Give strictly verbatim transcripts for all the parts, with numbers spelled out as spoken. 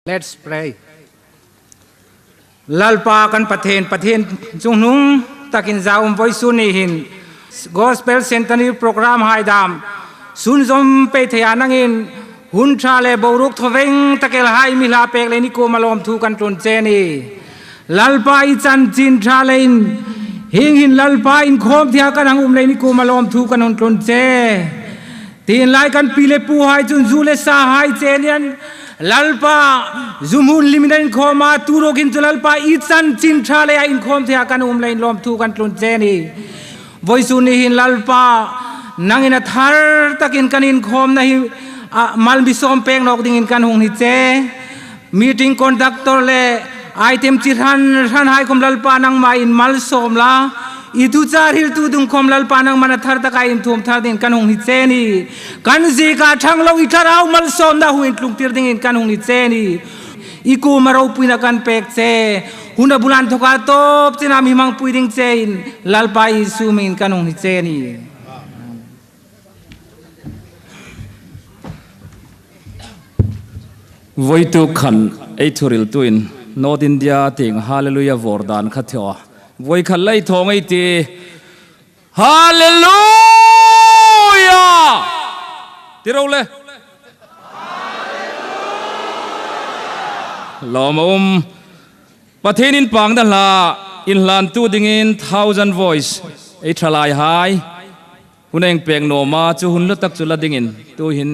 Let's pray. Lalpa kan Pathien, Pathien chungnung takin zaum vawisun ni hin Gospel Centenary Program hai dam sunzawm pei theia nangin hun ṭha le boruok thawveng tak el hai mi hla pek leiin i kuoma lawmthu kan tlun che a nih. Lalpa i chanchin ṭha leiin hieng hin Lalpa inkhawm theia kan hang um leiin i kuoma lawmthu kan hung tlun che. Tienlai kan pi le puhai chun zu le sahai che ni an, Lalpa, zu hmun hlimin an inkhawm a, tuhin chu Lalpa i chanchin ṭha leia inkhawm theia kan um leiin lawmthu kan tlun che a nih. Vawisun ni hin Lalpa, nangin a thar takin kan inkhawmna hi, a, mal mi sawm pek nawk dingin kan hung hni che. Meeting conductor le item chi hran hran hai khawm Lalpa nangma'n mal sawm la. I thuchah hriltu ding khawm Lalpa nangma'n a thar taka inthuom thar dingin kan hung hni che a nih. Kan zieka ṭhang lo i thlarau malsawmna hunin tlungtir dingin kan hung hni che a nih. I kuoma ropuina kan pek che. Hun a bula inthoka tawp chena mi hmangpui ding chein Lalpa Isu hmingin kan hung hni che a nih. Vawituk khan ei thuhriltuin North India tieng Hallelujah vawr dan kha thaw a. Vawi khat lei thaw ngei ti. Hallelujah! Ti ro le. Lawm a um. Pathien inpakna hla inhlantu dingin Thousand Voice ei ṭhalaihai hun a pek nuom a, chu hun hla tak chu la dingin tuhin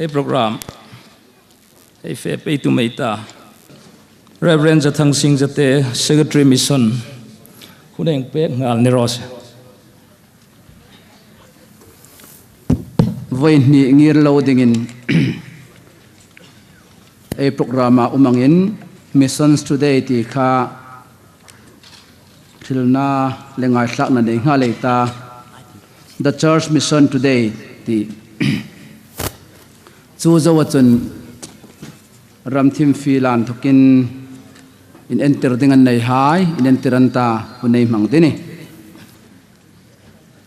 Program ei fe pei tum ei ta. Reverend Zathang Singh Zate, Secretary Mission, hun ei pek nghal ni raw se. Vawisun ni ngir lo dingin ei program-a um angin Missions Today ti kha hrilna le ngaithlakna nei nghal ei ta. The Church Mission Today ti. Chu zoa chun ram thim fiel inthokin inentir ding an nei hai, inentir an ta, hun ei hmang ding a nih.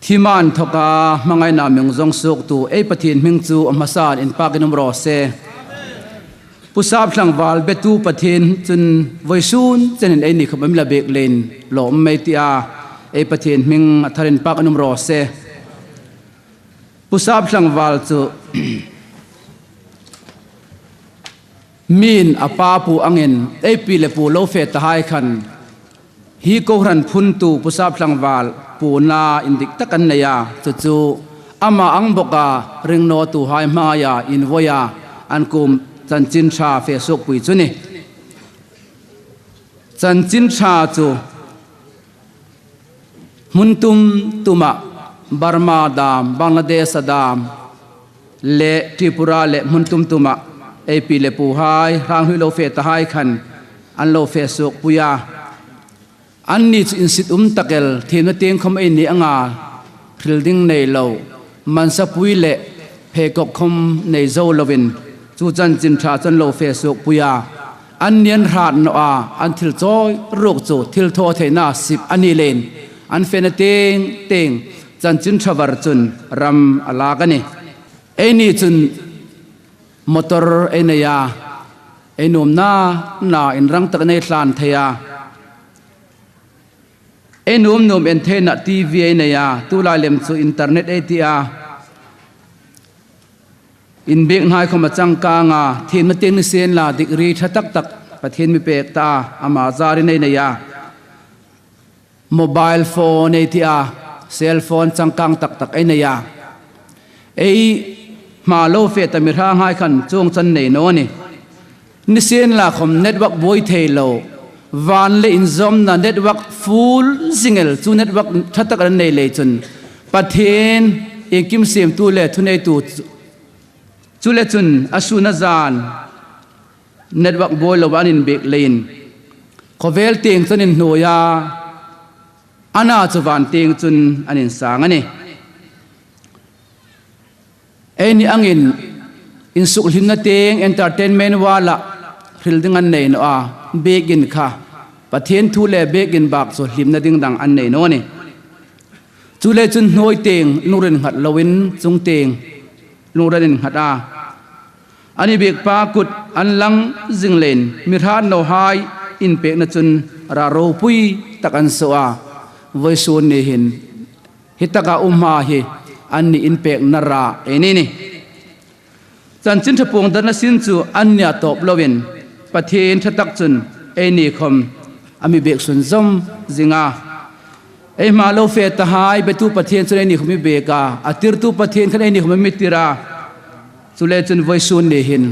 Thim inthoka hmangaina mi zong suoktu ei Pathien hming chu a hmasan inpakin um raw se. Pu Sap Tlangval betu Pathien chun vawisun chenin eini khawm a mi la biek leiin lawm ei ti a, ei Pathien hming a thar inpakin um raw se. Pu Sap Tlangval chu min a pa pu angin ei pi le pu lo fe ta hai khan hi kohran phuntu Pu Sap Tlangval puona indik tak an nei a, chu chu ama ang boka ringnawtuhai hmaia invoia an kuom chanchin ṭha fe suokpui chu a nih. Chanchin ṭha chu hmun tum tuma, Burma dam, Bangladesh a dam, le Tripura le hmun tum tuma ei pi le puhai, hrang hlui lo fe ta hai khan an lo fe suokpui a. Anni chu insit um tak el, thiemna tieng khawm ei ni anga hril ding nei lo, mansapui le pheikawk khawm nei zo loin chu chanchin ṭha chu an lo fe suokpui a. Anni an hrat naw a, an thil chawi ruok chu thil thaw theina sip a ni leiin an fena tieng tieng chanchin ṭha var chun ram a lak a nih. Eini chun motor ei nei a, ei nuomna na inrang tak ei tlan thei a. Ei nuom nuom en theina T V ei nei a, tulai lem chu internet ei ti a. Inbieknahai khawm a changkang a, thiemna tieng ni sienla, degree ṭha tak tak Pathien mi pek ta a, ama zarin ei nei a. Mobile phone ei ti a, cell phone changkang tak tak ei nei a. Ei hma lo fe ta mi hranghai khan chuong chu an nei naw a nih. Ni sienla khawm network buoi thei lo, van le inzawmna network full zing el, chu network ṭha tak an nei lei chun Pathien iengkim siemtu le thuneitu chu, chu le chun a sun a zan network buoi lo an inbiek leiin khawvel tieng chu an inhnuoi a, ana chu van tieng chun an insang a nih. Eini angin insukhlimna tieng entertainment wala hril ding an nei naw a, biekin kha Pathien thu le biekin bak chu hlimna ding dang an nei naw a nih. Chu le chun hnuoi tieng lungrin nghat loin chung tieng lungrin an innghat a. An inbiekpa kut an lang zing leiin mi hrat nawhai inpekna chun ra ropui tak an suo a. Vawisun ni hin hi taka umhai hi anni inpekna ra ei ni a nih. Chanchin ṭha puongdarna sin chu annia tawp loin Pathien ṭha tak chun eini khawm a mi biek sunzawm zing a. Ei hma lo fe tahai betu Pathien chun eini khawm a mi biek a, a tirtu Pathien khan eini khawm a mi tir a. Chu le chun vawisun ni hin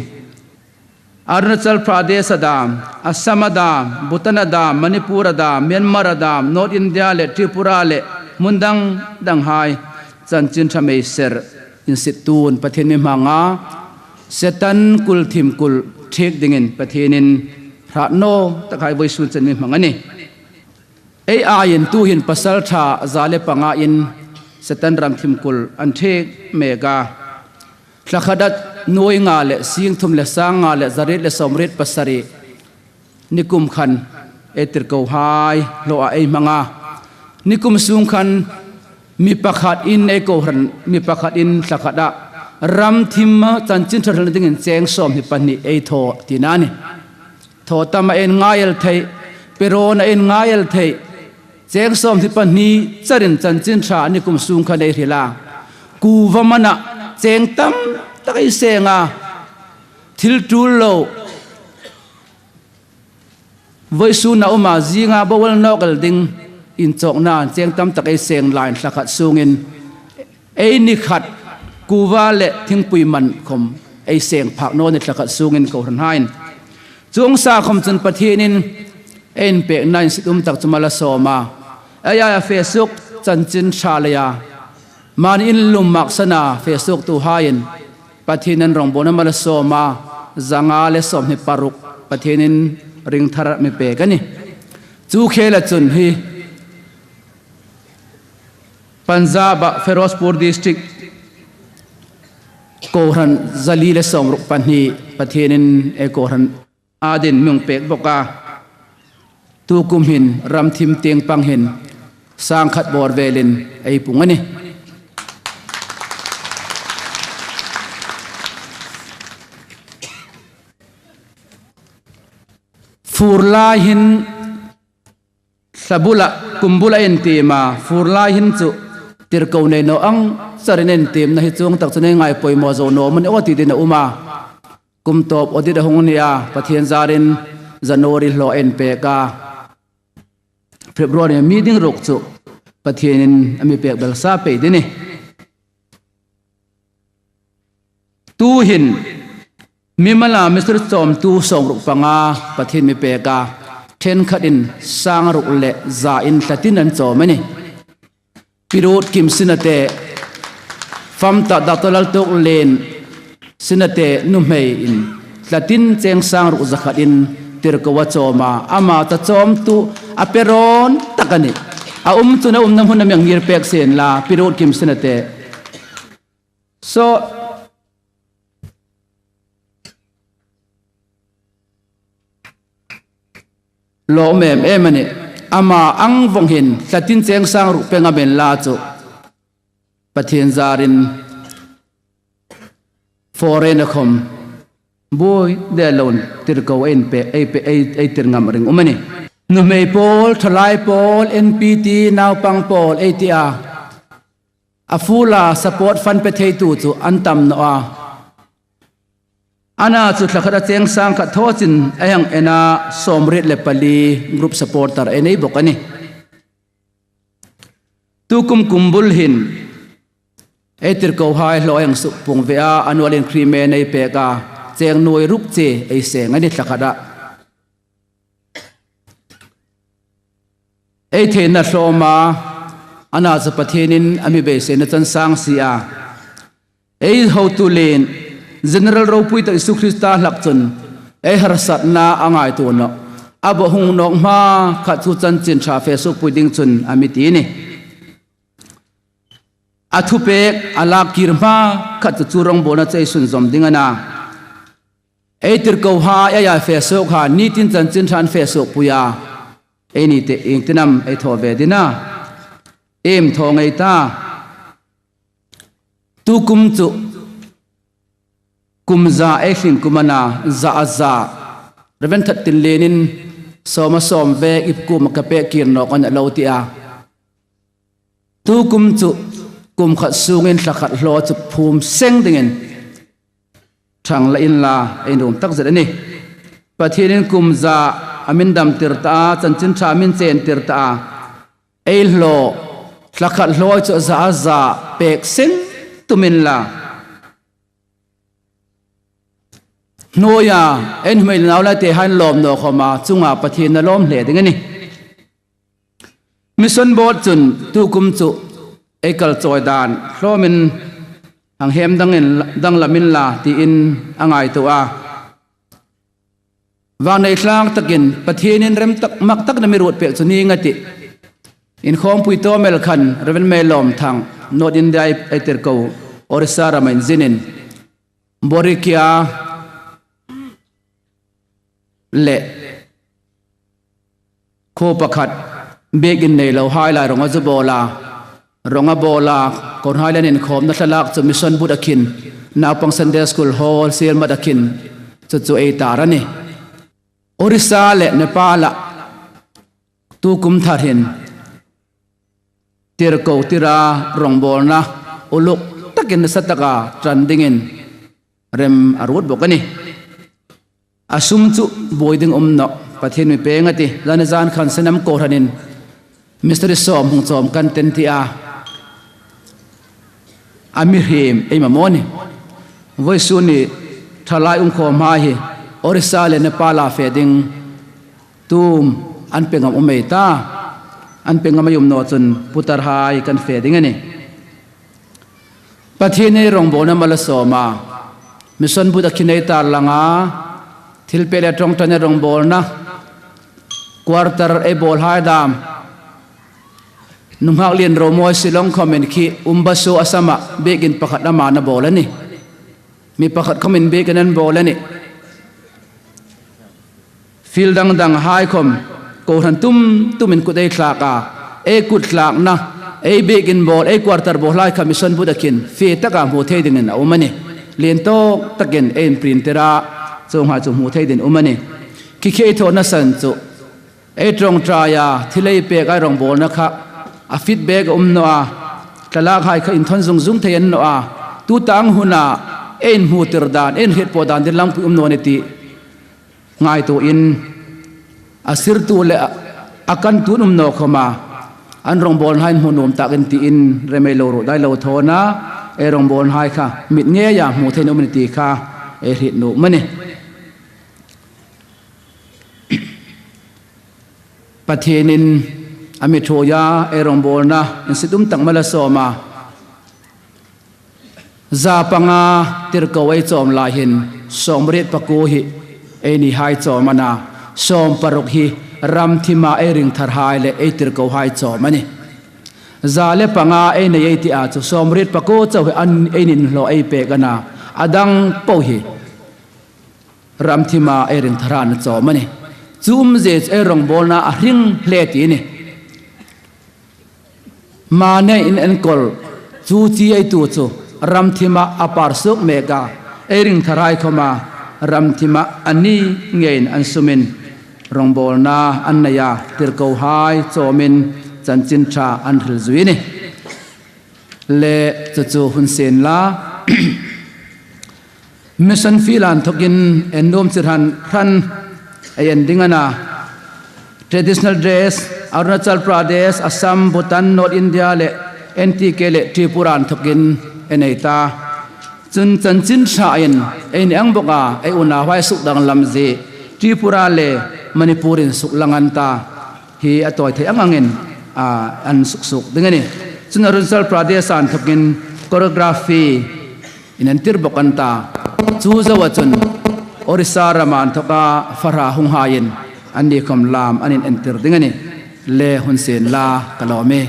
Arunachal Pradesh a dam, Assam a dam, Bhutan a dam, Manipur a dam, Myanmar a dam, North India le Tripura le hmun dang danghai chanchin ṭha mei ser insittu'n Pathien mi hmang a, Setan kul thim kul ṭhek dingin Pathienin hrat naw takhai vawisun chen mi hmang a nih. Ei aiin tuhin pasalṭha za le pangain Setan ram thim kul an ṭhek mek a. Thla khata nuoi nga le sing thum le sang nga le za riet le sawm riet pasari nikum khan ei tirkohai hlawa ei hmang a. Nikum sung khan mi pakhatin ei kohran, mi pakhatin thla khata ram thim chanchin ṭha hril dingin cheng sawmhni pahni ei thaw tina a nih. Thaw tam a inngaiel thei, peron a inngaiel thei. Cheng sawmhni pahni charin chanchin ṭha nikum sung khan ei hril a. Kuva mana cheng tam tak ei seng a. Thil tul lo. Vawisun a um a, zinga bawal nawk el ding inchawkna cheng tam tak ei seng leiin thla khat sungin ei ni khat kuva le thingpui man khawm ei seng phak naw ni thla khat sungin kohranhaiin. Chuong sa khom chun Pathienin ei inpekna insit um tak chu mal a sawm a. Ei a fe suok chanchin ṭha leia mani in lum mak sana fe suoktuhaiin Pathienin rongbawlna mal a sawm a, zanga le sawmhni paruk Pathienin ring thar mi pek a nih. Chu khela chun hi Punjab-a Firozpur District kohran zali le sawmruk pahni Pathienin ei kohran adin mi hung pek bawk a. Tu kum hin ram thim tieng pang hin sang khat bawr velin ei pung a nih. Fur lai hin thla bula, kum bula ei tiem a, fur lai hin chu tirko nei naw ang charin ei tiemna hi chuong tak chun ei ngai poimaw zo naw maw ni aw ti ding a um a. Kum tawp audit a hung ni a, Pathien zarin January hlaw ei pek a. February mi ding ruok chu Pathienin a mi pek belsa pei ding a nih. Tuhin mi mala mi sir chawmtu sawmruk panga Pathien mi pek a, ṭhenkhatin sang ruk le zain thla tin an chawm a nih. Pi Ruotkim Sinate, fam ta Doctor Laltuoklen Sinate nuhmeiin thla tin cheng sang ruk za khatin tirko a chawm a, ama ta chawmtu a pe rawn tak a nih. A um chun a umna hmun a mi ngir pek sien la, Pi Ruotkim Sinate. Saw lawm em em a nih. Ama ang vawng hin thla tin cheng sang ruk pe ngam inla chu Pathien zarin foreign-a khom buoi deu loin tirko ei pe, ei pe, ei, ei tir ngam ring um a nih. Nuhmei pawl, thalai pawl, N P T, naupang pawl ei ti a. A full-a support fund pe theitu chu an tam naw a. Ana chu thla khata cheng sang khat thaw chin a hang en a, sawmriet le pali group supporter ei nei bawk a nih. Tu kum kum bul hin ei tirkohai hlaw hang suk pung ve a, annual increment ei pek a, cheng nuoi ruk che ei seng a nih thla khata. Ei theina hlawm a, ana chu Pathienin a mi beiseina chang sang si a. Ei hotu lien, General ropui tak Isu Krista hlak chun ei harsatna a ngaituo nawh. A bo hung nawk hma khat chu chanchin ṭha fe sukpui ding chun a mi ti a nih. A thupek a lak kir hma khat chu chu rongbawlna chu ei sunzawm ding a na. Ei tirkohai, ei a fe suok hai, ni tin chanchin ṭha an fe sukpui a. Ei ni te ieng tin am ei thaw ve ding a. Iem thaw ngei ta. Tu kum chu kum za ei hring kum a na, za a za. Reverend Thattinlienin sawma sawm vek ip kum ka pek kir nawk a na lo ti a. Tu kum chu kum khat sungin thla khat hlaw chu phum seng dingin ṭhang la inla ei nuom tak zet a nih. Pathienin kum za a min dam tir ta a, chanchin ṭha a min chen tir ta a. Ei hlaw, thla khat hlaw chu za a za pek seng tum inla. Hnuoia ei nuhmei le nau le tehai lawm naw khoma chunga Pathienin a lawm hle ding a nih. Mission Board chun tu kum chu ei kal chawi dan hlawmin hang hem dangin, danglam inla tiin a ngaituo a. Vangnei tlak takin Pathienin rem tak mak tak a mi ruot pek chu ning a tih. Inkhawmpui tawm el khan Reverend Meilawmthang, North India ei, ei tirko, Orissa rama inzinin Borikia le khuo pakhat biekin nei lo hai lai ronga zu bawl a, ronga bawl a, kohranhai le inkhawmna thlalak chu Mission Board-a khin, naupang Sunday School Hall, Sielmat-a khin, chu chu ei tar a nih. Orissa le Nepal-a tu kum thar hin tirko tira rongbawlna uluk takin nasa taka ṭan dingin rem a ruot bawk a nih. A sum chu buoi ding um nawh, Pathien mi pêng a tih. Zani zan khan Sailam kohranin mistiri sawm hung chawm kan tih an ti a. A mihriem ei mamaw a nih. Vawisun ni ṭhalai um khawmhai hi Orissa le Nepal-a fe ding tum an pe ngam um ei ta. An pe ngam ei um naw chun putarhai kan fe ding a nih. Pathienin ei rawngbawlna mal a sawm a, mission buta khin ei tarlang a, thilpek le ṭawngṭaina rawngbawlna, quarter ei bawlhai dam, nunghak lien ro mawi Shillong khawmin khi Umbasu Assam-a biekin pakhat ama a bawl a nih. Mi pakhat khawmin biekin an bawl a nih. Field dang danghai khawm kohran tum tumin kut ei thlak a, ei kut thlakna, ei biekin bawl, ei quarter bawlhai kha mission buta khin fe taka hmu thei dingin a um a nih. Lien tawk takin ei inprint tir a, chuonghai chu hmu thei dingin a um a nih. Khi khi ei thawna san chu ei ṭawngṭai a, thil ei pek a, ei rawngbawlna kha a feedback a um naw a, thlalâkhai kha inthawn zung zung thei a ni naw a, tuta ang huna ei inhmu tir dan, ei inhrietpui dan ding lampui um naw ni ti ngaituoin, a sirtu le a, a kantu an um naw khawma, an rawngbawlnahai hmu nuom takin tiin remei lo ruot dai lo thawn a, ei rawngbawlnahai kha mit ngeia hmu thei an um ni ti kha ei hriet nuom a nih. Pathienin a mi ṭhuoi a, ei rawngbawlna insie tum tak mal a sawm a. Za panga tirko ei chawm lai hin sawmriet pakuo hi einihai chawm a na, sawmparuk hi ramthima ei ringtharhai le ei tirkohai chawm a nih. Za le panga ei nei ei ti a chu sawmriet pakuo chau hi an, ei inhlaw ei pek a na, a dang po hi ramthima ei ringtharhaiin a chawm a nih. Chu umzie chu ei rawngbawlna a hring hle ti a nih. Mani in enkawl chu chi ei tu chu ramthima a par suok mek a, ei ringtharhai khawma ramthima a ni ngeiin an sumin rawngbawlna an nei a, tirkohai chawmin chanchin ṭha an hril zui a nih. Le chu chu hun sien la. Mission field-a inthokin en nuom chi hran hran ei en ding a na. Traditional dress, Arunachal Pradesh, Assam, Bhutan, North India le N T K le Tripura inthokin ei nei ta. Chun chanchin ṭhain ei ni ang bawk a, ei unauhai sukdanglam zie Tripura le Manipur-in suklang an ta. Hi a tawi thei ang angin, a, an suksuok ding a nih. Chun Arunachal Pradesh-a inthokin choreography inentir bawk an ta. Chu zoa chun Orissa rama inthoka fahra hunghaiin anni khawm lam an inentir ding a nih. Le hun sien la ka lawm e.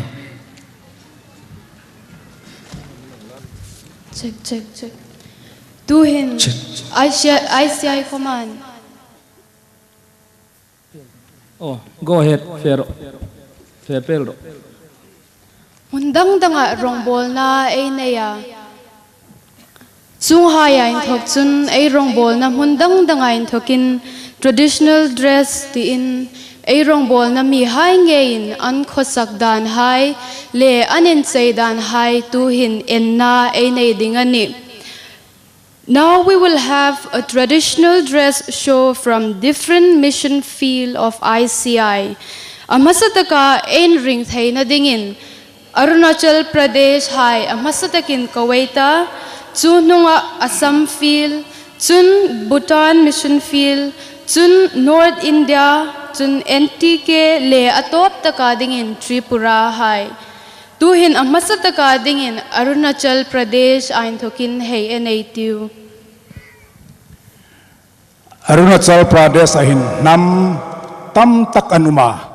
Check, check, check. Tuhin, check. I C I, I C I khawman. Oh, go ahead, fe ro. Fe pel ro. Hmun dang danga rawngbawlna ei nei a. Chuonghaia inthok chun ei rawngbawlna hmun dang danga inthokin traditional dress tiin ei rawngbawlna mihai ngeiin an khawsak danhai le an inchei danhai tuhin enna ei nei ding a nih. Now we will have a traditional dress show from different mission field of I C I. A hmasa taka ei inring theina dingin Arunachal Pradesh-hai a hmasa takin ko ei ta, chu hnunga Assam field, chun Bhutan mission field, chun North India, chun N T K le a tawp taka dingin Tripura-hai. Tuhin a hmasa taka dingin Arunachal Pradesh-a inthokin hei en ei tiu. Arunachal Pradesh-a hin hnam tam tak an um a.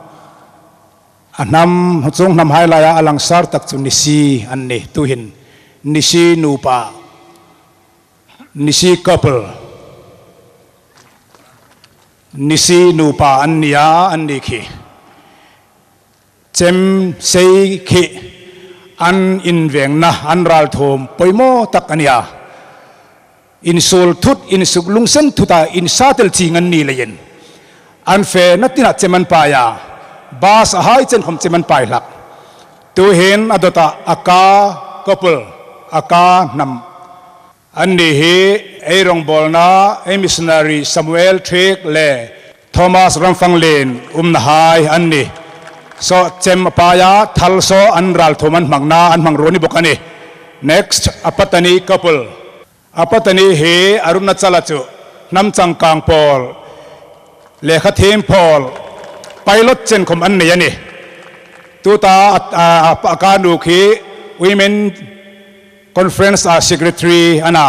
A hnam, chuong hnamhai laia a langsar tak chu Nisi an nih. Tuhin Nisi nupa, Nisi couple, Nisi nupa an ni a, anni khi chem sei khi an invengna, an ralthuom poimaw tak a ni a. Insuol thut, insuk lungsen thuta insa tel ching an ni leiin, an fena tina chem an pai a, bus-a hai chen khawm chem an pai hlak. Tuhin a dawta Aka couple, Aka hnam, anni hi ei rawngbawlna, ei missionary Samuel Thiek le Thomas Ramfanglien umnahai an nih. Saw chem a pai a, thal saw an ralthuom an hmangna, an hmang ruol ni bawk a nih. Next, a Patani couple. A patani hi Arunachal-a chu hnam changkang pawl, lekha thiem pawl, pilot chen khawm an nei a nih. Tuta a, a, a, a ka nu khi Women Conference-a secretary a na,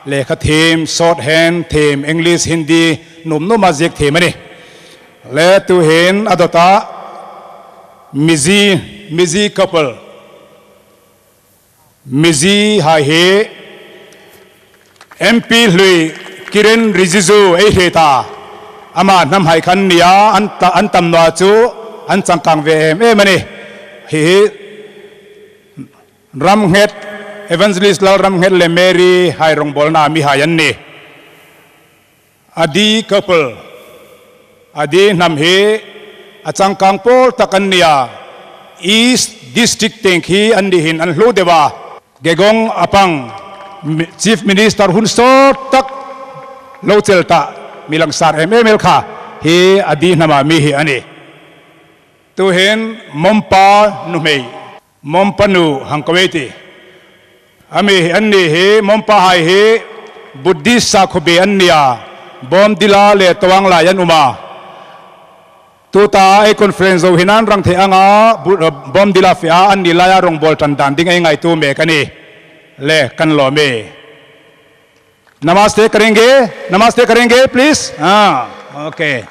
lekha thiem, shorthand thiem, English, Hindi, nuom nuoma ziek thiem a nih. Le tuhin a dawta Mizi, Mizi couple. Mizi hai hi M P hlui Kiren Rijiju ei hriet a. Ama hnam hai kha an nih a, an ta, an tam naw chu an changkang ve em em a nih. Hi hi Ramnghet, Evangelist Lal Ramnghet le Mary hai rongbawlna mi hai an nih. Adi couple, Adi hnam hi a changkang pawl tak an nih a, East District tieng khi an ni hin an hlu deu a. Gegong a pang, mi-, Chief Minister hun sawt tak lo chel ta, mi langsar em em el kha hi Adi hnama mi hi a nih. Tuhin Mompa nuhmei, Mompa nu hang ko ei tih. Ami hi, anni hi, Mompa hai hi Buddhist sakhuo bi an nih a, Bawmdila le Tawang lai an um a. Tuta ei conference zo hin an rang thei anga, Bu-, Bawmdila fe a, anni laia rongbawl ṭan dan ding ei ngaituo mek a nih. Le, kan lawm e. Namaste karenge, namaste karenge, please. Ah, okay.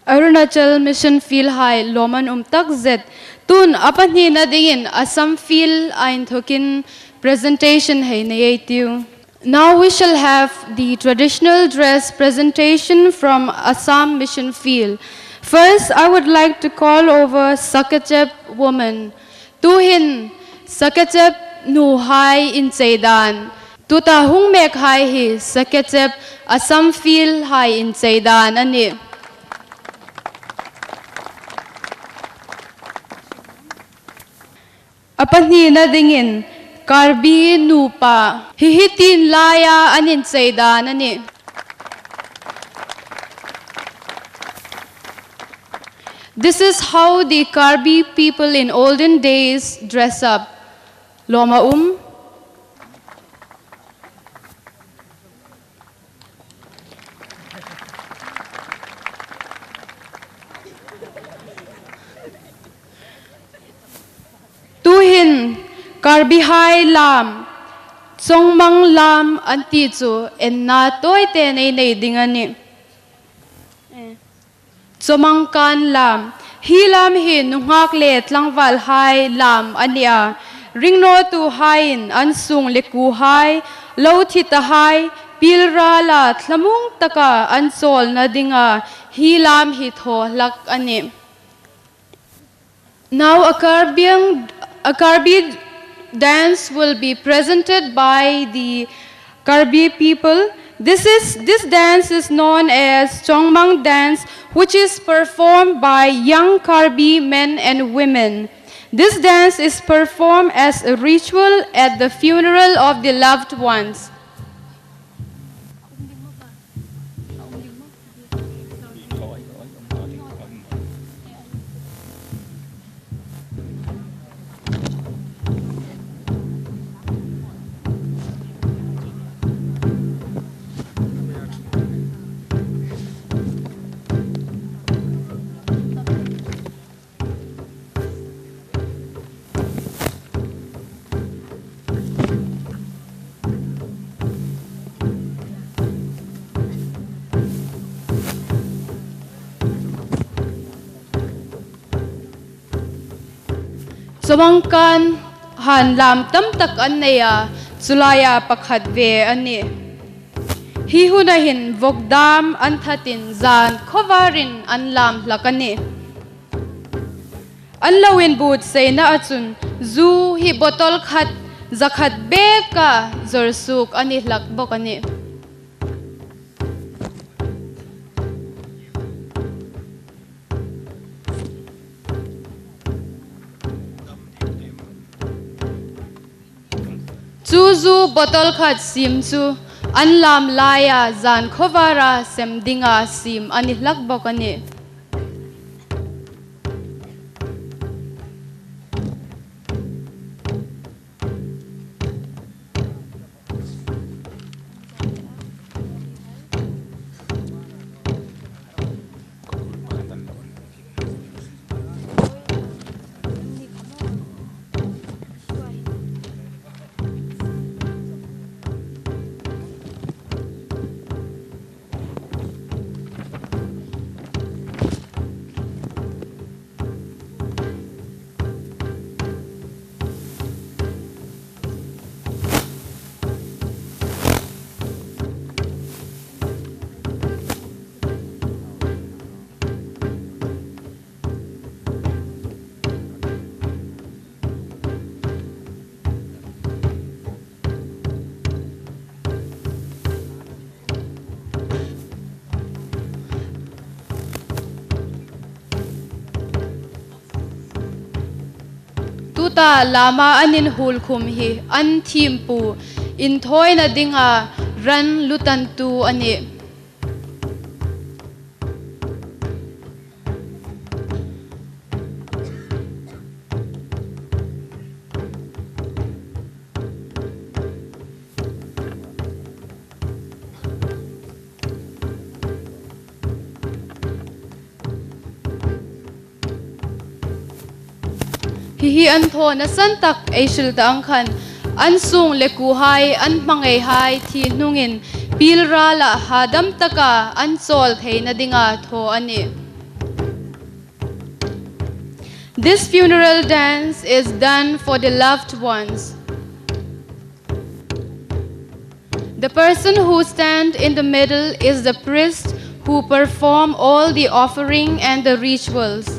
Arunachal Mission Field hai lawm an um tak zet. Tun a pahnina dingin Assam Field-a inthokin presentation hei nei ei tiu. Now we shall have the traditional dress presentation from Assam Mission Field. First, I would like to call over Sakechep woman. Tuhin Sakechep nuhai inchei dan. Tuta hung mek hai hi Sakechep Assam Field hai inchei dan a nih. A pahnina dingin Karbi nupa hi hi tin laia an inchei dan a nih. This is how the Karbi people in olden days dress up. Lawm a um. Tuhin Karbi hai lam, Chawngmang lam an ti chu enna tawite nei nei ding a nih. Chawmangkan lam. Hi lam hi nunghak le tlangval hai lam a nih a. Ringnawtuhaiin an sung le kuhai, lo thi tahai, pilrala thlamuong taka an chawlna dinga hi lam hi thaw hlak a nih. Now a Karbi, a Karbi dance will be presented by the Karbi people. This is, this dance is known as Chawngmang dance, which is performed by young Karbi men and women. This dance is performed as a ritual at the funeral of the loved ones. Chawmangkan han lam tam tak an nei a, chu laia pakhat ve a nih. Hi huna hin vawk dam an thatin zan khawvarin an lam hlak a nih. An lo inbuotsaina a chun zu hi bottle khat, za khat beka zawr suok a ni hlak bawk a nih. Chu zu bottle khat siem chu an lam laia zan khawvara sem dinga siem a ni hlak bawk a nih. Ta lama an inhuol khum hi an thiempu inthawina dinga ran lutantu a nih. Hi hi an thawna san tak ei hril ta ang khan, an sung le kuhai, an hmangaihai thi hnungin pilrala hadam taka an chawl theina dinga thaw a nih. This funeral dance is done for the loved ones. The person who stand in the middle is the priest who perform all the offering and the rituals.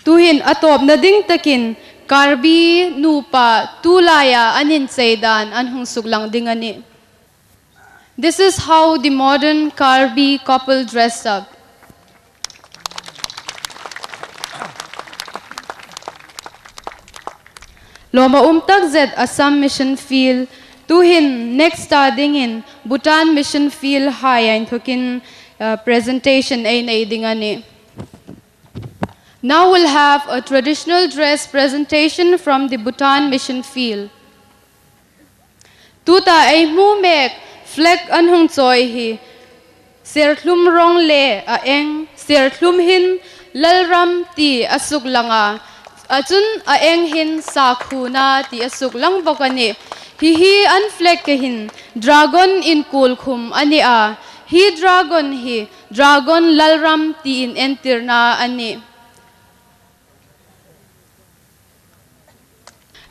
Tuhin a tawpna ding takin Karbi nupa tu laia an inchei dan an hung suklang ding a nih. This is how the modern Karbi couple dress up. Lawm a um takzet Assam Mission Field, tuhin next ta dingin Bhutan Mission Field hai a inthokin, uh, presentation ei nei ding a nih. Now we'll have a traditional dress presentation from the Bhutan Mission Field. Tuta ei hmu mek flag an hung chawi hi serthlum rawng le a eng, serthlum hin lalram ti a suklang a, a chun a eng hin sakhuona ti a suklang bawk a nih. Hi hi an flag ke hin dragon inkuol khum a ni a, hi dragon hi dragon lalram tiin entirna a nih.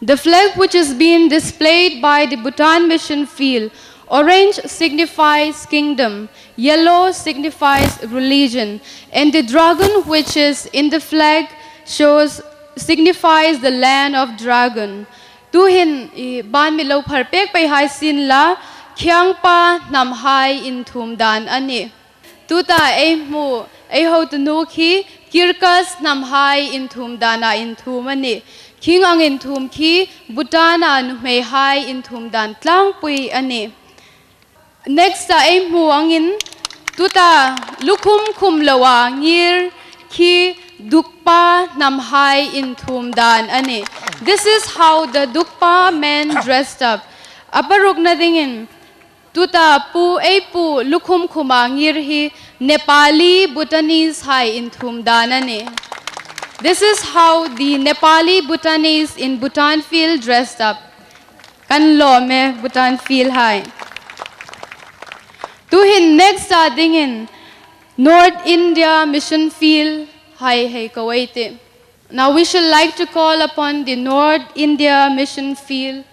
The flag which is being displayed by the Bhutan Mission Field, orange signifies kingdom, yellow signifies religion, and the dragon which is in the flag shows, signifies the land of dragon. Tuhin i ban mi lo phar pek pei hai sin la, khiangpa hnam hai inthum dan a nih. Tuta ei hmu, ei hotu nu khi Kyrgyz hnamhai inthum dana inthum a nih. Khing ang inthum khi Bhutan-a nuhmeihai inthum dan tlangpui a nih. Next-a ei hmu angin tuta lukhum khum loa ngir khi Dukpa hnamhai inthum dan a nih. This is how the Dukpa men dressed up. A parukna dingin tuta pu, ei pu lukhum khuma ngir hi Nepali Bhutanese hai inthum dan a nih. This is how the Nepali Bhutanese in Bhutan field dressed up. Kan lawm e Bhutan field hai. Tuhin next-a dingin North India Mission field hai hei ko ei tih. Now we should like to call upon the North India Mission field.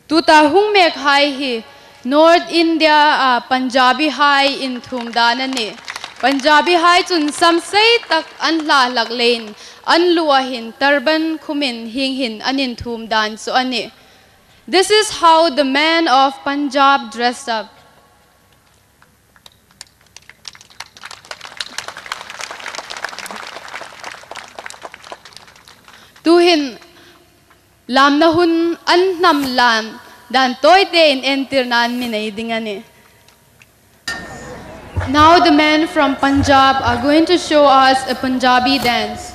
Tuta hung mek hai hi North India-a Punjabi hai inthum dan a nih. Punjabi hai chun sam sei tak an hla hlak leiin an lua hin turban khumin hieng hin an inthum dan chu a nih. This is how the men of Punjab dressed up. Tuhin lamna hun an hnam lam dan tawite in entirna an mi nei ding a nih. Now the men from Punjab are going to show us a Punjabi dance.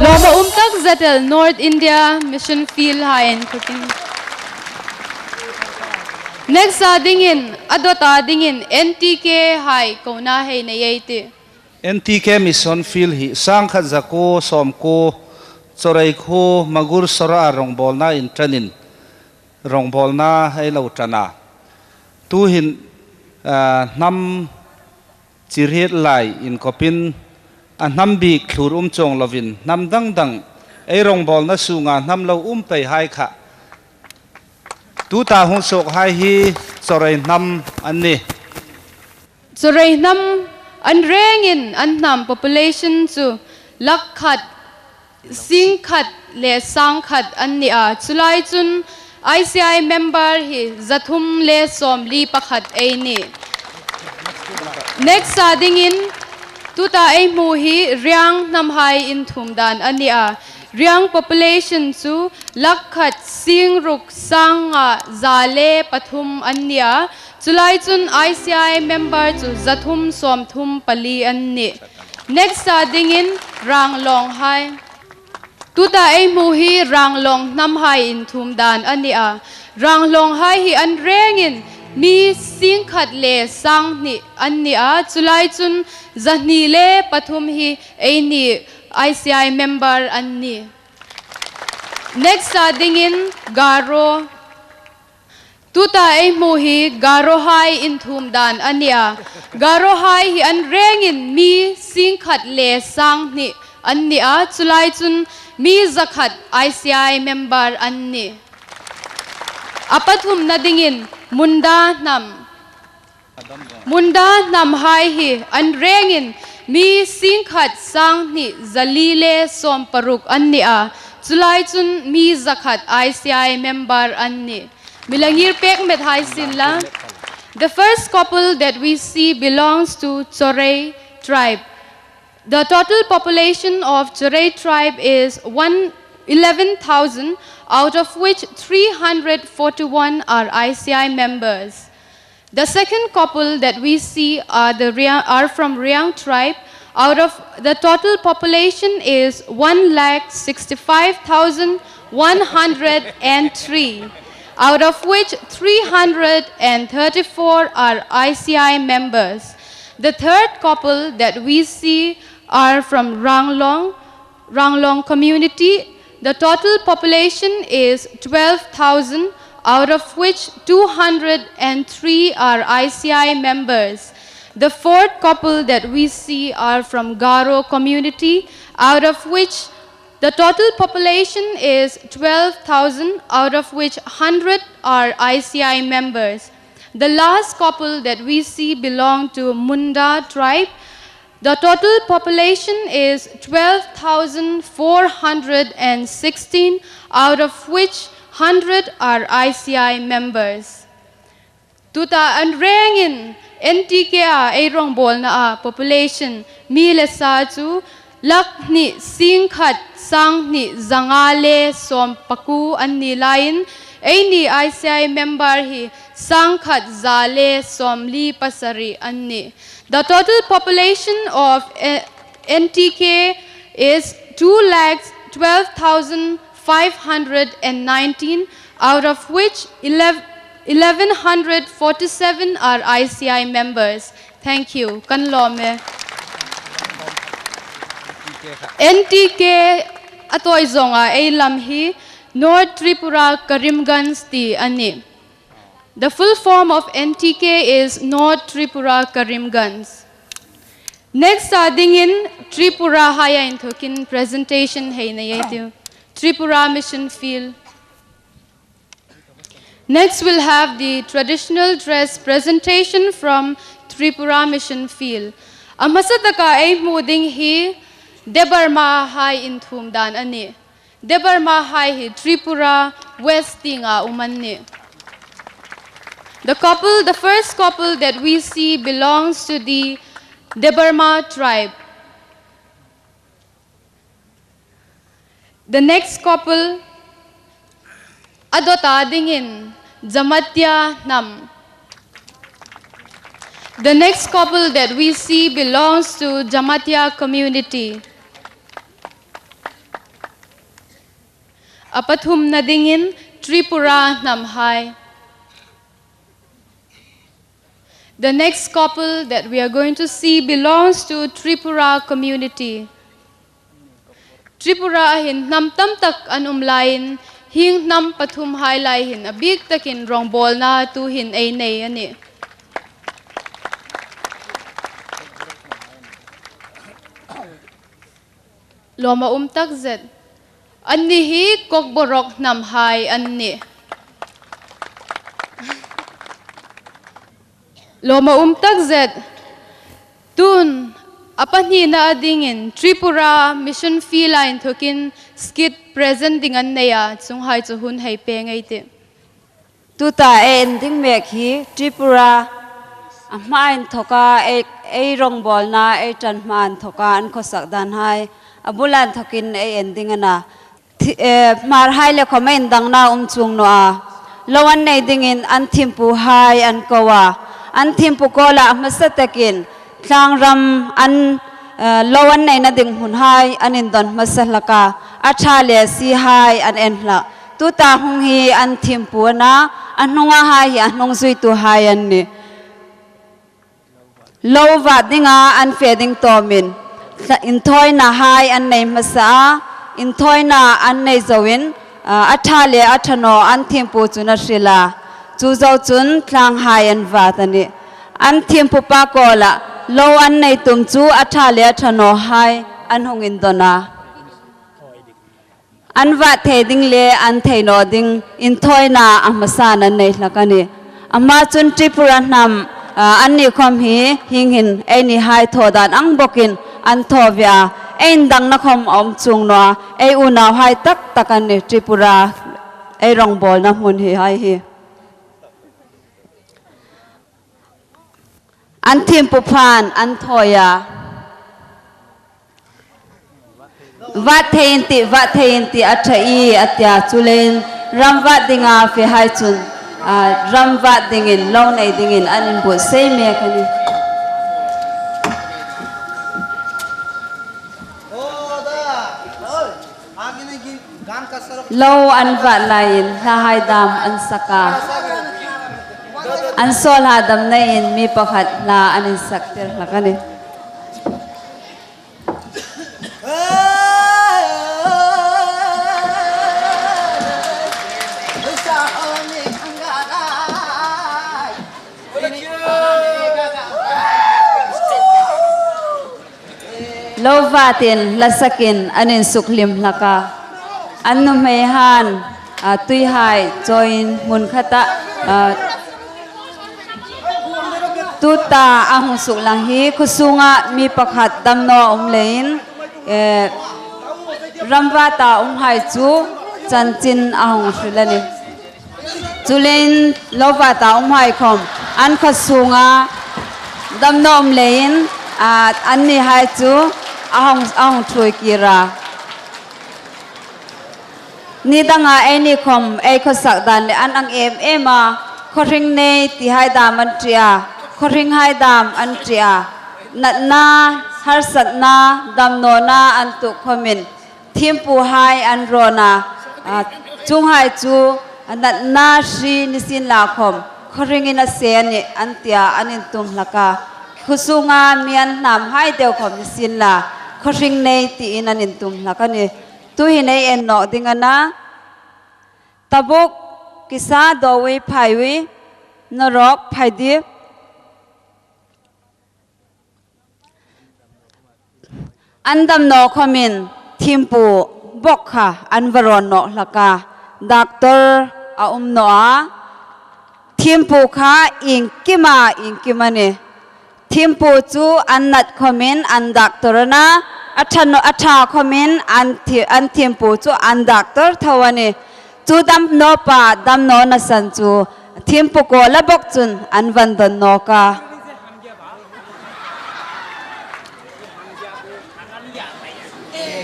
Lawm a um tak zet el North India Mission field hai in khutin. Next-a dingin, a dawta dingin N T K hai kona hei nei ei tih. N T K Mission field hi sangkhat zakuo sawmkuo Chorei khuo Magur Sora-a rongbawlna inṭanin rongbawlna ei lo ṭan a. Tuhin, ah, hnam chi hriet lai inkopin a hnam bik thlur um chuong lovin hnam dang dang ei rongbawlna sunga hnam lo um pei hai kha. Tuta hung suok hai hi Chorei hnam an nih. Chorei hnam an rengin an hnam population chu lakh khat, sing khat le sang khat an ni a. Chu lai chun I C I member hi za thum le sawmli pakhat ei nih. Next-a dingin tuta ei hmu hi Riang hnamhai inthum dan a ni a. Riang population chu lakh khat, sing ruk, sang nga, za le pathum an ni a. Chu lai chun I C I member chu za thum sawmthum pali an nih. Next-a dingin Ranglawng hai. Tuta ei hmu hi Ranglawng hnamhai inthum dan a ni a. Ranglawng hai hi an rengin mi sing khat le sang hni an ni a. Chu lai chun za hni le pathum hi eini I C I member an nih. Next-a dingin Garo. Tuta ei hmu hi Garo hai inthum dan a ni a. Garo hai hi an rengin mi sing khat le sang hni an ni a. Chu lai chun mi za khat I C I member an nih. A pathumna dingin Munda hnam. Munda hnamhai hi an rengin mi sing khat, sang hni, za li le sawm paruk an ni a. Chu lai chun mi za khat I C I member an nih. Mi la ngir pek met hai sien la. The first couple that we see belongs to Chorei tribe. The total population of Chorei tribe is one, eleven thousand, out of which three hundred forty-one are I C I members. The second couple that we see are the Ria-, are from Riang tribe. Out of the total population is one lakh sixty-five thousand one hundred and three, out of which three hundred and thirty-four are I C I members. The third couple that we see are from Ranglong, Ranglong community. The total population is twelve thousand, out of which two hundred and three are I C I members. The fourth couple that we see are from Garo community, out of which the total population is twelve thousand, out of which hundred are I C I members. The last couple that we see belong to Munda tribe. The total population is twelve thousand four hundred and sixteen, out of which hundred are I C I members. Tuta an rengin N T K a ei rongbawlna a population mi le sa chu lak hni sing khat sang hni zanga le sawm pakuo an ni laiin, eini I C I member hi sang khat za le sawmli pasari an nih. The total population of, eh, N T K is two lakhs twelve thousand five hundred and nineteen, out of which eleven, eleven hundred forty-seven are I C I members. Thank you. Kan lawm e. N T K a tawi zawnga ei lam hi North Tripura Karimganj ti a nih. The full form of N T K is North Tripura Karimganj. Next a dingin Tripura haia inthokin presentation hei nei ei tiu. Tripura Mission Field. Next we'll have the traditional dress presentation from Tripura Mission Field. A hmasa taka ei hmu ding hi Debbarma hai inthuom dan a nih. Debbarma hai hi Tripura West tienga um an nih. The couple, the first couple that we see belongs to the Debbarma tribe. The next couple, a dawta dingin Jamatia hnam. The next couple that we see belongs to Jamatia community. A pathumna dingin Tripura hnam hai. The next couple that we are going to see belongs to Tripura community. Tripura-a hin hnam tam tak an um laiin, hieng hnam pathum hai lai hin a bik takin rongbawlna tuhin ei nei a nih. Lawm a um takzet. Anni hi Kokborok hnam hai an nih. Lawm a um takzet. Tun a pahnina dingin Tripura Mission Field-a inthokin skit present ding an nei a, chuonghai chu hun hei pêng ei tih. Tuta ei en ding mek hi Tripura a hma inthoka ei, ei rongbawlna, ei ṭan hma inthoka an khawsak dan hai a bula inthokin ei en ding a na. Thi-, eh, Hmar hai le khawm indangna um chuong naw a. Lo an nei dingin an thiempu hai an ko a. An thiempu kuoma hmasa takin tlangram an, eh, lo an neina ding hmun hai an indon hmasa hlak a. A ṭha le sie hai an en hlak. Tuta hung hi an thiempu a na, a hnunga hai hi a hnung zuitu hai an nih. Lo vat dinga an fe ding tawmin, thla-, inthawina hai an nei hmasa a, inthawina an nei zoin, a, a ṭha le a ṭha naw an thiempu chun a hril a. Chu zo chun tlang hai an vat a nih. An thiempu pa kuoma lo an nei tum chu a ṭha le a ṭha naw hai an hung indon a. An vat thei ding le an thei naw ding inthawina a hmasan an nei hlak a nih. A hma chun Tripura hnam, a, anni khawm hi hieng hin eini hai thaw dan ang bawkin an thaw ve a. Ei indangna khawm a um chuong naw a. Ei unau hai tak tak an nih Tripura ei rongbawlna hmun hi hai hi. An thiempu phan an thawi a. Vat thei in tih, vat thei in tih a ṭha ie a tia, chuleiin ram vat dinga fe hai chun, a, ram vat dingin, lo nei dingin an inbuotsai mek a nih. Lo an vat laiin hla hai dam an sak a. An saw hla dam neiin mi pakhat hla an insak tir hlak a nih. Lo vatin, hla sakin an insuk hlim hlak a. An nuhmei han, a, tuihai chawiin hmun khata, a, tuta a hung suklang hi khuosunga mi pakhat damnaw um leiin, e, ram vata umhai chu chanchin a hung hril a nih. Chuleiin lo vata umhai khom an khuosunga damnaw um leiin, a, annihai chu a hung, a hung ṭhuoi kir a. Ni danga eini khom ei khawsak dan le an ang em em a, khawhring nei tihai dam an ṭi a, khawhringhai dam an ṭi a, natna, harsatna, damnawna an tuok khomin thiempuhai an rawn a, a, chuonghai chu natna hri ni sienla khom, khawhringin a se a nih an tia an intum hlak a. Khuosunga mi an hnamhai deu khom ni sienla, khawhring nei tiin an intum hlak a nih. Tuhin ei en nawk ding a na. Tabuk, Kisa, Dowi, Phaiwi, Norok, Phaidip, an damnaw khomin thiempu bok kha an va rawn nawk hlak a. Doctor a um naw a. Thiempu kha iengkima iengkim a nih. Thiempu chu an nat khomin an doctor a na, a ṭha naw, a ṭha khomin an thi-, an thiempu chu an doctor tho a nih. Chu damnawpa damnawna san chu thiempu kawla bok chun an va dawn nawk a.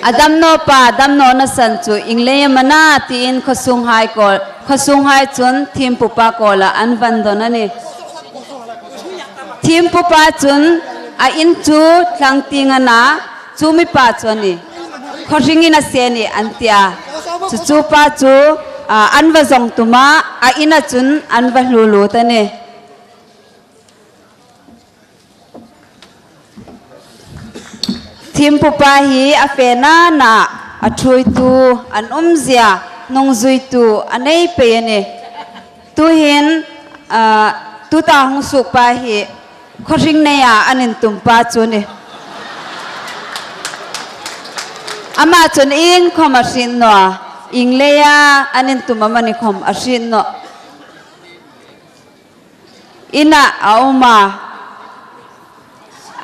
A damnawpa damnawna san chu ieng leia am a na tiin khuosunghai kawl, khuosunghai chun thiempupa kawla an va dawn a nih. Thiempupa chun a in chu tlang tieng a na, chu mipa chu a nih. Khawhringin a se a nih an tia. Chu chu pa chu, a, an va zong tum a, a ina chun an va hluo lut a nih. Thiempupa hi a fena na a ṭhuoitu an umzie a, hnungzuitu a nei pei a nih. Tuhin, a, tuta hung sukpa hi khawhring neia an intumpa chu a nih. Ama chun iengkhom a hriet naw a, ieng leia an intum amani khom a hriet naw. Ina a um a.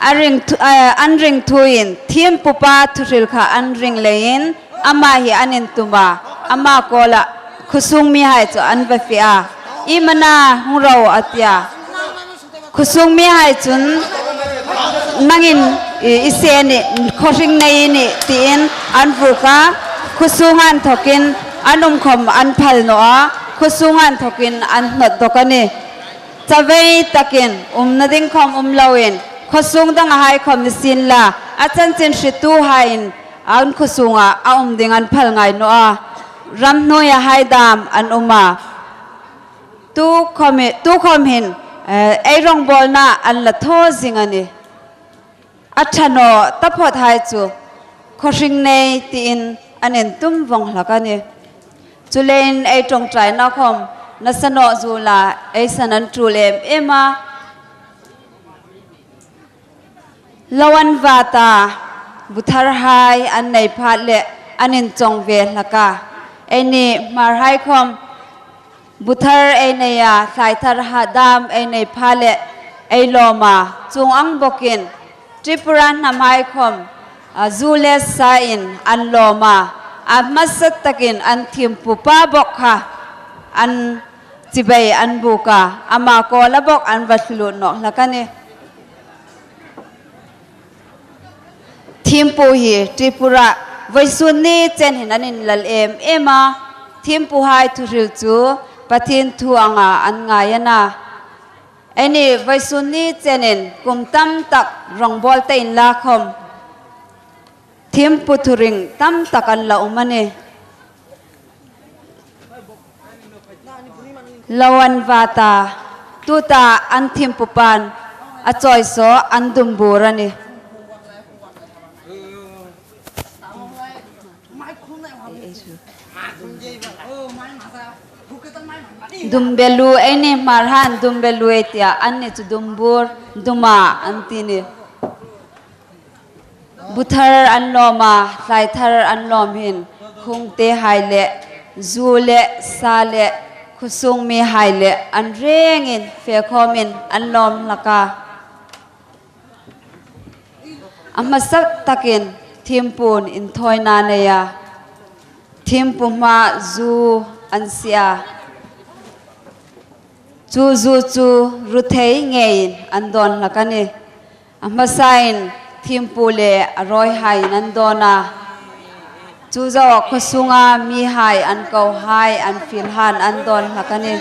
A ring thu-, eh, an ring thuin thiempupa thuhril kha an ring leiin ama hi an intum a. Ama kawla khuosung mihai chu an va fe a. Iem a na hung ro a tia. Khuosung mihai chun nangin i, i se a nih, khawhring nei i nih tiin an vuok a. Khuosunga inthokin an um khom an phal naw a. Khuosunga inthokin an hnawt dawk a nih. Chavei takin umna ding khom um loin, khuosung dangahai khom ni sienla, a chanchin hretuhaiin an khuosunga a um ding an phal ngai naw a. Ramhnuoia hai dam an um a. Tu khom hi, tu khom hin, eh, ei rongbawlna an la thaw zing a nih. A ṭha naw taphawthai chu khawhring nei tiin an intum vawng hlak a nih. Chuleiin ei ṭawngṭaina khom nasa naw zuol a, ei san an tul em em a. Lo an vata, bu tharhai an nei phat leh an inchawng ve hlak a. Eini Hmarhai khom bu thar ei nei a, thlai thar ha dam ei nei pha leh ei lawm a, chuong ang bawkin Tripura hnamhai khom, a, zu le sain an lawm a, a hmasa takin an thiempupa bok kha an chibai an buk a, ama kawla bok an va hluo nawk hlak a nih. Thiempu hi Tripura vawisun ni chen hin an inlal em em a, thiempuhai thuhril chu Pathien thu anga an ngai a na. Eini vawisun ni chenin kum tam tak rongbawltu inla khom thiempu thuring tam tak an la um a nih. Lo an vata, tuta an thiempupan a chawisaw an dumbur a nih. Dumbelu, eini Hmarhan dumbelu ei tia, anni chu dumbur, duma an ti a nih. Bu thar an lawm a, tlai thar an lawm hin, hungte hai le, zu le, sa le, khawsung mi hai le, an rengin, fe khawmin, an lawm hlak a. A hmasa takin, thiempu'n inthawina nei a. Thiempu hmaa zu an sie a. Chu zu chu ru thei ngeiin an dawn hlak a nih. A hmasain thiempu le a rawihaiin an dawn a. Chu zoa khawsunga mihai an kohai an fielhain an dawn hlak a nih.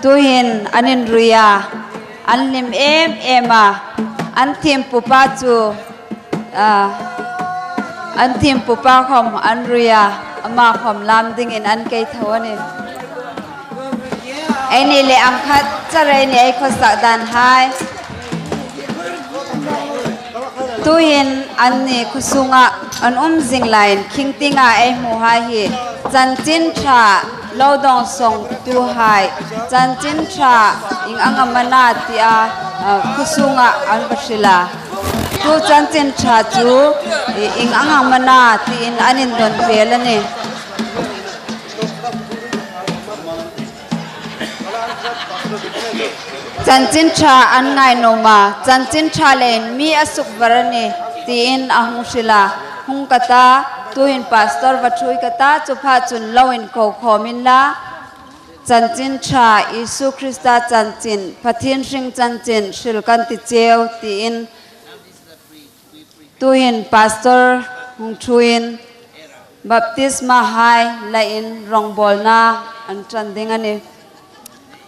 Tuhin an inrui a, an hlim em em a, an thiempu pa chu, a, an thiempu pa khawm an rui a, ama khawm lam dingin an kei tho a nih. Eini le ang khat char eini ei khawsak dan hai. Tuhin anni khawsunga an um zing laiin khingtinga ei hmuhai hi chanchin ṭha lo dawngsawngtuhai, chanchin ṭha ieng ang am a na tia, a, khawsunga an va hril a. Tu chanchin ṭha chu i-, ieng ang am a na tiin an indon vel a nih. Chanchin ṭha an ngainuom a, chanchin ṭha leiin mi a sukvar a nih, tiin a hung hril a. Hung ka ta, tuhin pastor va ṭhuoi ka ta, chu pha chun lo inko khawm inla. Chanchin ṭha, Isu Krista chanchin, Pathien hring chanchin, hril kan ti cheu, tiin Tuhin pastor hung ṭhuoiin baptisma hai lain rongbawlna an ṭan ding a nih.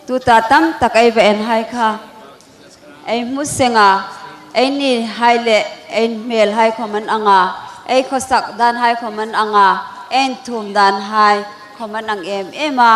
Tuta tam tak ei va en hai kha ei hmu seng a, eini hai le ei hmel hai khawm an ang a, ei khawsak dan hai khawm an ang a, ei inthum dan hai khawm an ang em em a.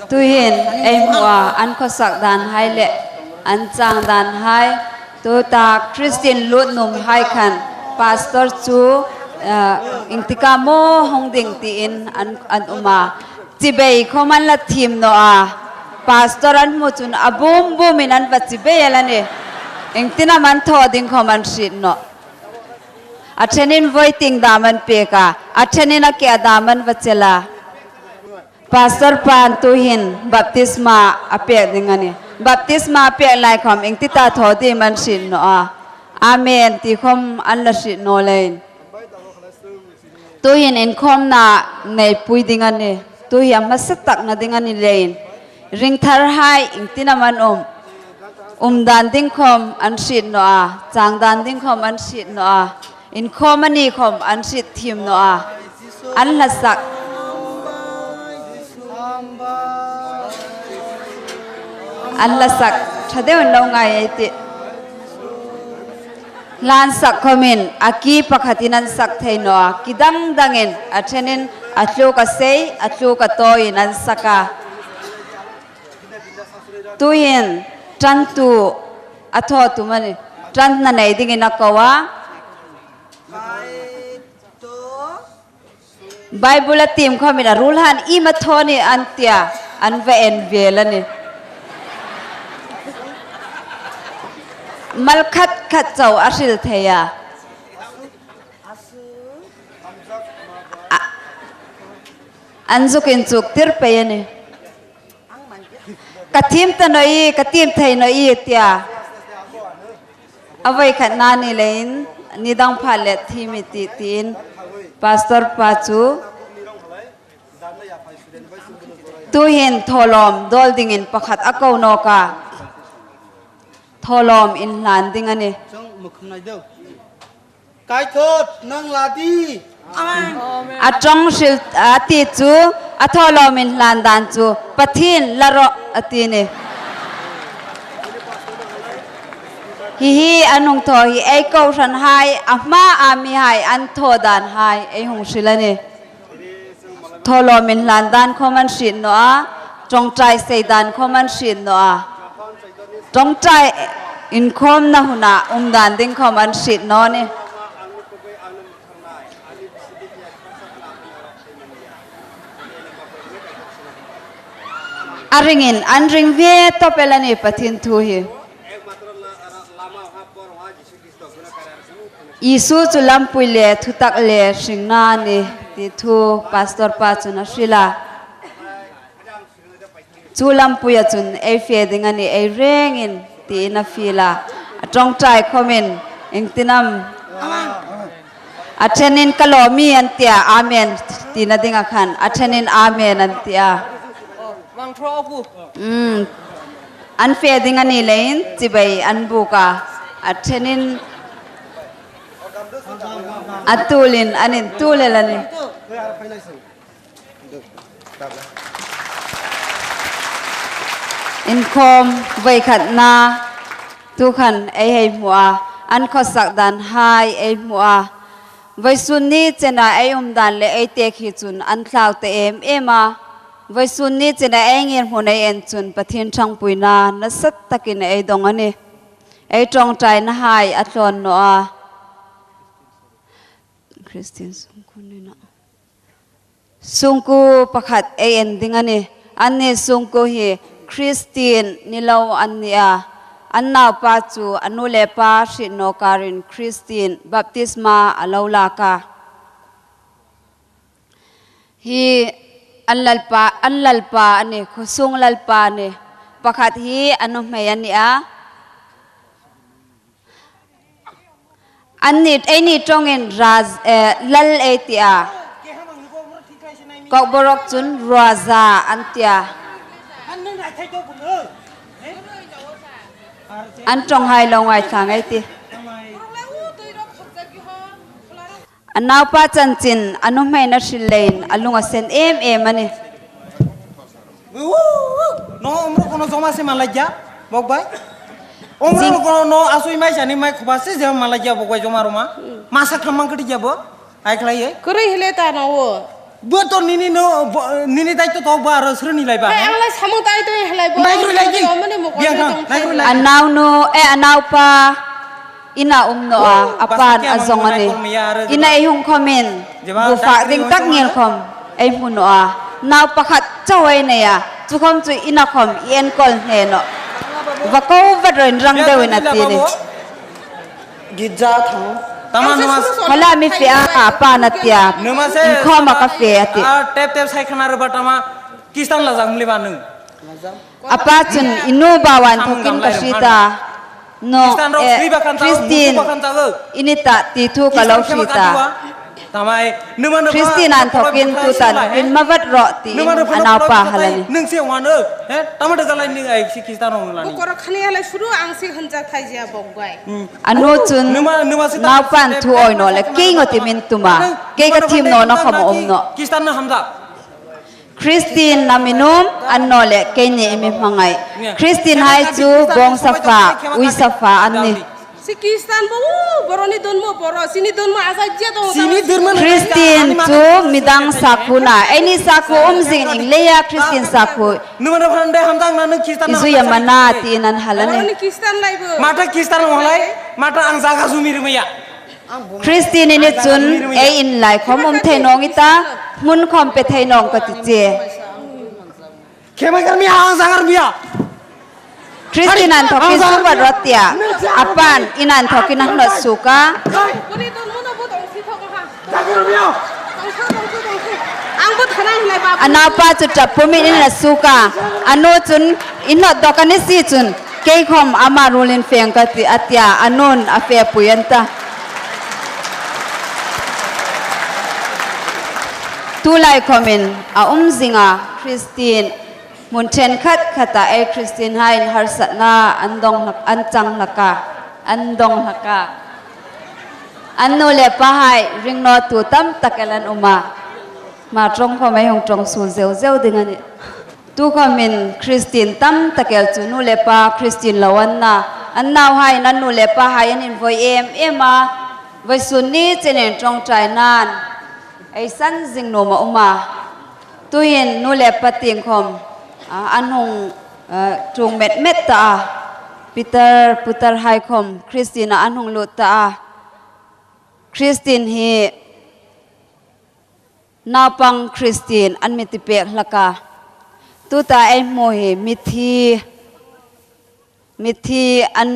Tuhin ei hmu a, an khawsak dan hai le an chang dan hai, tuta Christian lutnuom hai khan pastor chu, eh, iengtik am hung ding tiin an, an um a. Chibai khawm an la thiem naw a. Pastor an hmu chun a bum bumin an va chibai el a nih. Iengtin am an thaw ding khawm an hriet naw. A ṭhenin voi tieng dam an pek a, a ṭhenin a ke a dam an va chel a. Pastor pan tuhin baptisma a pek ding a nih. Baptisma a pek lai khawm iengtin am thaw ding am an hriet naw a. Amen ti khawm an la hriet naw leiin. Tuhin inkhawmna neipui ding a nih. Tuhin a hmasa takna ding a ni leiin. Ringthar hai iengtin am an um. Um dan ding khawm an hriet naw a, chang dan ding khawm an hriet naw a, inkhawm a ni khawm an hriet thiem naw a. An hla sak. An hla sak ṭha deuin lo ngai ei tih. Hla an sak khawmin a ki pakhatin an sak thei naw a, ki dang dangin a ṭhenin a tluk a sei, a tluk a tawiin an sak a. Tuhin ṭantu a thaw tum a nih. Ṭanna nei dingin a ko a. Bible a tiem khawmin a ruolhaiin iem a thaw ni an tia an va en vel a nih. Mal khat khat chau a hril thei a. A, an zuk inchuktir pei a nih. Ka thiem ta naw ie, ka thiem thei naw ie tia. A voi khatna ni leiin, ni dang pha le thiem i tih tiin, pastor pa chu. Tuhin thawlawm dawl dingin pakhat a ko nawk a. Thawlawm inhlan ding a nih. Kaithot, nang la di. Amen. A ṭawng hril a ti chu, a thawlawm inhlan dan chu, Pathien la rawh a ti a nih. Hi hi an hung thaw hi ei kohranhai, a hmaa mihai an thaw danhai ei hung hril a nih. Thawlawm inhlan dan khawm an hriet naw a, ṭawngṭai sei dan khawm an hriet naw a, ṭawngṭai inkhawmna huna um dan ding khawm an hriet naw nih. A ringin an ring ve tawp el a nih Pathien thu hi. Isu chu lampui le thutak le hringna a nih ti thu pastor pa chun a hril a. Chu lampuia chun ei fe ding a nih ei rengin tiin a fiel a. A ṭawngṭai khawmin, iengtin am, a ṭhenin ka lawm ie an ti a, amen tina dinga khan a ṭhenin amen an ti a. Mm. An fe ding a ni leiin chibai an buk a, a ṭhenin a tulin an intul el a nih. Inkhawm voikhatna tu khan ei hei hmu a, an khawsak danhai ei hmu a. Voisun ni chena ei um dan le ei tek hi chun an tlau ta em em a. Voisun ni chena ei ngirhmun ei en chun Pathien ṭhangpuina nasa takin ei dong a nih. Ei ṭawngṭainahai a tlawn naw a. Christian sungkuo ni naw. Sungkuo pakhat ei en ding a nih. Anni sungkuo hi Christian ni lo an ni a. An naupa chu a nu le pa hriet naw karin Christian baptisma a lo lak a. Hi an lalpa, an lalpa a nih, khuosung lalpa a nih. Pakhat hi a nuhmei a ni a. Anni, eini ṭawngin raz, eh, lal ei ti a. Kokborok chun raza an ti a. An ṭawnghai lo ngaithla ngei ei tih. A naupa chanchin a nuhmein a hril leiin a lung a sen em em a nih. No, umro kono joma se malajja, bok bai. Umro kono no asui mai sani mai khuba se joma malajja, bok bai joma roma. Masa khamang kati jabo. Ai khlai ye. Kuri hile ta no wo. Bo to nini no, bo, nini dai to to bo aro sruni lai ba. Ai, ang lai samung tai to hile bo. Nai kuri lai ji. Biang kang, nai kuri lai. A nau no, eh, a naupa. Ina um naw a, a pa'n a zong a nih. Ina ei hung khawmin, bu fak ding tak ngei khawm ei hmu naw a. Nau pakhat chau ei nei a, chu khawm chu ina khawm i enkawl hne nawh. Va ko vat ro, inrang deuin a ti a nih. Gidza thang. Tama numa. Hala mi fe a, a pa'n a ti a. Numa se. Inkhawma ka fe a tih. A tep tep sai khana ro ba tama. Kristan la jang mli ba nung. A pa chun i nu bawan thokin ka hriet a. No, eh, Christian i ni ta ti thu ka lo hriet a. Christian an thokin tutan in ma vat ro tiin a naupa hal a nih. A nu chun naupa'n thu awi naw le kei ngawt i min tum a. Kei ka thiem nawna khawm a um nawh. Christian nam in um an naw le keini i mi hmangai. Christian hai chu bawng safa, ui safa an nih. Si Christian bo, boro ni don mo boro, sini don mo asa jia don. Sini don mo. Christian chu midang sakhuo a nih. Eini sakhuo um zing ning leia Christian sakhuo. Numa na phan dai hamtang na nu Christian. I zui am a na tiin an hal a nih. Boro ni Christian lai bo. Mata Christian mo lai, mata ang jaga sumi rumia. Christian i ni chun ei inlai khawm um thei naw i ta, hmun khawm pe thei naw ka ti che. Khema kar mi ang sangar bia. Christian an thokin subat ro tia. A pa'n in an thokin a hnawt suok a. A naupa chu ṭap pumin in a suok a. A nu chun in hnawt dawk a ni si chun. Kei khawm ama ruolin feng ka ti a tia, a nun a fepui an ta. Tulai khawmin a um zing a, Christian hmun ṭhenkhat khata ei Christian haiin harsatna an dawng hlak, an chang hlak a, an dawng hlak a. An nu le pahai ring naw thu tam tak el an um a. Hma ṭawng khawm ei hung ṭawng suol zeu zeu ding a nih. Tukhawmin Christian tam tak el chu nu le pa Christian lo an na, An nauhaiin an nu le pahai an invoi em em a, vawisun ni chenin ṭawngṭainain ei san zing nuom a um a. Tuhin nu le pa tieng khawm, a, an hung, a, ṭhung met met ta a. Peter, Peter hai khawm Christian-a an hung lut ta a. Christian hi naupang Christian an mi ti pek hlak a. Tuta ei hmu hi mithi, mithi an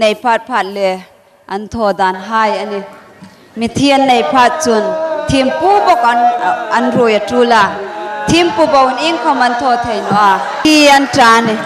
nei phat phat le an thaw dan hai a nih. Mithi an nei phat chun thimpu bok an, an ruoi a ṭul a. Thimpu boin iengkhawm an thaw thei naw a. Hi an ṭan a nih.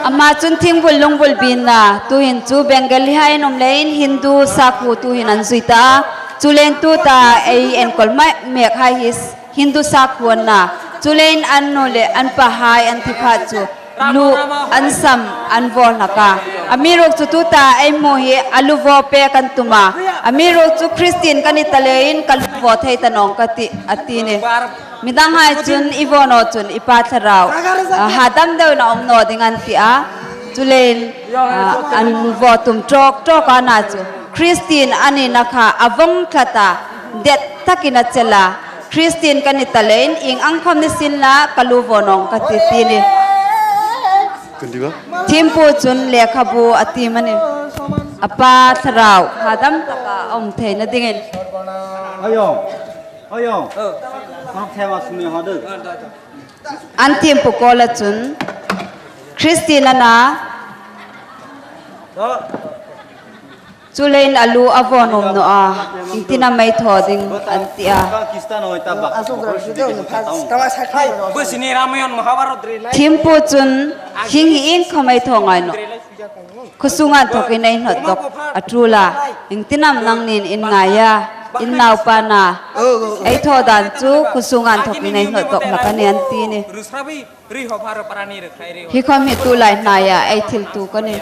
Ama chun thingbul lungbul biekna, tuhin chu Bengali hai an um leiin Hindu sakhuo tuhin an zui ta. Chuleiin tuta ei enkawl mek hai hi Hindu sakhuo an nih a. Chuleiin an nu le an pahai an thi phat chu lu an sam an vaw hlak a. Amiruokchu tuta ei hmu hi a lu vaw pek an tum a. Amiruokchu Christian ka ni ta leiin ka lu vaw thei ta nawng ka tih, a ti a nih. Midang hai chun i vaw naw chun i Pa Thlarau, a, hadam deuin a um naw ding an ti a. Chuleiin, a, an vaw tum tawk tawk a, a na chu Christian a nina kha a vawng tlat a, det takin a chel a. Christian ka ni ta leiin ieng ang khawm ni sien la ka lu vaw nawng ka tih, ti a nih. Thimpu chun lekhabu a tiem a nih. A Pa Thlarau hadam taka a um theina dingin. Ayo. Ayo. An thimpu kuoma chun Christian a na. Chuleiin a lu a vaw nuom naw a, iengtin am ei thaw ding an ti a. Thimpu chun hieng hi iengkhawm ei thaw ngai nawh. Khuo sunga inthokin ei hnawt dawk a ṭul a, iengtin am nangnin in ngai a, in naupa a na. Ei thaw dan chu khuo sunga inthokin ei hnawt dawk hlak a nih an ti a nih. Hi khawm hi tulai hnaia ei thil tuok a nih.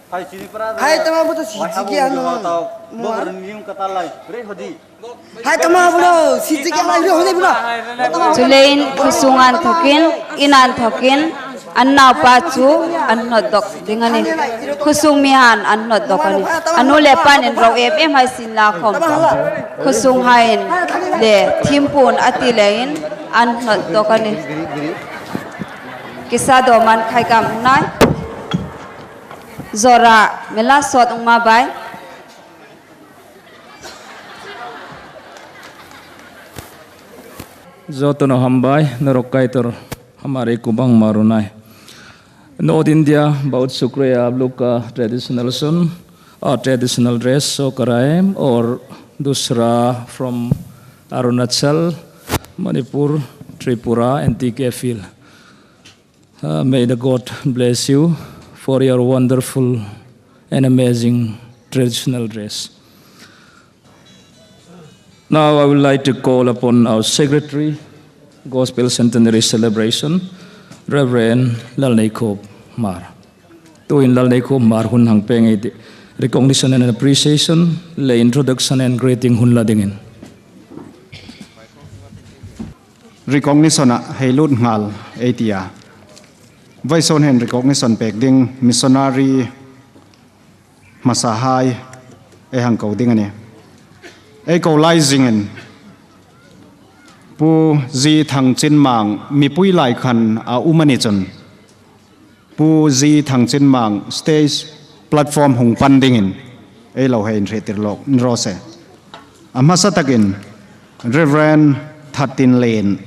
Hai tama bu to si chi ki an. Hai tama bu lo, si chi ki an, ai, bu lo. Chuleiin khuo sunga inthokin, ina inthokin, an naupa chu an hnawt dawk ding a nih. Khuo sung mihaiin an hnawt dawk a nih. A nu le pain inro em em hai sien la khawm, khuo sunghaiin le thimpun a ti leiin an hnawt dawk a nih. Kisa dawm an khai kam nai. Zora mela sawt ung ma bai. Zo tono hambai, norok Kaitor hamari kubang marunai. North India, बहुत शुक्रिया आप लोग का ट्रेडिशनल सुन और traditional dress show कराए, और दूसरा from Arunachal, Manipur, Tripura, N T K field. Uh, may the God bless you for your wonderful and amazing traditional dress. Now I would like to call upon our Secretary, Gospel Centenary Celebration, Reverend Lalneikhop Hmar. Tuhin Lalneikhop Hmar hun hang pêng ei tih. Recognition and appreciation le introduction and greeting hun la dingin. Recognition-a hei lut nghal ei ti a. Vawisun hin recognition pêk ding missionary hmasahai ei hang ko ding a nih. Ei ko lai zingin Pu Zi Thangchinmang mipui lai khan a um a ni chun, Pu Zi Thangchinmang stage platform hung pan dingin ei lo hei inhriettir lawk ni raw se. A hmasa takin Reverend Thatinlen,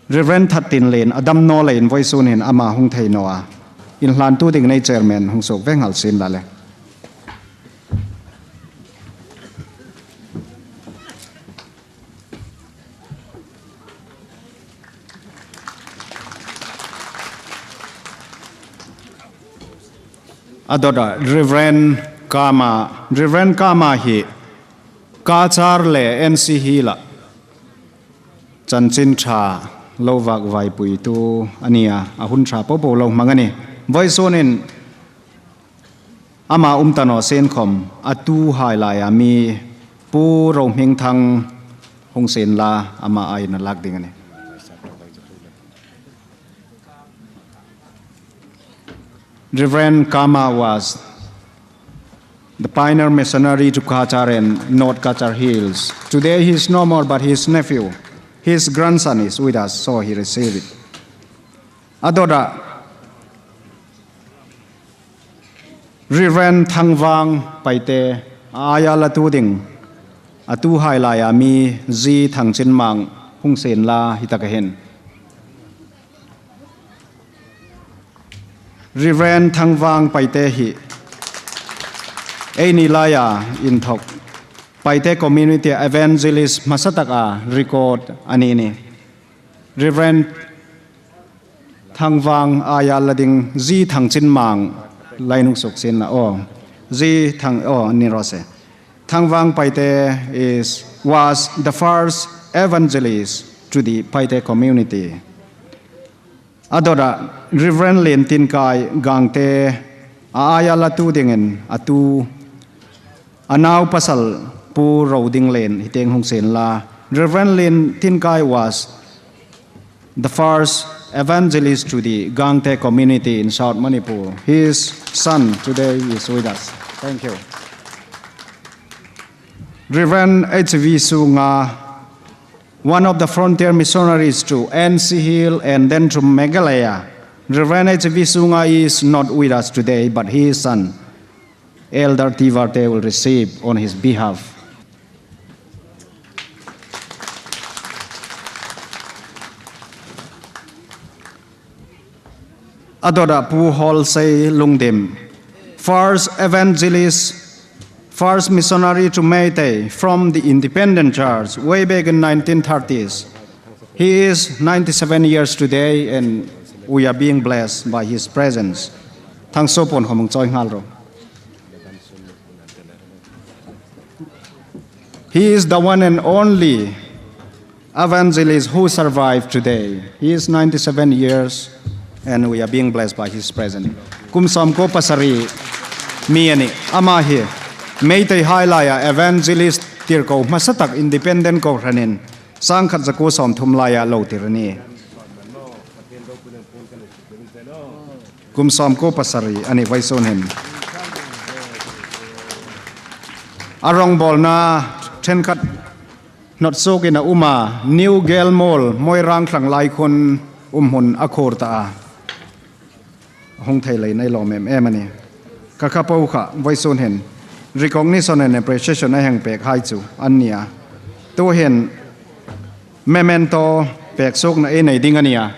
Reverend Thatinlen a dam naw leiin vawisun hin ama hung thei naw a. Inhlantu dingin ei chairman hung suok ve nghal sien la le. A dawta Reverend Kama, Reverend Kama hi Cachar le N C Hills-a chanchin ṭha lo vak vaipuitu a nih a, a hun ṭha popo lo hmang a nih. Vawisun hin ama um ta naw sien khawm, a tuhai laia mi Pu Rohmingthang hung sien la, ama aiin a lak ding a nih. Reverend Kama was the pioneer missionary to Cachar and North Cachar Hills. Today he is no more, but his nephew, his grandson is with us, so he received it. A dawta Reverend Thangvang Paite, a aia latu ding, a tuhai laia mi Zi Thangchinmang hung sien la hi taka hin. Reverend Thangvang Paite hi eini laia inthok Paite community evangelist hmasa taka record a ni a nih. Reverend Thangvang aia la ding Zi Thangchinmang, lainung suk sien la aw. Zi Thang, aw, ni raw se. Thangvang Paite is, was the first evangelist to the Paite community. A dawta Reverend Lien Tinkai Gangte, a aia latu dingin a tu, a nau pasal Pu Roding Lien hi tieng hung sien la. Reverend Lien Tinkai was the first evangelist to the Gangte community in South Manipur. His son today is with us. Thank you. Reverend H V Sunga, one of the frontier missionaries to N C Hill and then to Meghalaya. Reverend H V Sunga is not with us today, but his son, Elder Tivarte, will receive on his behalf. A dawta Pu Holsei Lungdim, first evangelist, first missionary to Meitei from the Independent Church way back in nineteen thirties. He is ninety-seven years today, and we are being blessed by his presence. Thangsuo puon khawm hung chawi nghal ro. He is the one and only evangelist who survived today. He is ninety-seven years, and we are being blessed by his presence. Kum sawmkuo pasari mi a nih. Ama hi Meiteihai laia evangelist tirko hmasa tak, independent kohranin sangkhat zakuo sawmthum laia lo tir a nih. Kum sawmkuo pasari a nih vawisun hin. A rongbawlna ṭhenkhat hnawt suokin a um a, New Gelmol, Moirang Thlanglai khun um hun a khur ta a. Hung thei leiin ei lawm em em a nih. Ka kha po kha vawisun hin recognition and appreciation ei hang pekhai chu an nih a. Tuhin memento pek suokna ei nei ding a nih a.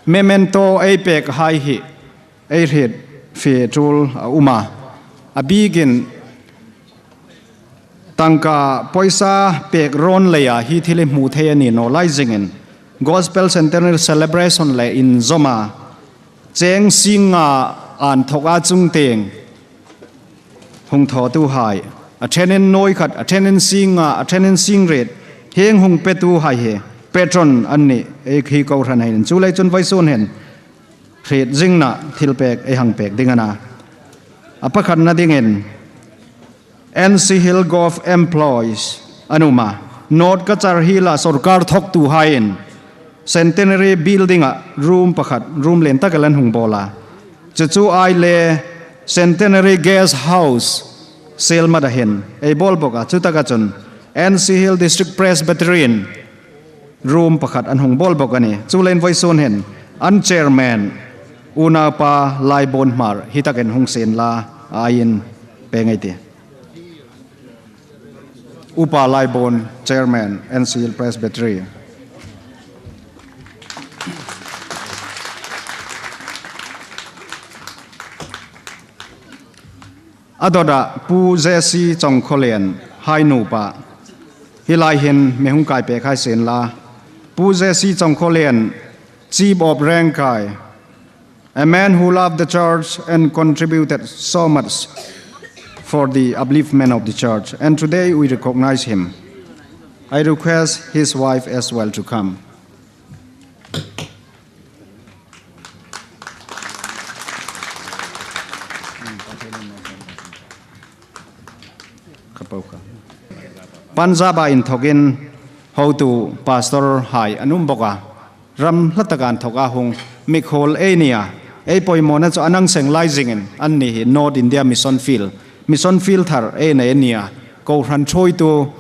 Memento ei pekhai hi ei hriet fie tul a um a. A bikin tangka pawisa pek rawn leia hi thil hi hmu thei a ni naw lai zingin, Gospel Centenary Celebration le inzawma cheng sing nga inthawka chungtieng hung thawtuhai, a ṭhenin nuoi khat, a ṭhenin sing nga, a ṭhenin sing riet, hieng hung petuhai hi patron an nih, ei hi kohran hai hin. Chuleiin chun vawisun hin hriet zingna thilpek ei hang pek ding a na. A pakhatna dingin N C Hill Golf employees an um a, North Cachar Hill-a sawrkar thawktuhaiin Centenary Building-a room pakhat, room lien tak el an hung bawl a. Chu chu ei le Centenary Guest House Sielmata hin ei bawl bawk a, chu taka chun N C Hill District Presbytery-in room pakhat an hung bawl bawk a nih. Chuleiin vawisun hin an chairman, Unaupa Laibuon Hmar, hi takin hung sien la, aiin pek ngei ei tih. Upa Laibuon, chairman, N C Hill Presbytery. A dawta Pu J C Chawngkhawlien hai nupa, hi lai hin mi hung kai pek hai sien la. Pu J C Chawngkhawlien, Chief of Rengkai, a man who loved the church and contributed so much for the upliftment of the church. And today we recognize him. I request his wife as well to come. Kha po kha. Punjab-a inthokin hotu pastor hai an um bawk a. Ram hla taka inthoka hung mikhuol ei ni a. Ei pawimawna chu a nang seng lai zingin anni hi North India Mission Field, Mission Field thar ei nei a ni a. Kohran thuoitu,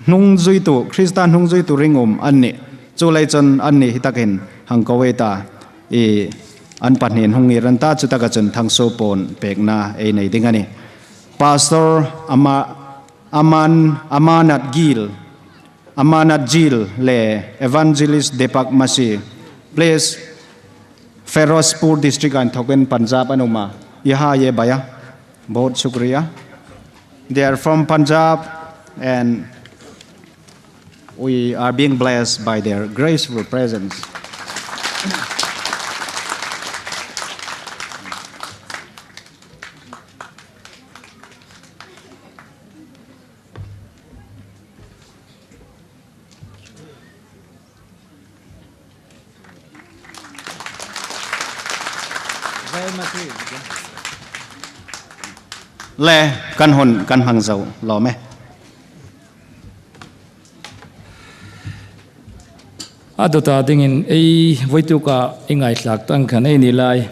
hnungzuitu, Krista hnungzuitu ringum an nih. Chuleiin chun anni hi takin hang ko ei ta. I an pahniin hung ngir an ta, chu taka chun thangsuo puon pekna ei nei ding a nih. Pastor Ama, Aman, Amanat Gill, Amanat Gill le Evangelist Deepak Masi, please, Ferozpur district-a inthokin Punjab an um a. Yahan ye bhaiya, bahut shukriya. They are from Punjab and we are being blessed by their graceful presence. Le, kan hun, kan hmang zo lawm e. A dawta dingin ei vawituk a i ngaithlak tang khan ei ni lai.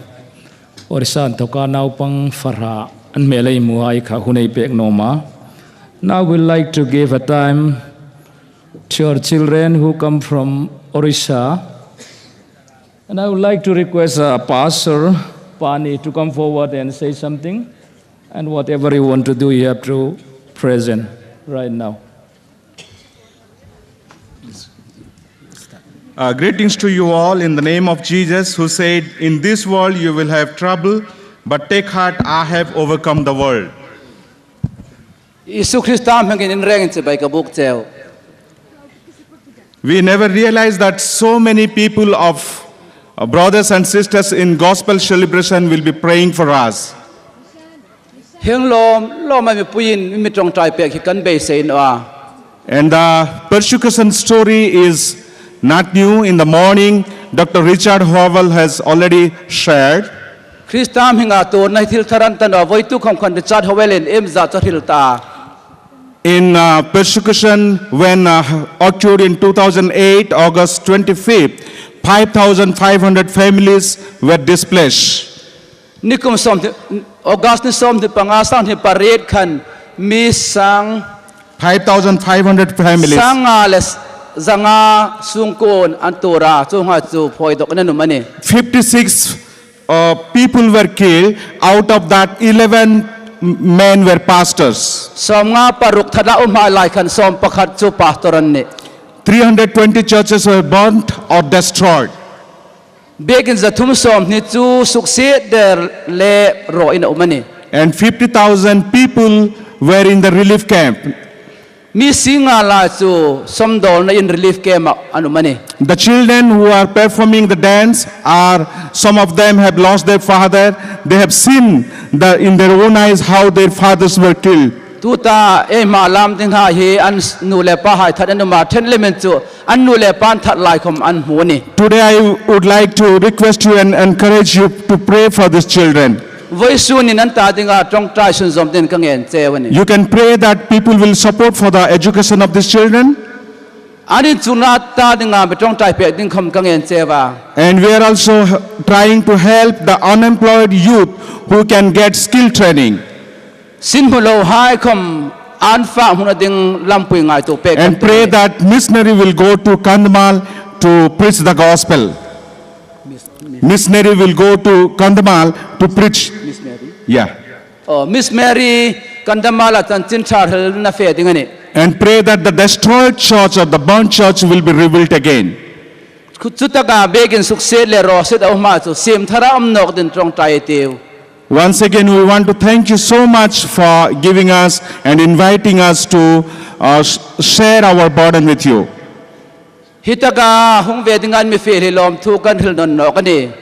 Orissa inthoka naupang fahra an hmel ei hmuhai kha hun ei pek nuom a. Now we'd like to give a time to our children who come from Orissa. And I would like to request, uh, Pastor Pani to come forward and say something. And whatever you want to do, you have to present right now. Uh, greetings to you all in the name of Jesus, who said, "In this world you will have trouble, but take heart, I have overcome the world." Isu Krista hmingin in rengin chibai ka buk cheu. We never realized that so many people of, uh, brothers and sisters in gospel celebration will be praying for us. Hieng lawm lawma mipuiin mi ṭawngṭai pek hi kan beisei naw a. And the persecution story is not new. In the morning, Doctor Richard Howell has already shared. Krista hminga tuorna hi thil thar a ni ta naw a, vawituk khawm khan Richard Howell-in iem zat chu a hril ta. In, uh, persecution when, uh, occurred in two thousand eight, August twenty-fifth, five thousand five hundred families were displaced. Nikum sawm, August ni sawmhni panga, sanghni pariet khan mi sang, five thousand five hundred families. Sanga le zanga sungkuon an tuor a, chuonghai chu phawi dawkin an um a nih. Fifty-six, uh, people were killed. Out of that, eleven men were pastors. Sawmnga paruk that a umhai lai khan sawmpakhat chu pastor an nih. Three hundred twenty churches were burnt or destroyed. Biekin zathum sawmhni chu suksiet der le rawin a um a nih. And fifty thousand people were in the relief camp. Mi singnga lai chu sawmdawlna in relief camp-ah an um a nih. The children who are performing the dance are, some of them have lost their father. They have seen the, in their own eyes how their fathers were killed. Tuta ei hma lam dinghai hi an nu le pahai that an um a, ṭhen lemin chu an nu le pa an that lai khawm an hmu a nih. Today I would like to request you and encourage you to pray for these children. Vawisun hin an ta dinga ṭawngṭai sunzawm dingin ka ngen cheu a nih. You can pray that people will support for the education of these children. An inchukna ta dinga mi ṭawngṭai pek ding khawm ka ngen cheu a. And we are also h-, trying to help the unemployed youth who can get skill training. Sin hmu lohai khawm an fak hmuna ding lampui ngaituo pek kan ti. And pray that missionary will go to Kandhamal to preach the gospel. Missionary will go to Kandhamal to preach. Missionary. Yeah. Oh, Miss Mary, Kandhamal-a chanchin ṭha hrilna fe ding a nih. And pray that the destroyed church or the burnt church will be rebuilt again. Chu taka biekin suksiet le rawsiet a um a chu siem thara um nawk dingin ṭawngṭai ei tiu. Once again, we want to thank you so much for giving us and inviting us to, uh, sh-, share our burden with you. Hi taka hung ve dinga mi fiel hi lawmthu kan hril nawn nawk a nih.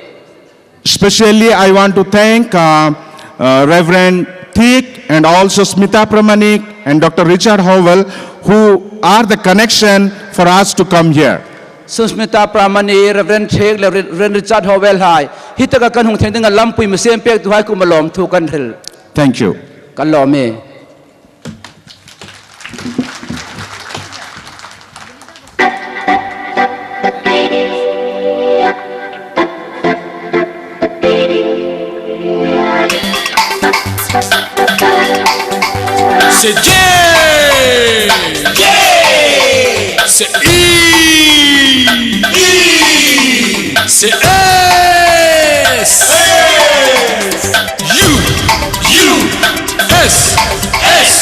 Especially, I want to thank, uh, uh, Reverend Thik and also Smita Pramanik and Doctor Richard Howell, who are the connection for us to come here. Susmita Pramanik, Reverend Thik le Reverend Richard Howell hai hi taka kan hung thei dinga lampui mi siem pektuhai kuoma lawmthu kan hril. Thank you. Kan lawm e. Say J. J. Say E. E. Say S. S. U. U. S. S.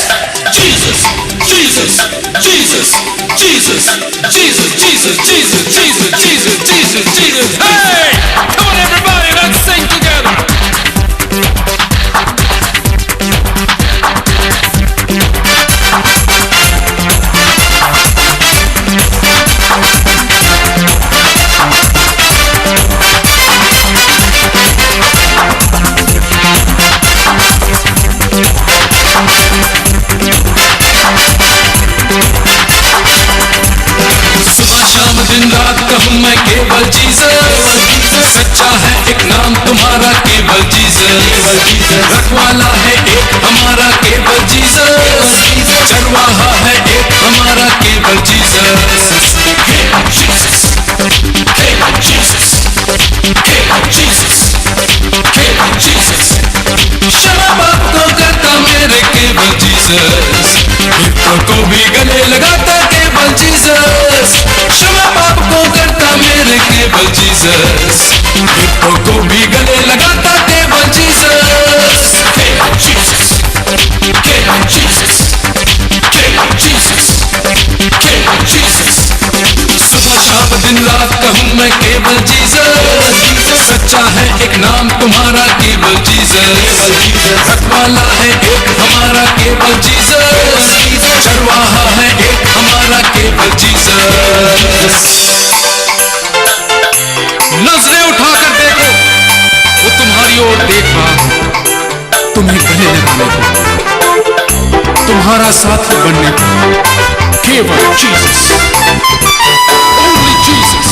Jesus. Jesus. Jesus. Jesus. Jesus. Jesus. Jesus. Jesus. Jesus. Jesus. Hey! Come on, everybody, let's sing together. सुबह शाम दिन रात कहूँ मैं केवल जीसस। सच्चा है एक नाम तुम्हारा केवल जीसस। रखवाला है एक हमारा केवल जीसस। चरवाहा है एक हमारा केवल जीसस। केवल जीसस। केवल जीसस। केवल जीसस। केवल जीसस। क्षमा पाप को करता मेरे केवल जीसस। पीड़ितों को भी गले लगाता केवल जीसस। क्षमा पाप को करता मेरे केवल जीसस। पीड़ितों को भी गले लगाता केवल जीसस। केवल जीसस। केवल जीसस। केवल जीसस। केवल जीसस। सुबह शाम दिन रात कहूँ मैं केवल जीसस। सच्चा है एक नाम तुम्हारा केवल जीसस। रखवाला है एक हमारा केवल जीसस। चरवाहा है एक हमारा केवल जीसस। नजरें उठाकर देखो, वो तुम्हारी ओर देख रहा है। तुम्हें गले लगाने को, तुम्हारा साथी बनने को, केवल जीसस, only जीसस।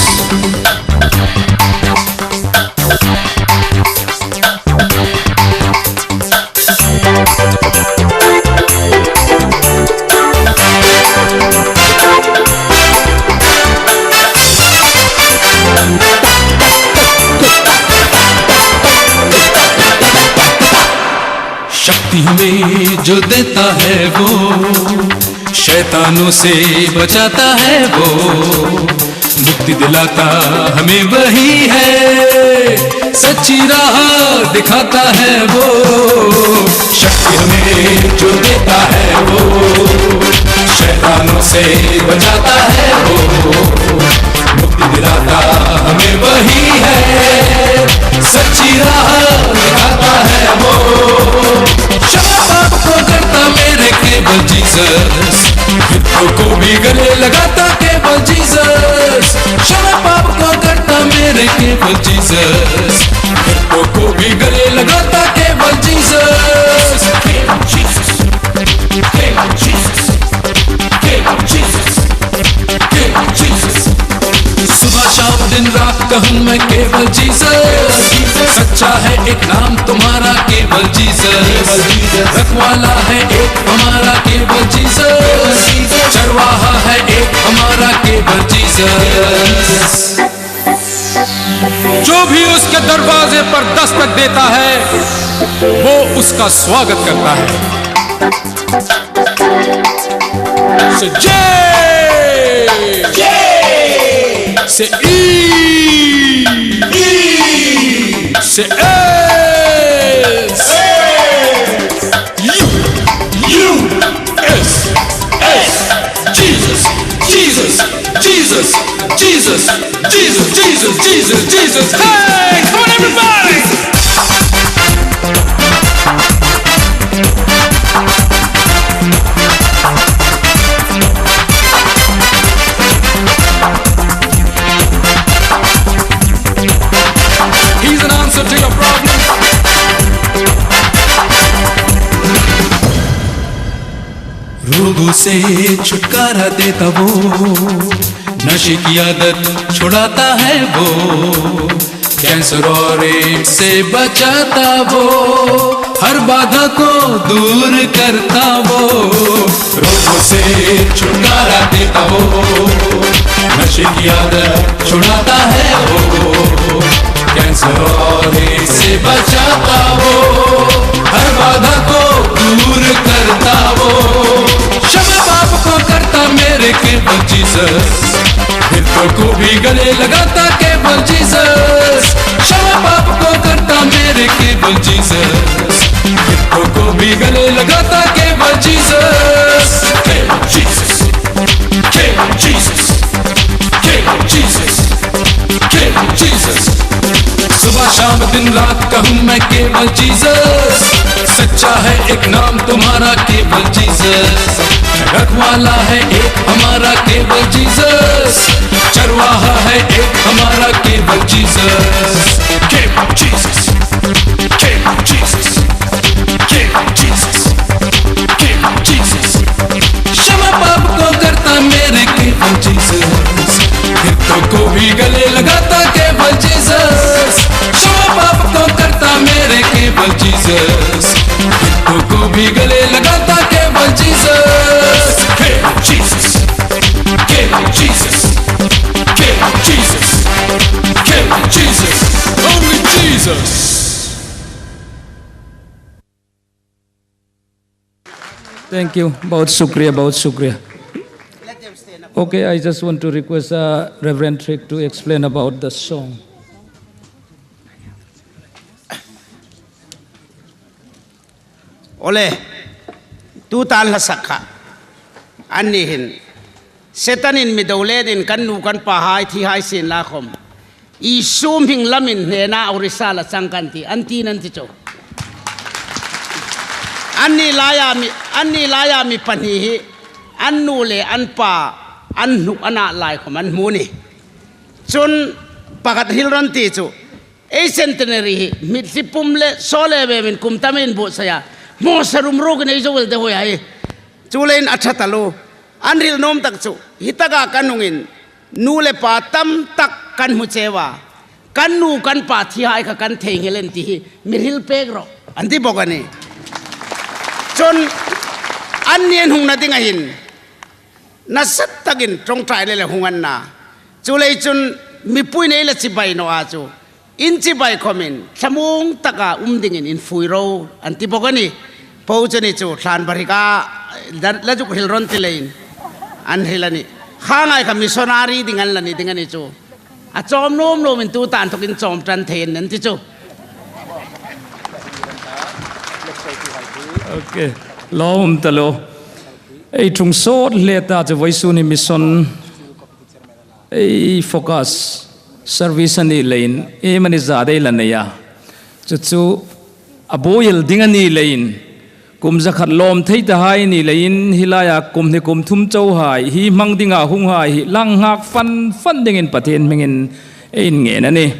शक्ति हमें जो देता है वो, शैतानों से बचाता है वो, मुक्ति दिलाता हमें वही है, सच्ची राह दिखाता है वो। शक्ति हमें जो देता है वो, शैतानों से बचाता है वो, मुक्ति दिलाता हमें वही है, सच्ची राह दिखाता है वो। क्षमा पाप को करता मेरे केवल जीसस, पीड़ितों को भी गले लगाता केवल जीसस। क्षमा पाप को करता मेरे केवल जीसस, पीड़ितों को भी गले लगाता केवल जीसस। केवल जीसस। केवल जीसस। केवल जीसस। केवल जीसस। सुबह शाम दिन रात कहूँ मैं केवल जीसस। सच्चा है एक नाम तुम्हारा केवल जीसस। रखवाला है एक हमारा केवल जीसस। चरवाहा है एक हमारा केवल जीसस। जो भी उसके दरवाजे पर दस्तक देता है, वो उसका स्वागत करता है। Say J. J. Say E. E. Say S. S. U. U. S. S. Jesus. Jesus. Jesus. Jesus. Jesus, Jesus, Jesus, Jesus. Hey, come on, everybody! He's an answer to your problem. रोगों से छुटकारा देता वो, नशे की आदत छुड़ाता है वो, कैंसर और एड्स से बचाता वो, हर बाधा को दूर करता वो। रोगों से छुटकारा देता वो, नशे की आदत छुड़ाता है वो, कैंसर और एड्स से बचाता वो, हर बाधा को हितों को भी गले लगाता केवल जीसस, क्षमा पाप को करता मेरे केवल जीसस, हितों को भी गले लगाता केवल जीसस, केवल जीसस, केवल जीसस, केवल जीसस, केवल जीसस। सुबह शाम दिन रात कहूँ मैं केवल जीसस, सच्चा है एक नाम तुम्हारा केवल जीसस, रखवाला है एक हमारा केवल जीसस, चरवाहा है एक हमारा केवल जीसस, केवल जीसस, केवल जीसस, केवल जीसस, केवल जीसस। क्षमा पाप को करता मेरे केवल जीसस, हितों को भी गले लगाता केवल जीसस, क्षमा पाप को करता मेरे केवल जीसस, हितों को भी गले लगाता केवल जीसस, केवल जीसस, केवल जीसस, केवल जीसस, केवल Jesus, only Jesus. Thank you. बहुत शुक्रिया, बहुत शुक्रिया। Okay, I just want to request, uh, Reverend Trick to explain about the song. Ole, tuta la sak kha. Anni hin. Setanin mi do letin kan nu kan pahai thi hai sin la khom. Isu hming lamin hnena Orissa la chang kan tih, an ti nan ti chu. Anni laia mi, anni laia mi pahni hi, an nu le an pa, an hnuk an ah lai khom an hmu ni. Chun pakhat hril ran ti chu. Ei centenary hi, mi thli pum le, so le ve min kum tamin bu saya. Mo sarum ru kin ei zo wel de hoi ai. Chu lein a ṭha talu. An hril nuom tak chu. Hi taka kan hungin. Nu le pa tam tak kan hmu cheu a. Kan nu kan pa thi hai kha kan thei nghel an ti hi. Mi hril pek ro. An ti bok a ni. Chun anni an hungna ding a hin. Nasa takin ṭawngṭai le le hung an na. Chu lei chun mipuiin ei la chibai naw a chu. In chibai khomin, thlamuong taka um dingin in fui ro, an ti bok a ni. Po chu ni chu, thlan barika, la, la zuk hril ron ti leiin. An hril a ni. Kha ngai kha missionary ding an la ni ding a ni chu. A chawm nuom nuomin tuta inthokin chawm ṭan thei an ti chu. Okay. Lawm ta lo. Ei ṭhung sawt hle ta chu vawisun hi mission ei focus service a ni leiin, ei mani zat ei la nei a. Chu chu a buoi el ding a ni leiin, kum zakhat lawm thei ta hai ni leiin, hi laia kum hni kum thum chau hai, hi hmang dinga hung hai, hi lang nghak fan fan dingin Pathien hmingin ei ngen a ni.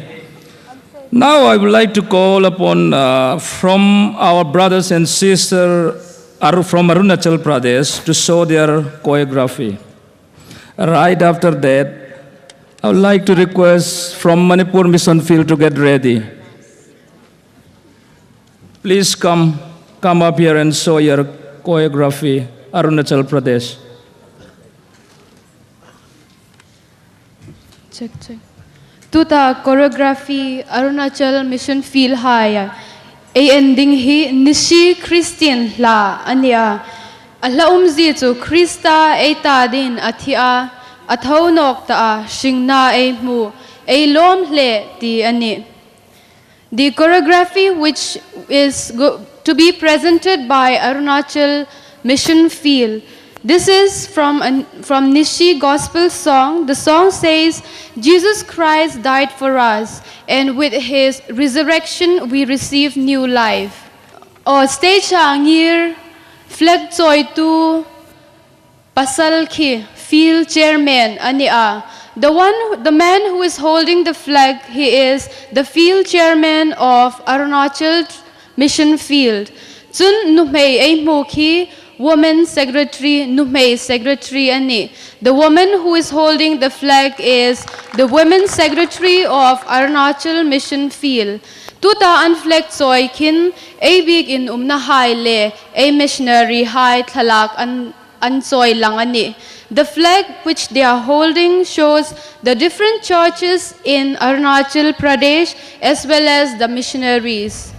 Now I would like to call upon, uh, from our brothers and sisters Aru-, from Arunachal Pradesh to show their choreography. Right after that, I would like to request from Manipur Mission Field to get ready. Please come, come up here and show your choreography, Arunachal Pradesh. Check, check. Tuta choreography Arunachal Mission Field haia ei en ding hi Nisi Christian hla a ni a. A hla umzie chu Krista ei ta dingin a thi a, a tho nawk ta a, hringna ei hmu, ei lawm hle ti a nih. The choreography which is go-, to be presented by Arunachal Mission Field. This is from an, from Nisi Gospel song. The song says, "Jesus Christ died for us, and with his resurrection we receive new life." Aw stage-a ngir flag chawitu pasal khi field chairman a ni a. The one, the man who is holding the flag, he is the field chairman of Arunachal Mission Field. Chun nuhmei ei hmu khi women secretary, nuhmei secretary a nih. The woman who is holding the flag is the women secretary of Arunachal Mission Field. Tuta an flag chawi khin ei biekin umna hai le ei missionary hai thlalak an an chawi lang a nih. The flag which they are holding shows the different churches in Arunachal Pradesh as well as the missionaries.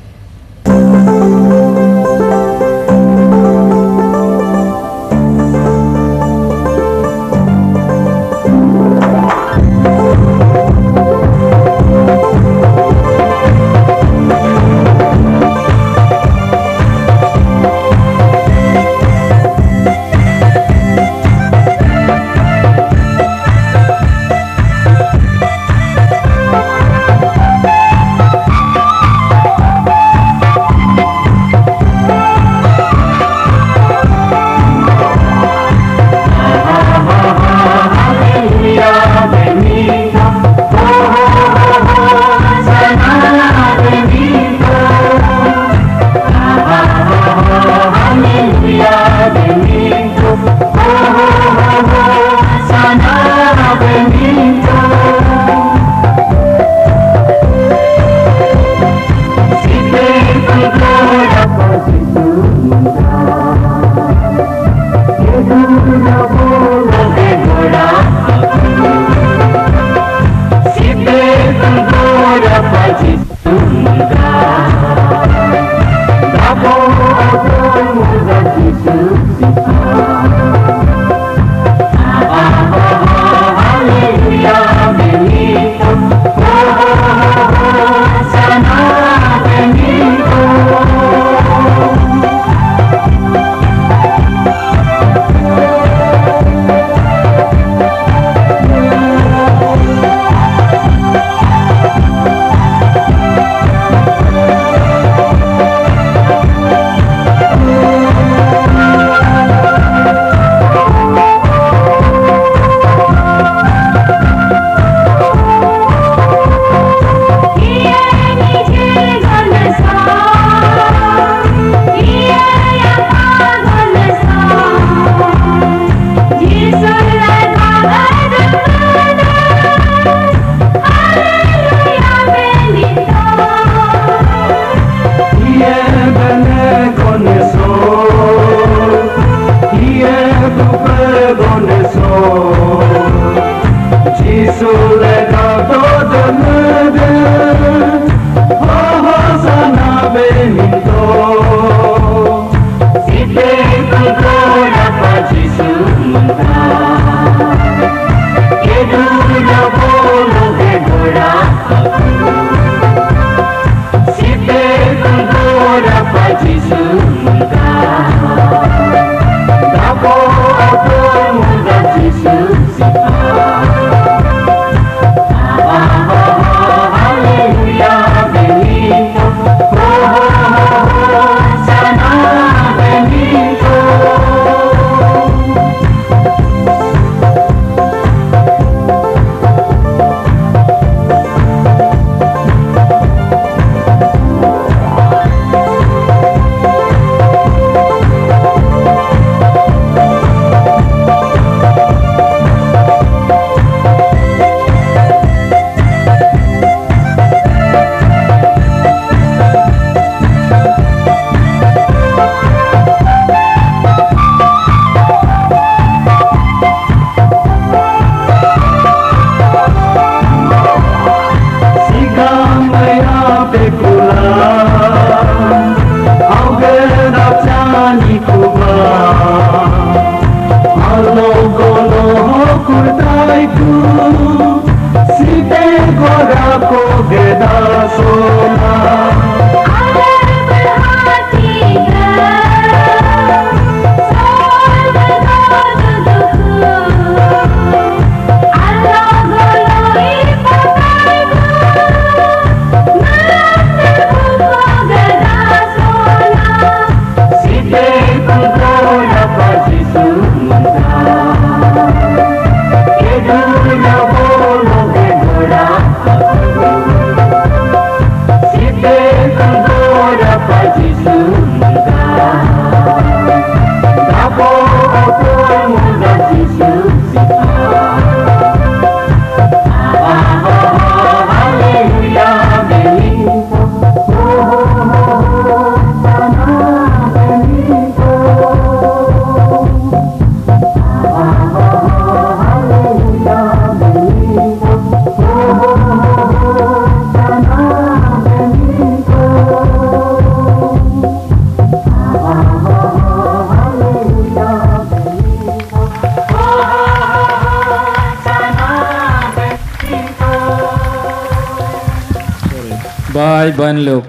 Bye, Banluk,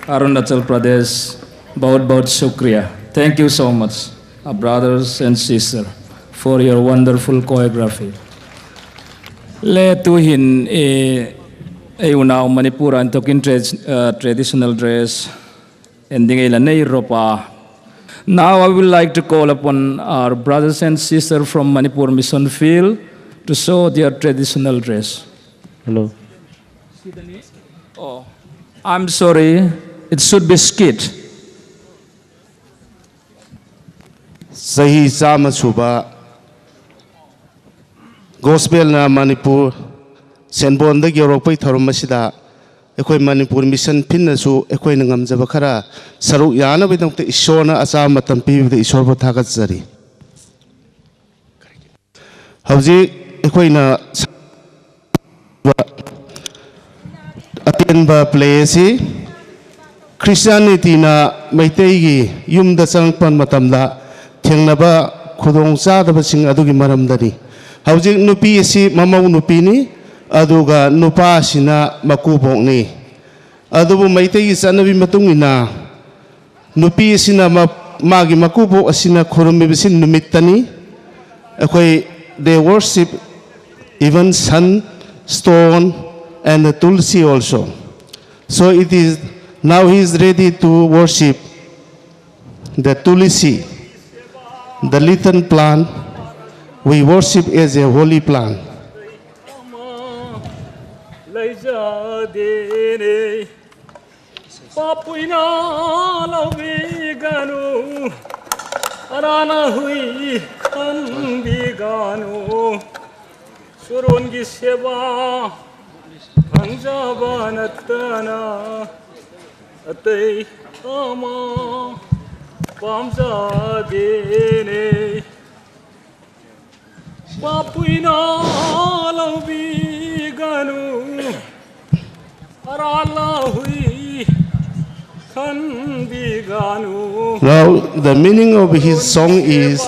Arunachal Pradesh. Bahut, bahut shukriya. Thank you so much, our brothers and sisters, for your wonderful choreography. Le tuhin, eh, ei unau Manipur inthokin tra-, uh, traditional dress en ding ei la nei rawp a. Now I would like to call upon our brothers and sisters from Manipur Mission Field to show their traditional dress. Hello. Oh, I'm sorry. It should be skit. Sahi sama suba Gospel na Manipur Senbon da yorok pai tharum masida ꯑꯩꯈꯣꯏ ꯃꯅꯤꯄꯨꯔ ꯃꯤꯁꯟ ꯐꯤꯟꯅꯁꯨ ꯑꯩꯈꯣꯏꯅ ꯉꯝꯖꯕ ꯈꯔ ꯁꯔꯨꯛ ꯌꯥꯅꯕꯒꯤꯗꯃꯛꯇ ꯏꯁꯣꯔꯅ ꯑꯆꯥ ꯃꯇꯝ ꯄꯤꯕꯗ ꯏꯁꯣꯔꯕꯨ ꯊꯥꯒꯠꯆꯔꯤ꯫ ꯍꯧꯖꯤꯛ ꯑꯩꯈꯣꯏꯅ ꯑꯇꯦꯟꯕ play ꯑꯁꯤ ꯈ꯭ꯔꯤꯁꯇꯤꯌꯥꯅꯤꯇꯤꯅ ꯃꯩꯇꯩꯒꯤ ꯌꯨꯝꯗ ꯆꯪꯂꯛꯄ ꯃꯇꯝꯗ ꯊꯦꯡꯅꯕ ꯈꯨꯗꯣꯡꯆꯥꯗꯕꯁꯤꯡ ꯑꯗꯨꯒꯤ ꯃꯔꯝꯗꯅꯤ꯫ ꯍꯧꯖꯤꯛ ꯅꯨꯄꯤ ꯑꯁꯤ ꯃꯃꯧ ꯅꯨꯄꯤꯅꯤ, ꯑꯗꯨꯒ ꯅꯨꯄꯥꯁꯤꯅ ꯃꯀꯨꯕꯣꯛꯅꯤ꯫ ꯑꯗꯨꯕꯨ ꯃꯩꯇꯩꯒꯤ ꯆꯠꯅꯕꯤ ꯃꯇꯨꯡ ꯏꯟꯅ ꯅꯨꯄꯤ ꯑꯁꯤꯅ ꯃ-, ꯃꯥꯒꯤ ꯃꯀꯨꯕꯣꯛ ꯑꯁꯤꯅ ꯈꯨꯔꯨꯝꯃꯤꯕꯁꯤ ꯅꯨꯃꯤꯠꯇꯅꯤ꯫ ꯑꯩꯈꯣꯏ, they worship even sun, stone, and the tulsi also. So it is, now he is ready to worship the tulsi, the little plant we worship as a holy plant. ꯄꯥꯞꯄꯨꯏꯅ ꯂꯧꯕꯤꯒꯅꯨ, ꯑꯔꯥꯟꯅ ꯍꯨꯏ ꯈꯟꯕꯤꯒꯅꯨ꯫ ꯁꯨꯔꯣꯟꯒꯤ ꯁꯦꯕꯥ ꯈꯪꯖꯕ ꯅꯠꯇꯅ ꯑꯇꯩ ꯑꯃ ꯄꯥꯝꯖꯗꯦꯅꯦ꯫ ꯄꯥꯞꯄꯨꯏꯅ ꯂꯧꯕꯤꯒꯅꯨ, ꯑꯔꯥꯟꯅ ꯍꯨꯏ ꯈꯟꯕꯤꯒꯅꯨ꯫ Now, the meaning of his song is,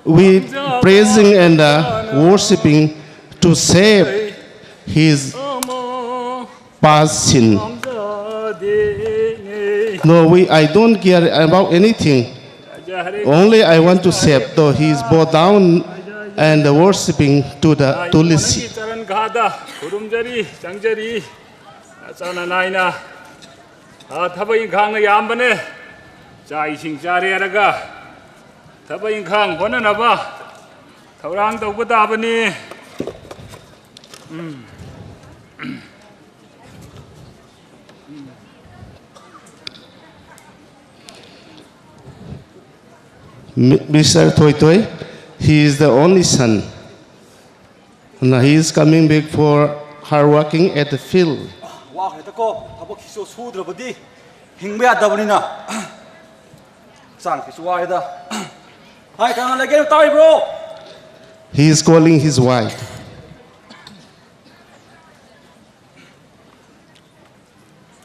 we praising and, uh, worshiping to save his past sin. No, we, I don't care about anything. Only I want to save. So he is bow down and worshipping to the Tulsi. Charan ꯈꯥꯗ ꯈꯨꯔꯨꯝꯖꯔꯤ, ꯆꯪꯖꯔꯤ꯫ ꯆꯥꯅ ꯅꯥꯏꯅ, ꯑ, ꯊꯕꯛ ꯏꯪꯈꯥꯡꯅ ꯌꯥꯝꯕꯅꯦ꯫ ꯆꯥꯛ ꯏꯁꯤꯡ ꯆꯥꯔꯦ ꯍꯥꯏꯔꯒ ꯊꯕꯛ ꯏꯪꯈꯥꯡ ꯍꯣꯠꯅꯅꯕ ꯊꯧꯔꯥꯡ ꯇꯧꯕ ꯇꯥꯕꯅꯤ꯫ ꯎꯝ꯫ Mi-, Mister Thoitoi, he is the only son. Now he is coming back for hard working at the field. ꯋꯥꯈ꯭ꯔꯦꯗꯀꯣ, ꯊꯕꯛꯁꯤꯁꯨ ꯁꯨꯗ꯭ꯔꯕꯗꯤ ꯍꯤꯡꯕ ꯌꯥꯗꯕꯅꯤꯅ꯫ ꯍꯛꯆꯥꯡꯁꯤꯁꯨ ꯋꯥꯔꯦꯗ꯫ ꯍꯥꯏ, ꯀꯅꯥ ꯂꯩꯒꯦ? ꯇꯥꯔꯤꯕ꯭ꯔꯣ? He is calling his wife.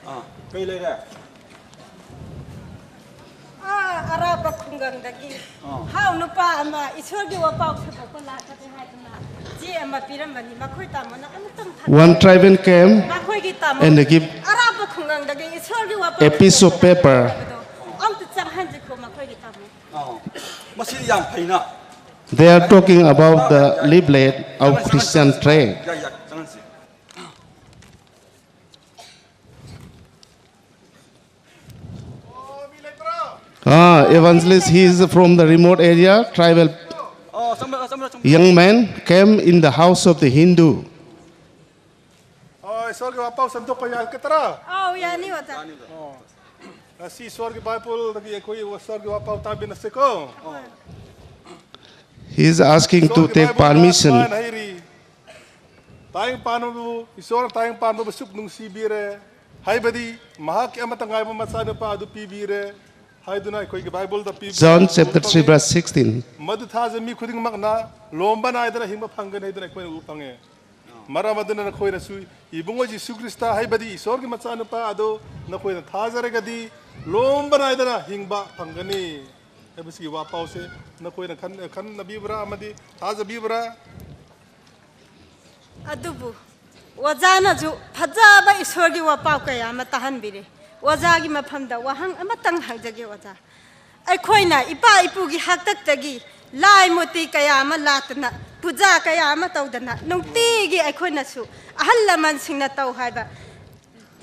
ꯑꯥ, ꯀꯩ ꯂꯩꯔꯦ? ꯑꯥ, ꯑꯔꯥꯞꯄ ꯈꯨꯡꯒꯪꯗꯒꯤ ꯑꯥ꯫ ꯍꯥꯎ ꯅꯨꯄꯥ ꯑꯃ ꯏꯁꯣꯔꯒꯤ ꯋꯥꯄꯥꯎ ꯁꯟꯗꯣꯛꯄ ꯂꯥꯛꯀꯅꯤ ꯍꯥꯏꯗꯨꯅ ꯆꯦ ꯑꯃ ꯄꯤꯔꯝꯕꯅꯤ꯫ ꯃꯈꯣꯏ ꯇꯥꯃꯣꯅ ꯑꯃꯇꯪ ꯐꯥ-, One tribe came ꯃꯈꯣꯏꯒꯤ ꯇꯥꯃꯣ and give ꯑꯔꯥꯞꯄ ꯈꯨꯡꯒꯪꯗꯒꯤ ꯏꯁꯣꯔꯒꯤ ꯋꯥꯄꯥꯎ a piece of ꯁꯟꯗꯣꯛꯄ paper. ꯂꯥꯛꯀꯅꯤ ꯍꯥꯏꯕꯗꯣ ꯑꯝꯇ ꯆꯪꯍꯟꯁꯤꯀꯣ ꯃꯈꯣꯏꯒꯤ ꯇꯥꯃꯣ꯫ ꯑꯥ, ꯃꯁꯤꯗꯤ ꯌꯥꯝ ꯐꯩꯅ꯫ They are talking about the leaflet of Christian trade. ꯌꯥꯏ, ꯌꯥꯏ, ꯆꯪꯍꯟꯁꯤ꯫ Ah, evangelist, he is from the remote area, tribal young man came in the house of the Hindu. ꯑꯣ, ꯏꯁꯣꯔꯒꯤ ꯋꯥꯄꯥꯎ ꯁꯟꯗꯣꯛꯄ ꯌꯥꯒꯗ꯭ꯔꯥ? ꯑꯧ, ꯌꯥꯅꯤ, ꯑꯣꯖꯥ꯫ ꯑꯣ, ꯉꯁꯤ ꯏꯁꯣꯔꯒꯤ ꯕꯥꯏꯕꯜꯗꯒꯤ ꯑꯩꯈꯣꯏ ꯏꯁꯣꯔꯒꯤ ꯋꯥꯄꯥꯎ ꯇꯥꯃꯤꯟꯅꯁꯤꯀꯣ꯫ He is asking to take permission. ꯏꯁꯣꯔꯒꯤ ꯕꯥꯏꯕꯜꯗ ꯁꯨꯃꯥꯏꯅ ꯍꯥꯏꯔꯤ, "ꯇꯥꯏꯕꯪ ꯄꯥꯟꯕꯕꯨ, ꯏꯁꯣꯔꯅ ꯇꯥꯏꯕꯪ ꯄꯥꯟꯕꯕꯨ ꯁꯨꯛ ꯅꯨꯡꯁꯤꯕꯤꯔꯦ, ꯍꯥꯏꯕꯗꯤ ꯃꯍꯥꯛꯀꯤ ꯑꯃꯠꯇ ꯉꯥꯏꯕ ꯃꯆꯥꯅꯨꯄꯥ ꯑꯗꯨ ꯄꯤꯕꯤꯔꯦ ꯍꯥꯏꯗꯨꯅ ꯑꯩꯈꯣꯏꯒꯤ ꯕꯥꯏꯕꯜꯗ ꯄꯤꯕꯤꯔꯦ꯫ John chapter three verse sixteen. ꯃꯗꯨ ꯊꯥꯖꯕ ꯃꯤ ꯈꯨꯗꯤꯡꯃꯛꯅ ꯂꯣꯝꯕ ꯅꯥꯏꯗꯅ ꯍꯤꯡꯕ ꯐꯪꯒꯅꯤ ꯍꯥꯏꯗꯨꯅ ꯑꯩꯈꯣꯏꯅ ꯎꯕ ꯐꯪꯉꯦ꯫ ꯃꯔꯝ ꯑꯗꯨꯅ ꯅꯈꯣꯏꯅꯁꯨ ꯏꯕꯨꯡꯉꯣ ꯖꯤꯁꯨ ꯈ꯭ꯔꯤꯁꯇ, ꯍꯥꯏꯕꯗꯤ ꯏꯁꯣꯔꯒꯤ ꯃꯆꯥꯅꯨꯄꯥ ꯑꯗꯨ ꯅꯈꯣꯏꯅ ꯊꯥꯖꯔꯒꯗꯤ ꯂꯣꯝꯕ ꯅꯥꯏꯗꯅ ꯍꯤꯡꯕ ꯐꯪꯒꯅꯤ" ꯍꯥꯏꯕꯁꯤꯒꯤ ꯋꯥꯄꯥꯎꯁꯦ ꯅꯈꯣꯏꯅ ꯈꯟ-, ꯈꯟꯅꯕꯤꯕ꯭ꯔꯥ ꯑꯃꯗꯤ ꯊꯥꯖꯕꯤꯕ꯭ꯔꯥ? ꯑꯗꯨꯕꯨ ꯑꯣꯖꯥꯅꯁꯨ ꯐꯖꯕ ꯏꯁꯣꯔꯒꯤ ꯋꯥꯄꯥꯎ ꯀꯌꯥ ꯑꯃ ꯇꯥꯍꯟꯕꯤꯔꯦ꯫ ꯑꯣꯖꯥꯒꯤ ꯃꯐꯝꯗ ꯋꯥꯍꯪ ꯑꯃꯇꯪ ꯍꯪꯖꯒꯦ ꯑꯣꯖꯥ꯫ ꯑꯩꯈꯣꯏꯅ ꯏꯄꯥ ꯏꯄꯨꯒꯤ ꯍꯥꯛꯇꯛꯇꯒꯤ ꯂꯥꯏ ꯃꯨꯔꯇꯤ ꯀꯌꯥ ꯑꯃ ꯂꯥꯠꯇꯅ, ꯄꯨꯖꯥ ꯀꯌꯥ ꯑꯃ ꯇꯧꯗꯅ, ꯅꯨꯡꯇꯤꯒꯤ ꯑꯩꯈꯣꯏꯅꯁꯨ ꯑꯍꯜ ꯂꯃꯟꯁꯤꯡꯅ ꯇꯧ ꯍꯥꯏꯕ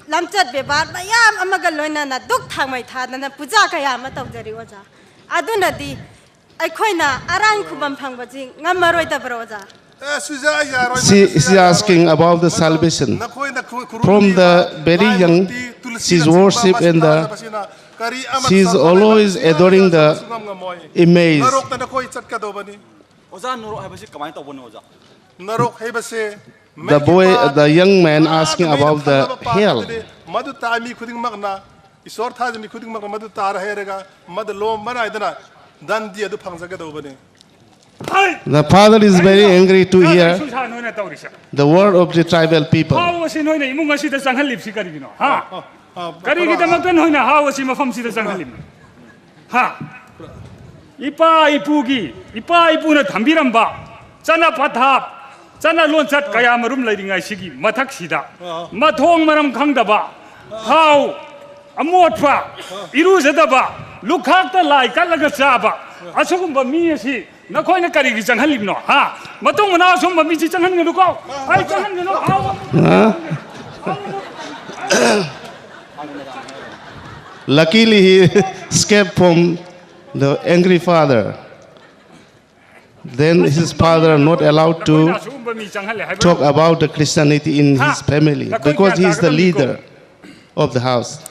ꯂꯝꯆꯠ ꯕꯦꯕꯥꯔ ꯃꯌꯥꯝ ꯑꯃꯒ ꯂꯣꯏꯅꯅ ꯙꯨꯛ ꯊꯥꯎꯃꯩ ꯊꯥꯗꯅ ꯄꯨꯖꯥ ꯀꯌꯥ ꯑꯃ ꯇꯧꯖꯔꯤ ꯑꯣꯖꯥ꯫ ꯑꯗꯨꯅꯗꯤ ꯑꯩꯈꯣꯏꯅ ꯑꯔꯥꯟ ꯈꯨꯕꯝ ꯐꯪꯕꯁꯤ ꯉꯝꯃꯔꯣꯏꯗꯕ꯭ꯔꯣ ꯑꯣꯖꯥ? ꯑꯦ, ꯁꯤꯁꯦ ꯑꯩ ꯌꯥꯔꯣꯏ, She, ꯃꯁꯤꯁꯦ she is ꯌꯥꯔꯣꯏ꯫ Asking about the ꯑꯗꯣ salvation. ꯅꯈꯣꯏꯅ ꯈꯨ-, ꯈꯨꯔꯨꯝꯂꯤꯕ From the very ꯂꯥꯏ young, ꯃꯨꯔꯇꯤ, ꯇꯨꯜꯁꯤꯅ she's ꯆꯤꯡꯕ worshipped in the, ꯃꯁꯤꯅ ꯀꯔꯤ ꯑꯃ she's ꯆꯥꯎꯊꯣꯛꯂꯣꯏ, always adoring the ꯁꯨꯡꯉꯝ ꯉꯝꯃꯣꯏ꯫ Image. ꯅꯔꯣꯛꯇ ꯅꯈꯣꯏ ꯆꯠꯀꯗꯧꯕꯅꯤ꯫ ꯑꯣꯖꯥ, ꯅꯔꯣꯛ ꯍꯥꯏꯕꯁꯤ ꯀꯃꯥꯏꯅ ꯇꯧꯕꯅꯣ, ꯑꯣꯖꯥ? ꯅꯔꯣꯛ ꯍꯥꯏꯕꯁꯦ The boy, the young man asking about the hell. ꯃꯗꯨ ꯇꯥꯏ ꯃꯤ ꯈꯨꯗꯤꯡꯃꯛꯅ, ꯏꯁꯣꯔ ꯊꯥꯖ ꯃꯤ ꯈꯨꯗꯤꯡꯃꯛꯅ ꯃꯗꯨ ꯇꯥꯔ ꯍꯩꯔꯒ ꯃꯗꯨ ꯂꯣꯝ ꯃꯔꯥꯏꯗꯅ ꯗꯟꯗꯤ ꯑꯗꯨ ꯐꯪꯖꯒꯗꯧꯕꯅꯤ꯫ The father is very angry to hear the word of the tribal people. ꯍꯥꯎ ꯑꯁꯤ ꯅꯣꯏꯅ ꯏꯃꯨꯡ ꯑꯁꯤꯗ ꯆꯪꯍꯜꯂꯤꯕꯁꯤ ꯀꯔꯤꯒꯤꯅꯣ? ꯍꯥ? ꯑ, ꯑ, ꯀꯔꯤꯒꯤꯗꯃꯛꯇ ꯅꯣꯏꯅ ꯍꯥꯎ ꯑꯁꯤ ꯃꯐꯝꯁꯤꯗ ꯆꯪꯍꯜꯂꯤꯕꯅꯣ? ꯍꯥ? ꯏꯄꯥ ꯏꯄꯨꯒꯤ, ꯏꯄꯥ ꯏꯄꯨꯅ ꯊꯝꯕꯤꯔꯝꯕ ꯆꯠꯅ ꯄꯊꯥꯞ, ꯆꯠꯅ ꯂꯣꯟꯆꯠ ꯀꯌꯥ ꯃꯔꯨꯝ ꯂꯩꯔꯤꯉꯩꯁꯤꯒꯤ ꯃꯊꯛꯁꯤꯗ ꯃꯊꯣꯡ ꯃꯔꯝ ꯈꯪꯗꯕ, ꯍꯥꯎ, ꯑꯃꯣꯠꯄ, ꯏꯔꯨꯖꯗꯕ, ꯂꯨꯈꯥꯛꯇ ꯂꯥꯏ ꯀꯠꯂꯒ ꯆꯥꯕ, ꯑꯁꯤꯒꯨꯝꯕ ꯃꯤ ꯑꯁꯤ ꯅꯈꯣꯏꯅ ꯀꯔꯤꯒꯤ ꯆꯪꯍꯜꯂꯤꯕꯅꯣ? ꯍꯥ? ꯃꯇꯨꯡ ꯃꯅꯥꯎ ꯑꯁꯨꯝꯕ ꯃꯤꯁꯤ ꯆꯪꯍꯟꯒꯅꯨꯀꯣ꯫ ꯑꯩ ꯆꯪꯍꯟꯒꯅꯨ꯫ ꯍꯥꯎ꯫ Huh? Luckily, he escaped from the angry father. Then his father not allowed to talk about the Christianity in his family because he is the leader of the house.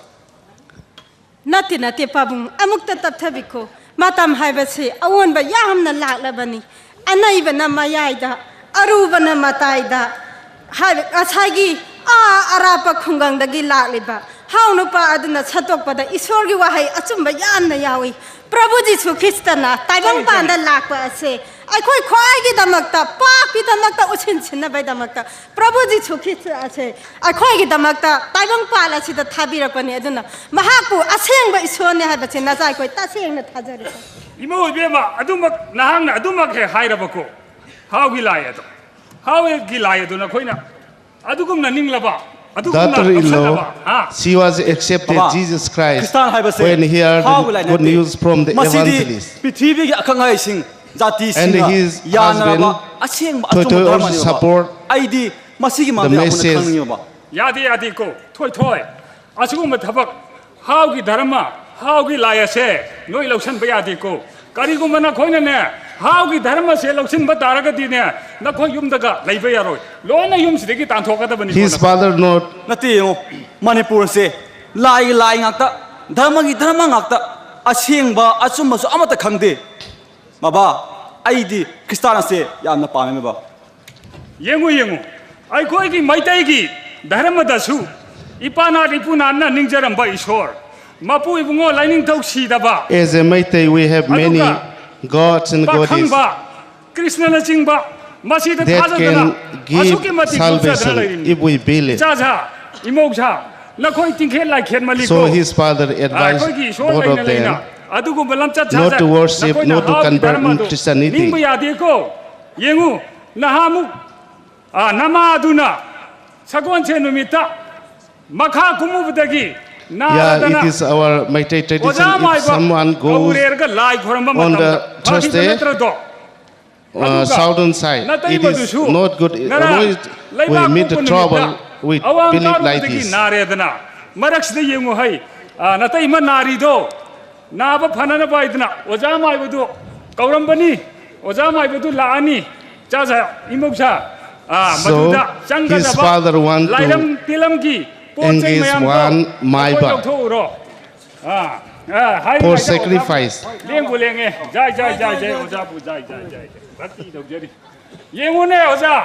ꯅꯠꯇꯦ, ꯅꯠꯇꯦ, ꯄꯥꯕꯨꯡ, ꯑꯃꯨꯛꯇ ꯇꯞꯊꯕꯤꯈꯣ꯫ ꯃꯇꯝ ꯍꯥꯏꯕꯁꯤ ꯑꯑꯣꯟꯕ ꯌꯥꯝꯅ ꯂꯥꯛꯂꯕꯅꯤ꯫ ꯑꯅꯩꯕꯅ ꯃꯌꯥꯏꯗ, ꯑꯔꯨꯕꯅ ꯃꯇꯥꯏꯗ꯫ ꯍꯥꯏꯕ, ꯉꯁꯥꯏꯒꯤ ꯑꯥ ꯑꯔꯥꯞꯄ ꯈꯨꯡꯒꯪꯗꯒꯤ ꯂꯥꯛꯂꯤꯕ ꯍꯥꯎ ꯅꯨꯄꯥ ꯑꯗꯨꯅ ꯁꯟꯗꯣꯛꯄꯗ ꯏꯁꯣꯔꯒꯤ ꯋꯥꯍꯩ ꯑꯆꯨꯝꯕ ꯌꯥꯝꯅ ꯌꯥꯎꯏ꯫ ꯄ꯭ꯔꯚꯨ ꯖꯤꯁꯨ ꯈ꯭ꯔꯤꯁꯇꯅ ꯇꯥꯏꯕꯪꯄꯥꯟꯗ ꯂꯥꯛꯄ ꯑꯁꯦ ꯑꯩꯈꯣꯏ ꯈ꯭ꯋꯥꯏꯒꯤꯗꯃꯛꯇ, ꯄꯥꯄꯤꯗꯃꯛꯇ, ꯎꯁꯤꯟꯁꯤꯟꯅꯕꯒꯤꯗꯃꯛꯇ ꯄ꯭ꯔꯚꯨ ꯖꯤꯁꯨ ꯈ꯭ꯔꯤꯁꯇ ꯑꯁꯦ ꯑꯩꯈꯣꯏꯒꯤꯗꯃꯛꯇ ꯇꯥꯏꯕꯪꯄꯥꯟ ꯑꯁꯤꯗ ꯊꯥꯕꯤꯔꯛꯄꯅꯤ꯫ ꯑꯗꯨꯅ ꯃꯍꯥꯛꯄꯨ ꯑꯁꯦꯡꯕ ꯏꯁꯣꯔꯅꯤ ꯍꯥꯏꯕꯁꯤ ꯅꯆꯥ ꯑꯩꯈꯣꯏ ꯇꯁꯦꯡꯅ ꯊꯥꯖꯔꯤ꯫ ꯏꯃꯧ ꯏꯕꯦꯝꯃ, ꯑꯗꯨꯃꯛ ꯅꯍꯥꯛꯅ ꯑꯗꯨꯃꯛ ꯍꯦꯛ ꯍꯥꯏꯔꯕꯀꯣ, ꯍꯥꯎꯒꯤ ꯂꯥꯏ ꯑꯗꯣ, ꯍꯥꯎꯒꯤ ꯂꯥꯏ ꯑꯗꯣ ꯅꯈꯣꯏꯅ ꯑꯗꯨꯒꯨꯝꯅ ꯅꯤꯡꯂꯕ, ꯑꯗꯨꯒꯨꯝꯅ ꯀꯞꯁꯜꯂꯕ, ꯍꯥ? Daughter-in-law, she was accepted ꯕꯕꯥ, Jesus Christ ꯈ꯭ꯔꯤꯁꯇꯥꯟ ꯍꯥꯏꯕꯁꯦ when he heard ꯍꯥꯎꯒꯤ ꯂꯥꯏ the good ꯅꯠꯇꯦ꯫ News from the evangelist. ꯃꯁꯤꯗꯤ ꯄ꯭ꯔꯤꯊꯤꯕꯤꯒꯤ ꯑꯈꯪ ꯑꯍꯩꯁꯤꯡ, ꯖꯥꯇꯤꯁꯤꯡꯅ ꯌꯥꯅꯔꯕ ꯑꯁꯦꯡꯕ ꯑꯆꯨꯝꯕ ꯙꯔꯃꯅꯦꯕ꯫ And his husband Toitoi also support ꯑꯩꯗꯤ ꯃꯁꯤꯒꯤ ꯃꯔꯝꯗ ꯌꯥꯝꯅ ꯈꯪꯅꯤꯡꯉꯦꯕ꯫ ꯌꯥꯗꯦ, ꯌꯥꯗꯦꯀꯣ, ꯊꯣꯏꯊꯣꯏ꯫ ꯑꯁꯤꯒꯨꯝꯕ ꯊꯕꯛ, ꯍꯥꯎꯒꯤ ꯙꯔꯃ, ꯍꯥꯎꯒꯤ ꯂꯥꯏ ꯑꯁꯦ ꯅꯣꯏ ꯂꯧꯁꯟꯕ ꯌꯥꯗꯦꯀꯣ꯫ ꯀꯔꯤꯒꯨꯝꯕ ꯅꯈꯣꯏꯅꯅꯦ, ꯍꯥꯎꯒꯤ ꯙꯔꯃꯁꯦ ꯂꯧꯁꯤꯟꯕ ꯇꯥꯔꯒꯗꯤꯅꯦ, ꯅꯈꯣꯏ ꯌꯨꯝꯗꯒ ꯂꯩꯕ ꯌꯥꯔꯣꯏ꯫ ꯂꯣꯏꯅ ꯌꯨꯝꯁꯤꯗꯒꯤ ꯇꯥꯟꯊꯣꯛꯀꯗꯕꯅꯤꯀꯣ꯫ His father not ꯅꯠꯇꯦ, ꯌꯦꯡꯉꯣ, ꯃꯅꯤꯄꯨꯔꯁꯦ ꯂꯥꯏꯒꯤ ꯂꯥꯏ ꯉꯥꯛꯇ, ꯙꯔꯃꯒꯤ ꯙꯔꯃ ꯉꯥꯛꯇ, ꯑꯁꯦꯡꯕ ꯑꯆꯨꯝꯕꯁꯨ ꯑꯃꯠꯇ ꯈꯪꯗꯦ꯫ ꯕꯕꯥ, ꯑꯩꯗꯤ ꯈ꯭ꯔꯤꯁꯇꯥꯟ ꯑꯁꯦ ꯌꯥꯝꯅ ꯄꯥꯝꯃꯦ, ꯕꯕꯥ꯫ ꯌꯦꯡꯉꯨ, ꯌꯦꯡꯉꯨ, ꯑꯩꯈꯣꯏꯒꯤ ꯃꯩꯇꯩꯒꯤ ꯙꯔꯃꯗꯁꯨ ꯏꯄꯥ ꯅꯥꯠ ꯏꯄꯨ ꯅꯥꯠꯅ ꯅꯤꯡꯖꯔꯝꯕ ꯏꯁꯣꯔ, ꯃꯄꯨ ꯏꯕꯨꯡꯉꯣ ꯂꯥꯏꯅꯤꯡꯊꯧ ꯁꯤꯗꯕ, As a Meitei, we have many ꯑꯗꯨꯒ gods and goddesses ꯄꯥꯈꯪꯕ, ꯀ꯭ꯔꯤꯁꯅꯅꯆꯤꯡꯕ, ꯃꯁꯤꯗ that ꯊꯥꯖꯗꯅ can give ꯑꯁꯨꯛꯀꯤ ꯃꯇꯤꯛ ꯉꯥꯎꯖꯗꯅ salvation ꯂꯩꯔꯤꯕꯅꯤ꯫ If we believe. ꯏꯆꯥꯁꯥ, ꯏꯃꯧꯁꯥ, ꯅꯈꯣꯏ ꯇꯤꯡꯈꯦꯠ ꯂꯥꯏꯈꯦꯠ ꯃꯜꯂꯤꯀꯣ꯫ So his father advised ꯑꯩꯈꯣꯏꯒꯤ ꯏꯁꯣꯔ both of ꯂꯩꯅ ꯂꯩꯅ them ꯑꯗꯨꯒꯨꯝꯕ ꯂꯝꯆꯠ not ꯁꯥꯖꯠ, to worship, ꯅꯈꯣꯏꯅ not to ꯍꯥꯎꯒꯤ convert ꯙꯔꯃꯗꯨ Christianity. ꯅꯤꯡꯕ ꯌꯥꯗꯦꯀꯣ꯫ ꯌꯦꯡꯉꯨ, ꯅꯍꯥꯟꯃꯨꯛ, ꯑ, ꯅꯃꯥꯗꯨꯅ ꯁꯒꯣꯜꯁꯦꯟ ꯅꯨꯃꯤꯠꯇ ꯃꯈꯥ ꯀꯨꯝꯃꯨꯕꯗꯒꯤ ꯅꯥꯔꯗꯅ, yeah, it is our Meitei tradition. ꯑꯣꯖꯥ ꯃꯥꯏꯕ ꯀꯧꯔꯦꯔꯒ ꯂꯥꯏ ꯈꯣꯏꯔꯝꯕ ꯃꯇꯝꯗ ꯐꯈꯤꯕ ꯅꯠꯇ꯭ꯔꯗꯣ? If someone goes on the Thursday, it is not good. Always we meet the trouble with belief like this. ꯅꯥꯔꯦꯗꯅ, ꯃꯔꯛꯁꯤꯗ ꯌꯦꯡꯉꯨ ꯍꯩ, ꯑ, ꯅꯇꯩꯃ ꯅꯥꯔꯤꯗꯣ, ꯅꯥꯕ ꯐꯅꯅꯕ ꯍꯥꯏꯗꯅ ꯑꯣꯖꯥ ꯃꯥꯏꯕꯗꯨ ꯀꯧꯔꯝꯕꯅꯤ꯫ ꯑꯣꯖꯥ ꯃꯥꯏꯕꯗꯨ ꯂꯥꯛꯑꯅꯤ꯫ ꯆꯥ ꯆꯥ, ꯏꯃꯧꯁꯥ, ꯑ, ꯃꯗꯨꯗ ꯆꯪꯒꯗꯕ ꯂꯥꯏꯔꯝ ꯇꯤꯂꯝꯒꯤ ꯄꯣꯠ ꯆꯩ ꯃꯌꯥꯝꯗꯣ ꯂꯧꯊꯣꯛꯎꯔꯣ꯫ ꯑ, ꯑ, ꯍꯥꯏ ꯍꯥꯏ ꯇꯧ, ꯑꯣꯖꯥꯕꯨ꯫ ꯂꯦꯡꯕꯨ ꯂꯦꯡꯉꯦ꯫ ꯖꯥꯏ, ꯖꯥꯏ, ꯖꯥꯏ, ꯖꯥꯏ, ꯑꯣꯖꯥꯕꯨ, ꯖꯥꯏ, ꯖꯥꯏ, ꯖꯥꯏ꯫ ꯚꯛꯇꯤ ꯇꯧꯖꯔꯤ꯫ ꯌꯦꯡꯉꯨꯅꯦ, ꯑꯣꯖꯥ,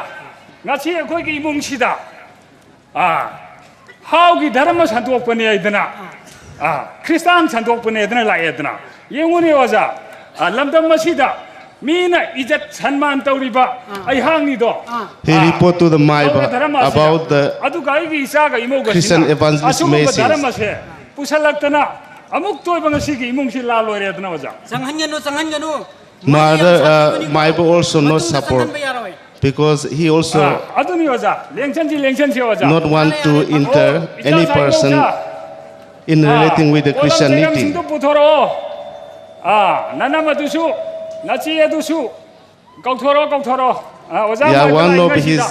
ꯉꯁꯤ ꯑꯩꯈꯣꯏꯒꯤ ꯏꯃꯨꯡꯁꯤꯗ, ꯑ, ꯍꯥꯎꯒꯤ ꯙꯔꯃ ꯁꯟꯗꯣꯛꯄꯅꯤ ꯍꯥꯏꯗꯅ, ꯑ, ꯈ꯭ꯔꯤꯁꯇꯥꯟ ꯁꯟꯗꯣꯛꯄꯅꯤ ꯍꯥꯏꯗꯅ ꯂꯥꯛꯑꯦꯗꯅ꯫ ꯌꯦꯡꯉꯨꯅꯦ, ꯑꯣꯖꯥ, ꯑ, ꯂꯝꯗꯝ ꯑꯁꯤꯗ ꯃꯤꯅ ꯏꯖꯠ ꯁꯟꯃꯥꯟ ꯇꯧꯔꯤꯕ ꯑꯩꯍꯥꯛꯅꯤꯗꯣ꯫ He report to the ꯃꯥꯏꯕ ꯍꯥꯎꯒꯤ ꯙꯔꯃ ꯑꯁꯤꯗ꯫ About the ꯑꯗꯨꯒ ꯑꯩꯒꯤ ꯏꯆꯥꯒ ꯏꯃꯧꯒꯁꯤꯅ Christian evangelist ꯑꯁꯤꯒꯨꯝꯕ message. ꯙꯔꯃꯁꯦ ꯄꯨꯁꯜꯂꯛꯇꯅ ꯑꯃꯨꯛꯇ ꯑꯣꯏꯕ ꯉꯁꯤꯒꯤ ꯏꯃꯨꯡꯁꯤ ꯂꯥꯜ ꯑꯣꯏꯔꯦꯗꯅ, ꯑꯣꯖꯥ꯫ ꯆꯪꯍꯟꯒꯅꯨ, ꯆꯪꯍꯟꯒꯅꯨ꯫ Mother, uh, ꯃꯥꯏꯕ also not support because he also ꯑꯗꯨꯅꯤ ꯑꯣꯖꯥ, ꯂꯦꯡꯁꯟꯁꯤ, ꯂꯦꯡꯁꯟꯁꯤ ꯑꯣꯖꯥ꯫ Not want to enter any person in relating with the Christianity. ꯄꯣꯠꯂꯝ ꯆꯩꯔꯝꯁꯤꯡꯗꯨ ꯄꯨꯊꯣꯔꯛꯑꯣ꯫ ꯑꯥ, ꯅꯅꯝ ꯑꯗꯨꯁꯨ, ꯅꯆꯦ ꯑꯗꯨꯁꯨ ꯀꯧꯊꯣꯔꯛꯑꯣ, ꯀꯧꯊꯣꯔꯛꯑꯣ꯫ ꯑꯥ, ꯑꯣꯖꯥ ꯃꯥꯏꯕ ꯂꯥꯛꯏꯉꯩꯁꯤꯗ꯫ Yeah, one of his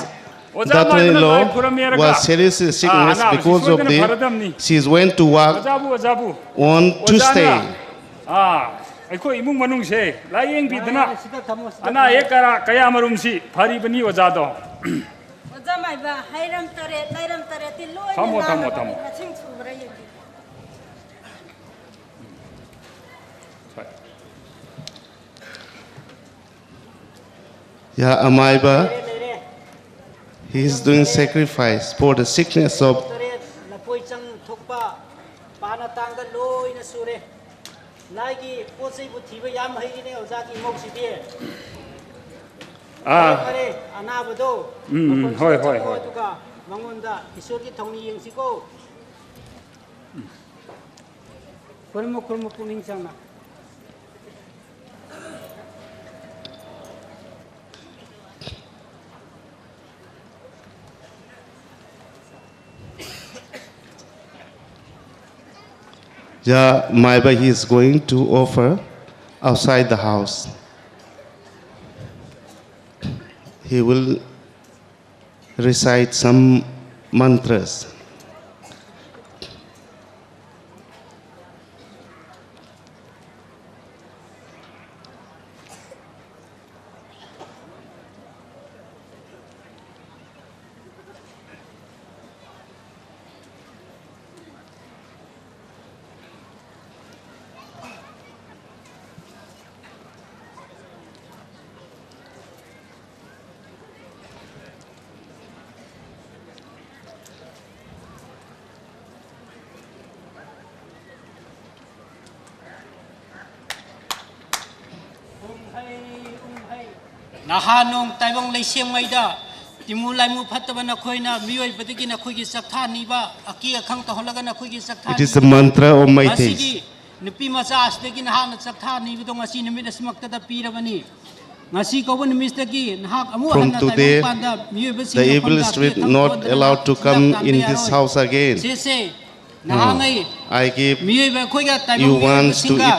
daughter-in-law was seriously sickness because of this. She went to work on Tuesday. ꯑꯣꯖꯥꯕꯨ, ꯑꯣꯖꯥꯕꯨ꯫ ꯑꯣꯖꯥꯅ, ꯑꯥ, ꯑꯩꯈꯣꯏ ꯏꯃꯨꯡ ꯃꯅꯨꯡꯁꯦ ꯂꯥꯌꯦꯡꯕꯤꯗꯅ ꯑꯅꯥ ꯑꯌꯦꯛ ꯀꯌꯥ, ꯀꯌꯥ ꯃꯔꯨꯝꯁꯤ ꯐꯔꯤꯕꯅꯤ ꯑꯣꯖꯥꯗꯣ꯫ ꯑꯣꯖꯥ ꯃꯥꯏꯕ, ꯍꯩꯔꯝ ꯇꯔꯦꯠ, ꯂꯩꯔꯝ ꯇꯔꯦꯠꯇꯤ ꯂꯣꯏꯅ ꯊꯝꯃꯣ, ꯊꯝꯃꯣ, ꯅꯥꯔꯕꯅꯤ, ꯊꯝꯃꯣ꯫ ꯃꯁꯤꯡ ꯁꯨꯕ꯭ꯔꯥ ꯌꯦꯡꯕꯤꯌꯨ꯫ ꯌꯥ ꯑꯃꯥꯏꯕ, He is doing sacrifice for the sickness of. Taret, lapoi chang thokpa, pana tangka loina sure. Laigi pawseibu thiba yam haigine, ojaki mok si die. Ah. Mare, anabado. Mm, mm, hoi, hoi, hoi. Tuka, mangunda, Isorki thongni yeng siko. Khurmo, khurmo, pungning changna. Yeah, Maiba, he is going to offer outside the house. He will recite some mantras. ꯅꯍꯥ ꯅꯣꯡ ꯇꯥꯏꯕꯪ ꯂꯩꯁꯦꯝꯉꯩꯗ, ꯇꯤꯃꯨ ꯂꯥꯏꯃꯨ ꯐꯠꯇꯕ ꯅꯈꯣꯏꯅ ꯃꯤꯑꯣꯏꯕꯗꯒꯤ ꯅꯈꯣꯏꯒꯤ ꯆꯥꯛꯊꯥꯅꯤꯕ, ꯑꯀꯤ ꯑꯈꯪ ꯇꯧꯍꯜꯂꯒ ꯅꯈꯣꯏꯒꯤ ꯆꯥꯛꯊꯥꯅꯤꯕ꯫ It is a mantra of Meiteis. ꯃꯁꯤꯒꯤ ꯅꯨꯄꯤ ꯃꯆꯥ ꯑꯁꯤꯗꯒꯤ ꯅꯍꯥꯛꯅ ꯆꯥꯛꯊꯥꯅꯤꯕꯗꯣ ꯉꯁꯤ ꯅꯨꯃꯤꯠ ꯑꯁꯤꯃꯛꯇꯗ ꯄꯤꯔꯕꯅꯤ꯫ ꯉꯁꯤ ꯀꯧꯕ ꯅꯨꯃꯤꯠꯇꯒꯤ ꯅꯍꯥꯛ ꯑꯃꯨꯛ ꯍꯟꯅ ꯇꯥꯏꯕꯪꯄꯥꯟꯗ ꯃꯤꯑꯣꯏꯕꯁꯤꯡꯒꯤ ꯃꯐꯝꯗ ꯑꯀꯤ ꯑꯈꯪ ꯊꯣꯛꯍꯟꯗꯅ ꯆꯤꯟꯖꯥꯛ ꯆꯥꯕ ꯌꯥꯔꯣꯏ꯫ ꯁꯦ, ꯁꯦ, ꯅꯍꯥꯛꯉꯩ ꯃꯤꯑꯣꯏꯕ ꯑꯩꯈꯣꯏꯒ ꯇꯥꯏꯕꯪ ꯃꯤꯑꯣꯏꯕꯁꯤꯡꯒ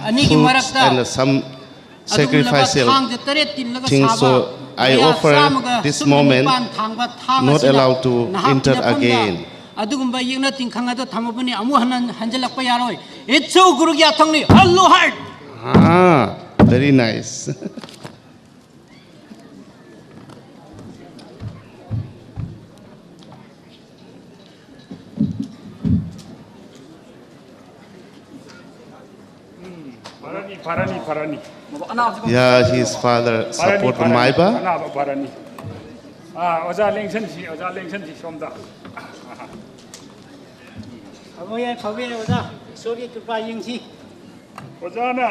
ꯑꯅꯤꯒꯤ ꯃꯔꯛꯇ ꯑꯗꯨꯒꯨꯝꯂꯕ ꯊꯥꯡꯁꯦ ꯇꯔꯦꯠ ꯇꯤꯜꯂꯒ ꯁꯥꯕ ꯃꯌꯥ ꯆꯥꯝꯃꯒ ꯁꯨꯞꯅ ꯅꯤꯄꯥꯟ ꯊꯥꯡꯕ ꯊꯥꯡ ꯑꯁꯤꯅ ꯅꯍꯥꯛꯀꯤ ꯃꯐꯝꯗ ꯑꯗꯨꯒꯨꯝꯕ ꯌꯦꯛꯅ ꯇꯤꯟꯈꯪ ꯑꯗꯨ ꯊꯝꯃꯕꯅꯤ, ꯑꯃꯨꯛ ꯍꯟꯅ ꯍꯟꯖꯤꯜꯂꯛꯄ ꯌꯥꯔꯣꯏ꯫ ꯏꯠꯁꯨ ꯒꯨꯔꯨꯒꯤ ꯌꯥꯊꯪꯅꯤ꯫ ꯍꯜꯂꯨ ꯍꯥꯔꯠ! Ah, very nice. ꯐꯔꯅꯤ, ꯐꯔꯅꯤ, ꯐꯔꯅꯤ꯫ Yeah, his father ꯐꯔꯅꯤ, support ꯐꯔꯅꯤ, Maiba. ꯑꯅꯥꯕ ꯐꯔꯅꯤ꯫ ꯑꯥ, ꯑꯣꯖꯥ ꯂꯦꯡꯁꯟꯁꯤ, ꯑꯣꯖꯥ ꯂꯦꯡꯁꯟꯁꯤ ꯁꯣꯝꯗ꯫ ꯐꯕ ꯌꯥꯏ, ꯐꯕ ꯌꯥꯏ, ꯑꯣꯖꯥ꯫ ꯏꯁꯣꯔꯒꯤ ꯀ꯭ꯔꯤꯄꯥ ꯌꯦꯡꯁꯤ꯫ ꯑꯣꯖꯥꯅ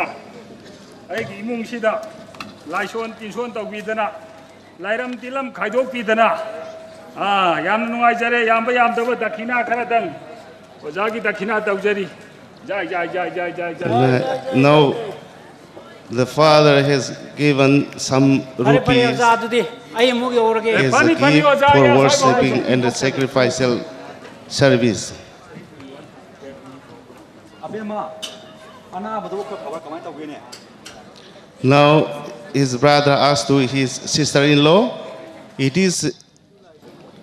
ꯑꯩꯒꯤ ꯏꯃꯨꯡꯁꯤꯗ ꯂꯥꯏꯁꯣꯟ ꯇꯤꯟꯁꯣꯟ ꯇꯧꯕꯤꯗꯅ, ꯂꯥꯏꯔꯝ ꯇꯤꯂꯝ ꯈꯥꯏꯗꯣꯛꯄꯤꯗꯅ, ꯑꯥ, ꯌꯥꯝꯅ ꯅꯨꯡꯉꯥꯏꯖꯔꯦ꯫ ꯌꯥꯝꯕ ꯌꯥꯝꯗꯕ ꯗꯈꯤꯅꯥ ꯈꯔꯗꯪ ꯑꯣꯖꯥꯒꯤ ꯗꯈꯤꯅꯥ ꯇꯧꯖꯔꯤ꯫ ꯖꯥꯏ, ꯖꯥꯏ, ꯖꯥꯏ꯫ Now, the father has given some rupees. ꯐꯔꯦ, ꯐꯔꯦ, ꯑꯣꯖꯥ, ꯑꯗꯨꯗꯤ ꯑꯩ ꯑꯃꯨꯛ ꯌꯧꯔꯒꯦ꯫ As a gift for worshipping and the sacrificial service. ꯑꯕꯦꯝꯃ, ꯑꯅꯥꯕꯗꯨꯕꯨ ꯈꯔ ꯐꯕ꯭ꯔꯥ? ꯀꯃꯥꯏꯅ ꯇꯧꯒꯦꯅꯦ? Now, his brother asked to his sister-in-law, it is,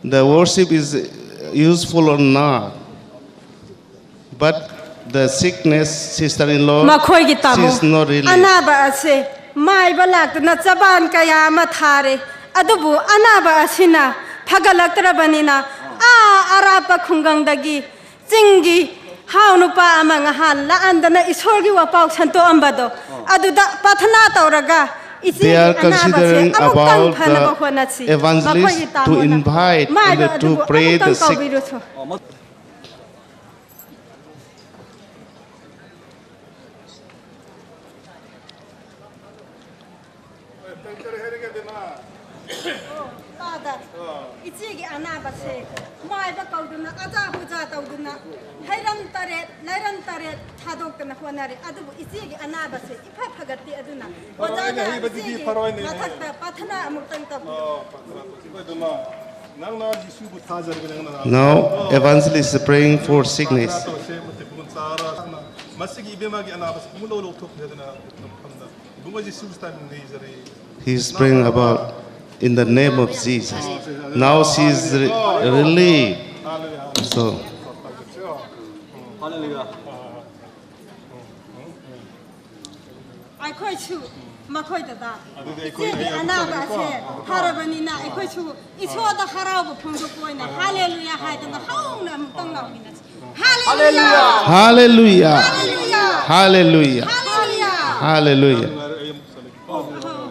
the worship is useful or not? But the sickness, sister-in-law, ꯃꯈꯣꯏꯒꯤ ꯇꯥꯃꯣ, she is not really. ꯑꯅꯥꯕ ꯑꯁꯦ ꯃꯥꯏꯕ ꯂꯥꯛꯇꯨꯅ ꯆꯕꯥꯟ ꯀꯌꯥ ꯑꯃ ꯊꯥꯔꯦ, ꯑꯗꯨꯕꯨ ꯑꯅꯥꯕ ꯑꯁꯤꯅ ꯐꯒꯠꯂꯛꯇ꯭ꯔꯕꯅꯤꯅ, ꯑꯥ ꯑꯔꯥꯞꯄ ꯈꯨꯡꯒꯪꯗꯒꯤ ꯆꯤꯡꯒꯤ ꯍꯥꯎ ꯅꯨꯄꯥ ꯑꯃ ꯉꯍꯥꯟ ꯂꯥꯛꯍꯟꯗꯅ ꯏꯁꯣꯔꯒꯤ ꯋꯥꯄꯥꯎ ꯁꯟꯇꯣꯛꯑꯝꯕꯗꯣ, ꯑꯗꯨꯗ ꯄ꯭ꯔꯥꯊꯅꯥ ꯇꯧꯔꯒ ꯏꯆꯦꯒꯤ ꯑꯅꯥꯕꯁꯦ ꯑꯃꯨꯛꯇꯪ ꯐꯅꯕ ꯍꯣꯠꯅꯁꯤ꯫ They are considering about the evangelist to invite and to pray the sick. ꯃꯈꯣꯏꯒꯤ ꯇꯥꯃꯣꯅ ꯃꯥꯏꯕ ꯑꯗꯨꯕꯨ ꯑꯃꯨꯛꯇꯪ ꯀꯧꯕꯤꯔꯨꯁꯨ꯫ ꯀꯔꯤ ꯀꯔꯤ ꯍꯥꯏꯔꯒꯦ, ꯕꯦꯝꯃ? ꯑꯣ, ꯄꯥꯗ꯫ ꯑꯣ꯫ ꯏꯆꯦꯒꯤ ꯑꯅꯥꯕꯁꯦ ꯃꯥꯏꯕ ꯀꯧꯗꯨꯅ, ꯑꯖꯥ ꯄꯨꯖꯥ ꯇꯧꯗꯨꯅ, ꯍꯩꯔꯝ ꯇꯔꯦꯠ, ꯂꯩꯔꯝ ꯇꯔꯦꯠ ꯊꯥꯗꯣꯛꯇꯅ ꯍꯣꯠꯅꯔꯦ꯫ ꯑꯗꯨꯕꯨ ꯏꯆꯦꯒꯤ ꯑꯅꯥꯕꯁꯦ ꯏꯐ ꯐꯒꯠꯇꯦ꯫ ꯑꯗꯨꯅ ꯑꯣ, ꯑꯣꯖꯥꯅ ꯑꯩꯅ ꯍꯥꯏꯕꯗꯨꯗꯤ ꯏꯆꯦꯒꯤ ꯐꯔꯣꯏꯅꯦ꯫ ꯃꯊꯛꯇ ꯄ꯭ꯔꯥꯊꯅꯥ ꯑꯃꯨꯛꯇꯪ ꯇꯧꯕꯤꯌꯨ꯫ ꯑꯣ, ꯄ꯭ꯔꯥꯊꯅꯥ ꯇꯧꯁꯤ꯫ ꯍꯣꯏ, ꯕꯦꯝꯃ, ꯅꯪꯅ ꯖꯤꯁꯨꯕꯨ ꯊꯥꯖꯔꯒ ꯅꯪꯅ ꯍꯥꯏꯕꯗꯣ꯫ Now, evangelist is praying for sickness. ꯄ꯭ꯔꯥꯊꯅꯥ ꯇꯧꯁꯦ, ꯃꯇꯤꯛ ꯃꯒꯨꯟ ꯆꯥꯔ, ꯃꯁꯤꯒꯤ ꯏꯕꯦꯝꯃꯒꯤ ꯑꯅꯥꯕꯁꯤ ꯄꯨꯝꯂꯣꯏ ꯂꯧꯊꯣꯛꯄꯤꯔꯗꯅ ꯃꯐꯝꯗ ꯏꯕꯨꯡꯉꯣ ꯖꯤꯁꯨ ꯈ꯭ꯔꯤꯁꯇ ꯃꯤꯡꯗ ꯏꯖꯔꯤ꯫ He is praying about in the name of Jesus. Now she is re-, relieved. Hallelujah. So. Hallelujah. ꯑꯩꯈꯣꯏꯁꯨ ꯃꯈꯣꯏꯗ ꯑꯗꯨꯗꯤ ꯑꯩꯈꯣꯏ ꯏꯆꯦꯒꯤ ꯑꯩ ꯑꯅꯥꯕ ꯑꯃꯨꯛ ꯑꯁꯦ ꯐꯔꯕꯅꯤꯅ ꯑꯩꯈꯣꯏꯁꯨ ꯏꯁꯣꯔꯗ ꯍꯔꯥꯎꯕ ꯐꯣꯡꯗꯣꯛꯄ ꯑꯣꯏꯅ ꯍꯥꯂꯦꯂꯨꯌꯥ ꯍꯥꯏꯗꯅ ꯍꯧꯅ ꯑꯃꯨꯛꯇꯪ ꯂꯥꯎꯃꯤꯟꯅꯁꯤ꯫ ꯍꯥꯂꯦꯂꯨꯌꯥ! ꯍꯥꯂꯦꯂꯨꯌꯥ! ꯍꯥꯂꯦꯂꯨꯌꯥ! ꯍꯥꯂꯦꯂꯨꯌꯥ! ꯍꯥꯂꯦꯂꯨꯌꯥ! ꯍꯥꯂꯦꯂꯨꯌꯥ! ꯑꯣ, ꯑꯣ, ꯑꯣ꯫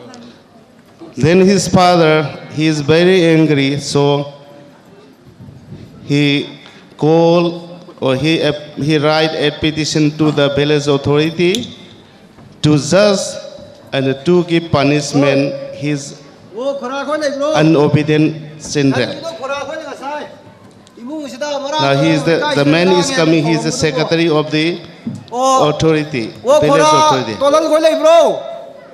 Then his father, He is very angry, so he call or he ap-, he write a petition to the village authority to judge and to give punishment his Wo khora khoi lei bro. Unobedient children. Khora khoi lei ngasai. Imung sida mara. Now he is the, the man is coming, he is the secretary of the authority, wo village khora authority. Tolal khoi lei bro.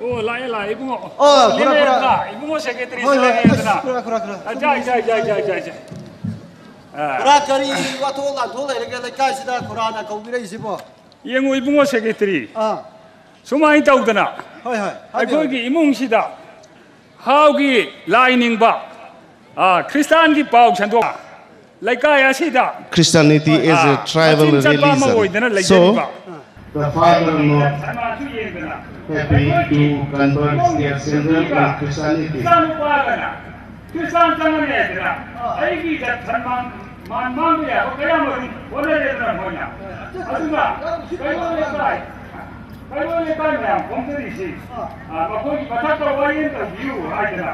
Oh, la, la, ibungo. Oh, khora, khora. Ibungo secretary. Hoi, hoi, khora, khora, khora. Aja, aja, aja, aja, aja. Ah. Khora kari, wa tho la, tho lei, lei, lei, kai sida khora na kau bi lei si bo. Yengu ibungo secretary. Ah. Sumai tau dana. Hoi, hoi. Ai khoi ki imung sida. Hau ki lai ning ba. Ah, Christian ki pau chan do. Lai kai a sida. Christianity is a tribal religion. So, the father not happy to convert their children in Christianity. Christian chang ne dira. Ai ki jat than man, man, man ya, ko kaya mo, ko ne dira mo ya. Asuna, kai mo ne kai. Kai mo ne kai mo ya, kom te di si. Ah, ma ko ki bacha ko wa yen to view, ai dira.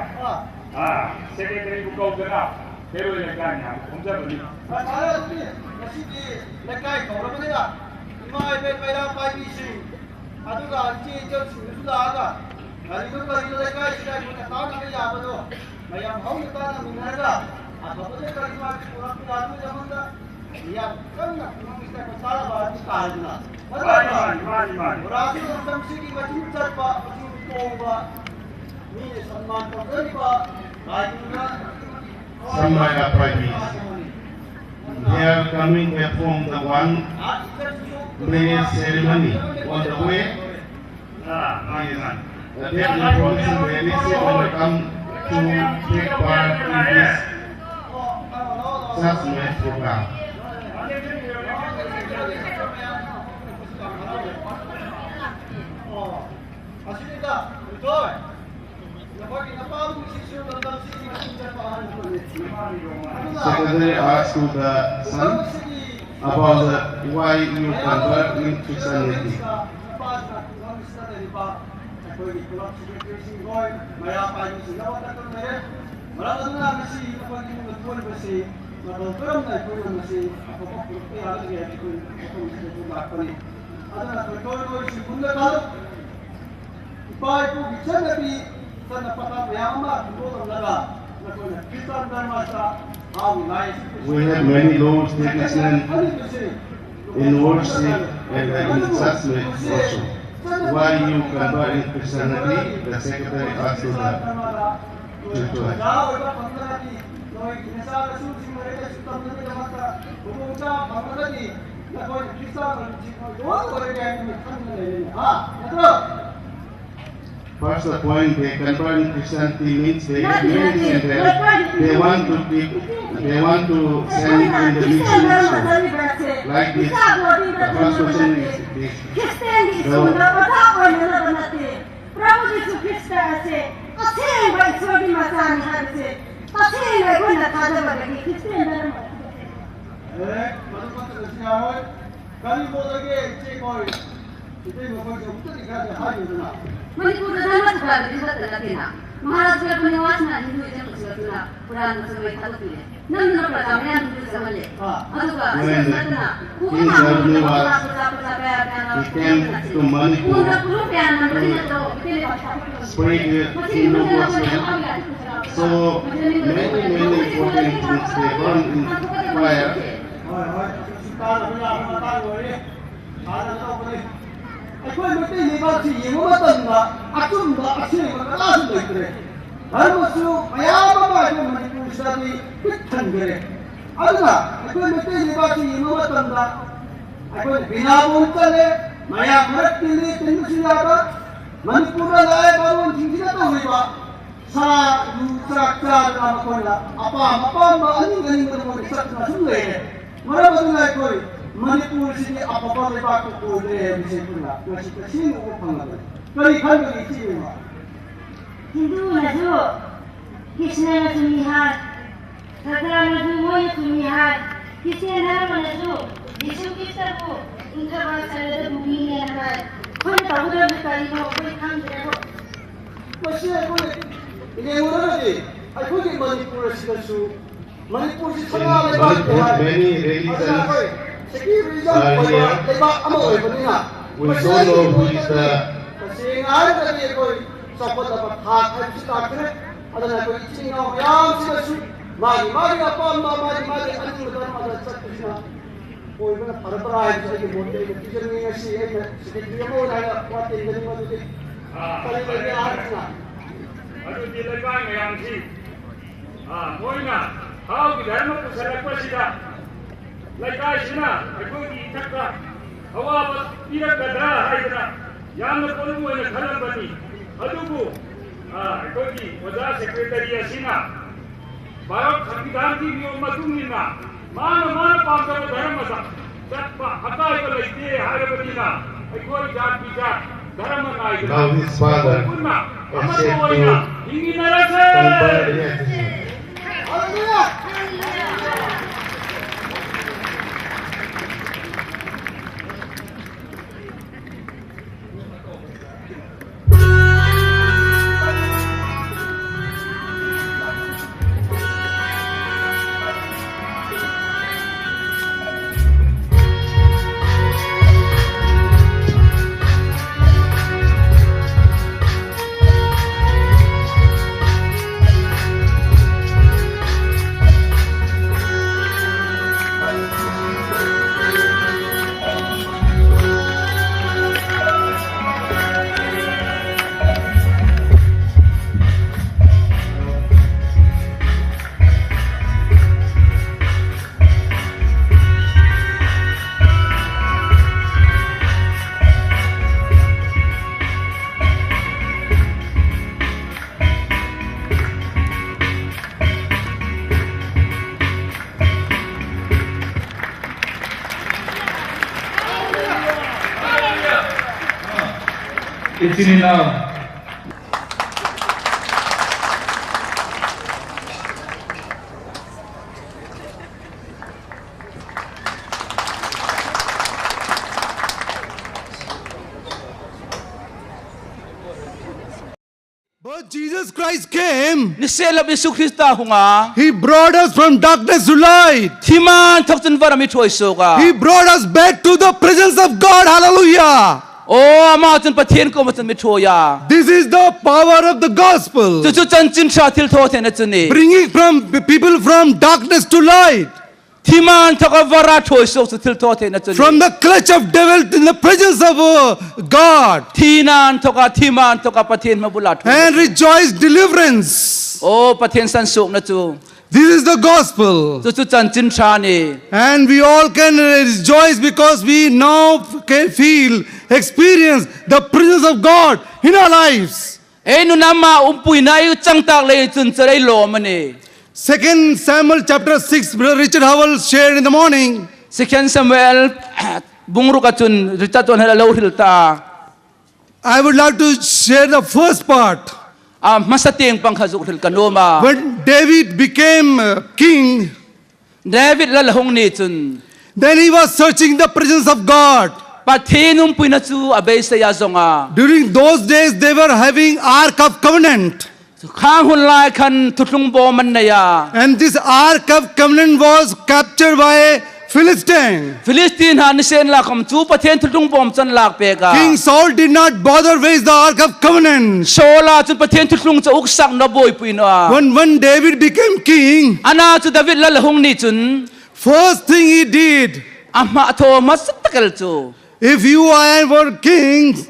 Ah, secretary bu ko dira. Kai mo ne kai mo ya, kom te di. Ba, ba, ni, na si di, na kai ko, na ne ya. Mai be, be la, pai di si. ꯑꯗꯨꯒ ꯏꯆꯦ ꯏꯆꯜꯁꯤꯡꯗꯨꯁꯨ ꯂꯥꯛꯑꯒ ꯀꯔꯤꯒꯨꯝꯕ ꯀꯔꯤꯅꯣ ꯂꯩꯀꯥꯏꯁꯤꯗ ꯑꯩꯈꯣꯏꯅ ꯇꯥꯟꯅꯕ ꯌꯥꯕꯗꯣ ꯃꯌꯥꯝ ꯍꯧꯅ ꯇꯥꯟꯅꯃꯤꯟꯅꯔꯒ ꯑꯐꯕꯗ ꯀꯔꯤ ꯃꯥꯒꯤ ꯄꯨꯔꯛꯄ ꯌꯥꯕꯒꯤꯗꯃꯛꯇ ꯌꯥꯝ ꯀꯟꯅ ꯏꯃꯨꯡꯁꯤꯗ ꯑꯩꯈꯣꯏ ꯇꯥꯟꯅꯕ ꯑꯗꯨ ꯇꯥꯔꯦꯗꯅ꯫ ꯃꯥꯅꯤ, ꯃꯥꯅꯤ, ꯃꯥꯅꯤ, ꯃꯥꯅꯤ꯫ ꯃꯣꯔꯥꯁꯤ ꯃꯇꯝꯁꯤꯒꯤ ꯃꯆꯤꯟ ꯆꯠꯄ, ꯃꯆꯤꯟ ꯇꯣꯡꯕ, ꯃꯤꯅ ꯁꯟꯃꯥꯟ ꯇꯧꯖꯔꯤꯕ ꯂꯥꯏꯅꯤꯡꯕ Some are private. They are coming back from the one prayer ceremony. On the way, uh, that information they receive and come to take part in this church marriage program. Secretary asked to the son about the, why you convert in Christianity. ꯏꯄꯥ ꯏꯄꯨꯒꯤ ꯆꯠꯅꯕꯤ, ꯆꯠꯅ ꯄꯊꯥꯞ ꯃꯌꯥꯝ ꯑꯃ ꯍꯨꯟꯗꯣꯛꯂꯝꯂꯒ ꯅꯈꯣꯏꯅ ꯈ꯭ꯔꯤꯁꯇꯥꯟ ꯙꯔꯃꯗ ꯍꯥꯎꯅ ꯂꯥꯏ ꯑꯁꯤ We have many laws, tradition ꯈꯜꯂꯤꯕꯁꯤ in worship and in judgment also. Why you convert in Christianity? The secretary asked to the children. ꯑꯣꯖꯥ ꯑꯣꯏꯕ ꯐꯪꯂꯒꯗꯤ ꯅꯣꯏꯒꯤ ꯅꯆꯥ ꯅꯁꯨꯁꯤꯡ ꯂꯥꯏꯔꯤꯛ ꯂꯥꯏꯁꯨ ꯇꯝꯅꯕꯒꯤꯗꯃꯛꯇ ꯈꯨꯗꯣꯡꯆꯥꯕ ꯐꯪꯂꯒꯗꯤ ꯅꯈꯣꯏꯅ ꯈ꯭ꯔꯤꯁꯇꯥꯟ ꯑꯣꯏꯕꯁꯤ ꯂꯣꯏ ꯑꯣꯏꯔꯒꯦ ꯍꯥꯏꯅ ꯈꯟꯗꯨꯅ ꯂꯩꯔꯦꯅꯦ꯫ ꯍꯥ? ꯅꯠꯇ꯭ꯔꯣ? First point, they convert in Christianity means they have many children. They want to keep, they want to send in the mission also. Like this, the first question is this. ꯈ꯭ꯔꯤꯁꯇꯤꯌꯥꯟꯒꯤ ꯁ꯭ꯀꯨꯜꯗ ꯑꯣꯖꯥ ꯑꯣꯏꯅꯅꯕ ꯅꯠꯇꯦ꯫ ꯄ꯭ꯔꯚꯨ ꯖꯤꯁꯨ ꯈ꯭ꯔꯤꯁꯇ ꯑꯁꯦ ꯑꯁꯦꯡꯕ ꯏꯁꯣꯔꯒꯤ ꯃꯆꯥꯅꯤ ꯍꯥꯏꯕꯁꯦ ꯇꯁꯦꯡꯅ ꯑꯩꯈꯣꯏꯅ ꯊꯥꯖꯕꯗꯒꯤ ꯈ꯭ꯔꯤꯁꯇꯤꯌꯥꯟ ꯙꯔꯃ ꯑꯦ, ꯃꯗꯨ ꯈꯛꯇꯅꯁꯨ ꯌꯥꯔꯣꯏ꯫ ꯀꯔꯤ ꯃꯣꯠꯂꯒꯦ, ꯏꯆꯦꯈꯣꯏ? ꯏꯇꯩꯃꯈꯣꯏꯁꯨ ꯑꯃꯨꯛꯇꯗꯤ ꯈꯔꯗꯤ ꯍꯥꯏꯌꯨꯗꯅ꯫ ꯃꯅꯤꯄꯨꯔꯗ ꯙꯔꯃ ꯊꯨꯒꯥꯏꯕꯗꯤ ꯈꯛꯇ ꯅꯠꯇꯦꯅ꯫ ꯃꯍꯥꯔꯥꯖ ꯀ꯭ꯔꯤꯄꯥꯅꯤꯋꯥꯁꯅ ꯍꯤꯟꯗꯨꯏꯖꯝ ꯄꯨꯁꯤꯜꯂꯛꯇꯨꯅ ꯄꯨꯔꯥꯟꯒ ꯁꯨꯃꯥꯏ ꯊꯥꯗꯣꯛꯄꯤꯔꯦ꯫ ꯅꯪꯗꯨꯅ ꯄ꯭ꯔꯖꯥ ꯃꯌꯥꯝ ꯍꯤꯟꯗꯨꯏꯖꯝ ꯍꯜꯂꯦ꯫ ꯑꯥ꯫ ꯑꯗꯨꯒ ꯑꯁꯦꯡꯕ ꯅꯠꯇꯅ ꯎ ꯀꯌꯥ ꯃꯔꯨꯝ ꯀꯌꯥ ꯃꯌꯥꯝ ꯎꯅ ꯄꯨꯔꯨꯝ ꯀꯌꯥ ꯅꯝꯕꯗꯤ ꯅꯠꯇ꯭ꯔꯣ? ꯃꯩꯇꯩ ꯂꯩꯕꯥꯛ ꯁꯥꯐꯨ ꯁꯄ꯭ꯔꯦꯗ Hindu gospel. So many, many important things they burn in fire. ꯍꯣꯏ, ꯍꯣꯏ꯫ ꯇꯥꯗꯕ ꯌꯥꯕ ꯃꯇꯥꯡ ꯑꯣꯏꯔꯦ꯫ ꯍꯥꯟꯅ ꯇꯧꯕꯅꯤ꯫ ꯑꯩꯈꯣꯏ ꯃꯩꯇꯩ ꯂꯩꯕꯥꯛꯁꯤ ꯌꯦꯡꯕ ꯃꯇꯝꯗ ꯑꯆꯨꯝꯕ ꯑꯁꯦꯡꯕ ꯀꯅꯥꯁꯨ ꯂꯩꯇ꯭ꯔꯦ꯫ ꯙꯔꯃꯁꯨ ꯃꯌꯥꯝ ꯑꯃ ꯑꯩꯈꯣꯏ ꯃꯅꯤꯄꯨꯔꯁꯤꯗꯗꯤ ꯄꯤꯛ ꯊꯟꯈ꯭ꯔꯦ꯫ ꯑꯗꯨꯅ ꯑꯩꯈꯣꯏ ꯃꯩꯇꯩ ꯂꯩꯕꯥꯛꯁꯤ ꯌꯦꯡꯕ ꯃꯇꯝꯗ ꯑꯩꯈꯣꯏꯅ ꯕꯤꯅꯥꯕꯣꯟ ꯆꯠꯂꯦ, ꯃꯌꯥꯝ ꯃꯔꯛ ꯇꯤꯜꯂꯤ, ꯇꯤꯟꯕꯁꯨ ꯌꯥꯕ, ꯃꯅꯤꯄꯨꯔꯗ ꯂꯥꯛꯑꯦ, ꯕꯥꯃꯣꯟꯁꯤꯡꯁꯤꯅ ꯇꯧꯔꯤꯕ ꯁꯥ ꯌꯨ ꯆꯥꯛ ꯆꯥꯗꯅ ꯃꯈꯣꯏꯅ ꯑꯄꯥꯝ ꯑꯄꯥꯝꯕ ꯑꯅꯤꯡ ꯑꯅꯤꯡꯕꯗ ꯃꯈꯣꯏꯅ ꯆꯠꯇꯨꯅ ꯁꯨꯝ ꯂꯩꯔꯦ꯫ ꯃꯔꯝ ꯑꯗꯨꯅ ꯑꯩꯈꯣꯏ ꯃꯅꯤꯄꯨꯔꯁꯤꯗꯤ ꯑꯐꯕ ꯂꯩꯕꯥꯛꯇ ꯑꯣꯏꯗ꯭ꯔꯦ ꯍꯥꯏꯕꯁꯤ ꯑꯩꯈꯣꯏꯅ ꯉꯁꯤ ꯇꯁꯦꯡꯅ ꯎꯕ ꯐꯪꯂꯕꯅꯤ꯫ ꯀꯔꯤ ꯈꯟꯕꯒꯦ ꯏꯆꯦ ꯏꯕꯦꯝꯃ? ꯍꯤꯟꯗꯨꯅꯁꯨ ꯀ꯭ꯔꯤꯁꯅꯅ ꯆꯨꯝꯃꯤ ꯍꯥꯏ, ꯁꯔꯀꯥꯔꯅꯁꯨ ꯃꯣꯏꯅ ꯆꯨꯝꯃꯤ ꯍꯥꯏ, ꯈ꯭ꯔꯤꯁꯇꯤꯌꯥꯟ ꯙꯔꯃꯅꯁꯨ ꯖꯤꯁꯨ ꯈ꯭ꯔꯤꯁꯇꯕꯨ ꯏꯪꯈꯕ ꯁꯔꯗ ꯚꯨꯃꯤꯅꯦꯅ ꯍꯥꯏ꯫ ꯑꯩꯈꯣꯏꯅ ꯇꯧꯒꯗꯕꯁꯦ ꯀꯔꯤꯅꯣ ꯑꯩꯈꯣꯏ ꯈꯪꯗ꯭ꯔꯦꯕꯣ꯫ ꯃꯁꯤ ꯑꯩꯈꯣꯏ ꯌꯦꯡꯂꯨꯔꯒꯗꯤ ꯑꯩꯈꯣꯏꯒꯤ ꯃꯅꯤꯄꯨꯔ ꯑꯁꯤꯗꯁꯨ, ꯃꯅꯤꯄꯨꯔꯁꯤ ꯁꯅꯥ ꯂꯩꯕꯥꯛꯅꯤ ꯍꯥꯏ꯫ Many religions ꯑꯗꯨꯅ ꯑꯩꯈꯣꯏ secularism are ꯑꯣꯏꯕ here. ꯂꯩꯕꯥꯛ ꯑꯃ ꯑꯣꯏꯕꯅꯤꯅ, We don't know who is the ꯇꯁꯦꯡꯅ ꯍꯥꯏꯔꯒꯗꯤ ꯑꯩꯈꯣꯏ ꯆꯥꯎꯈꯠꯂꯕ ꯊꯥꯛ ꯍꯥꯏꯕꯁꯤ ꯂꯥꯛꯇ꯭ꯔꯦ꯫ ꯑꯗꯨꯅ ꯑꯩꯈꯣꯏ ꯏꯆꯤꯟ ꯏꯅꯥꯎ ꯃꯌꯥꯝꯁꯤꯅꯁꯨ ꯃꯥꯒꯤ ꯃꯥꯒꯤ ꯑꯄꯥꯝꯕ, ꯃꯥꯒꯤ ꯃꯥꯒꯤ ꯑꯅꯤꯡꯕ ꯙꯔꯃꯗ ꯆꯠꯄꯁꯤꯅ ꯑꯣꯏꯕꯅ ꯐꯔꯕ꯭ꯔꯥ ꯍꯥꯏꯕꯁꯤ ꯑꯩꯒꯤ ꯃꯣꯠꯇ ꯑꯩꯅ ꯄꯤꯖꯅꯤꯡꯉꯤ꯫ ꯉꯁꯤ ꯑꯩꯅ secretary ꯑꯃ ꯑꯣꯏꯅ ꯍꯥꯏꯅ ꯋꯥ ꯇꯦꯟꯖꯅꯤꯡꯕ ꯑꯗꯨꯗꯤ ꯑꯥ, ꯀꯔꯤ ꯂꯩꯒꯦ ꯍꯥꯏꯕꯁꯤꯅ ꯑꯗꯨꯗꯤ ꯂꯩꯀꯥꯏ ꯃꯌꯥꯝꯁꯤ, ꯑꯥ, ꯃꯣꯏꯅ ꯊꯥꯎꯒꯤ ꯙꯔꯃ ꯄꯨꯁꯜꯂꯛꯄꯁꯤꯗ ꯂꯩꯀꯥꯏꯁꯤꯅ ꯑꯩꯈꯣꯏꯒꯤ ꯏꯊꯛꯇ ꯑꯋꯥꯕ ꯄꯤꯔꯛꯀꯗ꯭ꯔꯥ ꯍꯥꯏꯗꯅ ꯌꯥꯝꯅ ꯄꯣꯠꯂꯨꯝ ꯑꯣꯏꯅ ꯈꯜꯂꯝꯕꯅꯤ꯫ ꯑꯗꯨꯕꯨ, ꯑꯥ, ꯑꯩꯈꯣꯏꯒꯤ ꯑꯣꯖꯥ secretary ꯑꯁꯤꯅ ꯚꯥꯔꯠ ꯁꯪꯕꯤꯙꯥꯟꯒꯤ ꯅꯤꯌꯣꯝ ꯃꯇꯨꯡ ꯏꯟꯅ ꯃꯥꯅ ꯃꯥꯅ ꯄꯥꯝꯖꯕ ꯙꯔꯃꯗ ꯆꯠꯄ ꯑꯀꯥꯏꯕ ꯂꯩꯇꯦ ꯍꯥꯏꯔꯕꯅꯤꯅ ꯑꯩꯈꯣꯏ ꯖꯥꯠ ꯕꯤꯖꯥꯠ ꯙꯔꯃ ꯅꯥꯏꯗꯅ Now his father ꯑꯩꯈꯣꯏ ꯄꯨꯟꯅ ꯑꯃꯠꯇ accept ꯑꯣꯏꯅ to ꯍꯤꯡꯃꯤꯟꯅꯔꯁꯦ꯫ Convert him. Hallelujah! It's in now. But Jesus Christ came. Nisienlakhawm Isu Krista a hung a. He brought us from darkness to light. Thim inthawk chun var a mi ṭhuoi suok a. He brought us back to the presence of God. Hallelujah. Aw, ama chun Pathien kuoma chun mi ṭhuoi a. This is the power of the gospel. Chu chu chanchin ṭha thilthawtheina chu a nih. Bringing from people from darkness to light. Thim inthawka vara ṭhuoi suok chu thilthawtheina chu a nih. From the clutch of devil in the presence of, uh, God. Thina inthawka, thim inthawka Pathien hmabula ṭhuoi. And rejoice deliverance. Aw, Pathien sansuokna chu. This is the gospel. Chu chu chanchin ṭha a nih. And we all can rejoice because we now can feel, experience the presence of God in our lives. Ei nun ama umpuina ei chang tak lei chun chu ei lawm a nih. Second Samuel chapter six, Brother Richard Howell shared in the morning. Second Samuel bung ruka chun Richard Howell-in a lo hril ta. I would like to share the first part. A hmasa tieng pang kha zuk hril ka nuom a. When David became, uh, king, David lal a hung ni chun. Then he was searching the presence of God. Pathien umpuina chu a beisei a, a zong a. During those days, they were having Ark of Covenant. Khang hun lai khan thuthlung bawm an nei a. And this Ark of Covenant was captured by Philistine. Philistine-hai nisienlakhawm chu Pathien thuthlung bawm chu an lak pek a. King Saul did not bother with the Ark of Covenant. Saul-a chun Pathien thuthlung chu a uksak naw, a buoipui naw a. When, when David became king, Ana chu David lal a hung ni chun. First thing he did. A hma thaw hmasa tak el chu. If you and I were kings,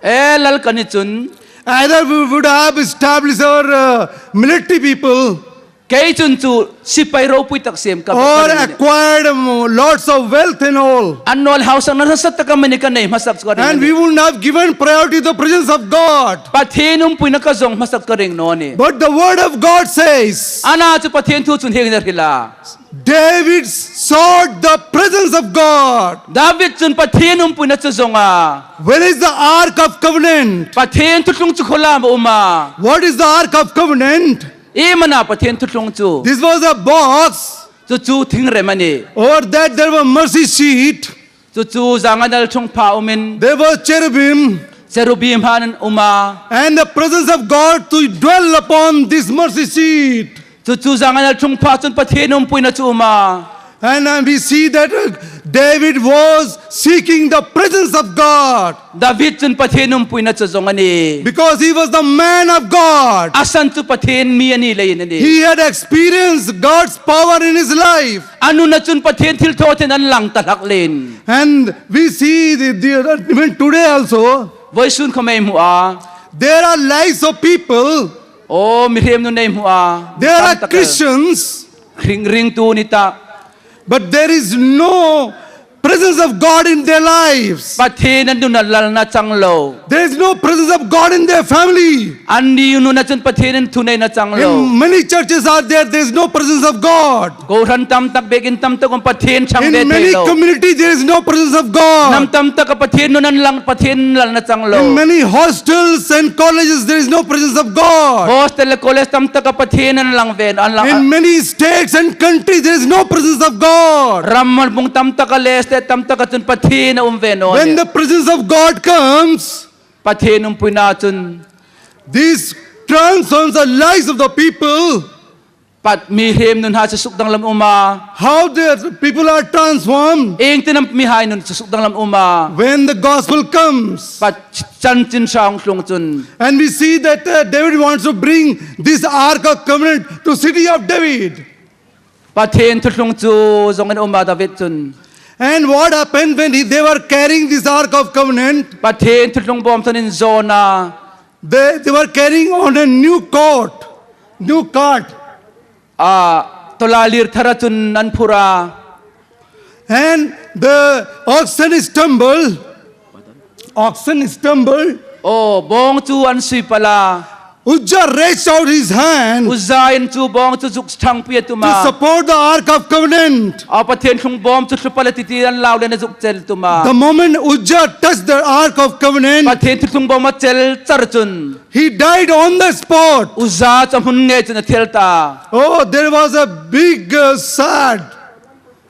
E lal ka ni chun. Either we would have established our, uh, military people. Kei chun chu sipai ropui tak siem ka. Or acquired, um, lots of wealth and all. An nawl hausak nasa tak a mani ka nei hmasak chu ka ring. And we wouldn't have given priority to the presence of God. Pathien umpuina ka zong hmasak ka ring naw a nih. But the word of God says. Ana chu Pathien thu chun hieng hin a hril a. David sought the presence of God. David chun Pathien umpuina chu a zong a. Where is the Ark of Covenant? Pathien thuthlung chu khaw am a um a? What is the Ark of Covenant? Iem a na Pathien thuthlung chu? This was a box. Chu chu thingrem a nih. Over that there were mercy seat. Chu chu zanganal thungpha umin. There were cherubim. Cherubim hang an um a. And the presence of God to dwell upon this mercy seat. Chu chu zang an tlung pha chun Pathien umpuina chu um a. And uh, we see that uh, David was seeking the presence of God. David chun Pathien umpuina chu zong a nih. Because he was the man of God. A san chu Pathien mi a ni leiin a nih. He had experienced God's power in his life. A nuna chun Pathien thilthawtheina an lang ta hlak leiin. And we see the, the, even today also, vawisun khawm ei hmu a. There are lives of people. Aw, mihriem nun ei hmu a. There are Christians. Ringringtu ni ta. But there is no presence of God in their lives. Pathien an nuna lalna chang lo. There is no presence of God in their family. Anni nuna chun Pathien thuneina chang lo. In many churches are there, there is no presence of God. Kohran tam tak, biek in tam tak khawm Pathien chang ve thei lo. In many community there is no presence of God. Hnam tam taka Pathien nun an lang, Pathien lalna chang lo. In many hostels and colleges there is no presence of God. Hostel le college tam taka Pathien an lang ve, an lang. In many states and countries there is no presence of God. Ram malbung tam taka le state tam taka chun Pathien a um ve naw nih. When the presence of God comes, Pathien umpuina chun, this transforms the lives of the people. Pat mihriem nun ha chu sukdanglam um a. How the people are transformed. Iengtin am mihai nun chu sukdanglam um a. When the gospel comes. Pat chanchin ṭha hung tlung chun. And we see that uh, David wants to bring this Ark of Covenant to city of David. Pathien thuthlung chu zongin um a David chun. And what happened when he, they were carrying this Ark of Covenant? Pathien thuthlung bawm chun an zawn a. They, they were carrying on a new cart, new cart. A, tawlalir thara chun an phur a. And the oxen stumbled. Oxen stumbled. Aw, bawng chu an sui pal a. Uzzah raised out his hand. Uzzah in chu bawng chu zuk ṭhangpui a tum a. To support the Ark of Covenant. A, Pathien thuthlung bawm chu thlu pal a tih ti an lau le an zuk chel tum a. The moment Uzzah touched the Ark of Covenant, Pathien thuthlung bawm a chel char chun, he died on the spot. Uzzah chu a hmun ngei chun a thel ta. Oh, there was a big uh, sad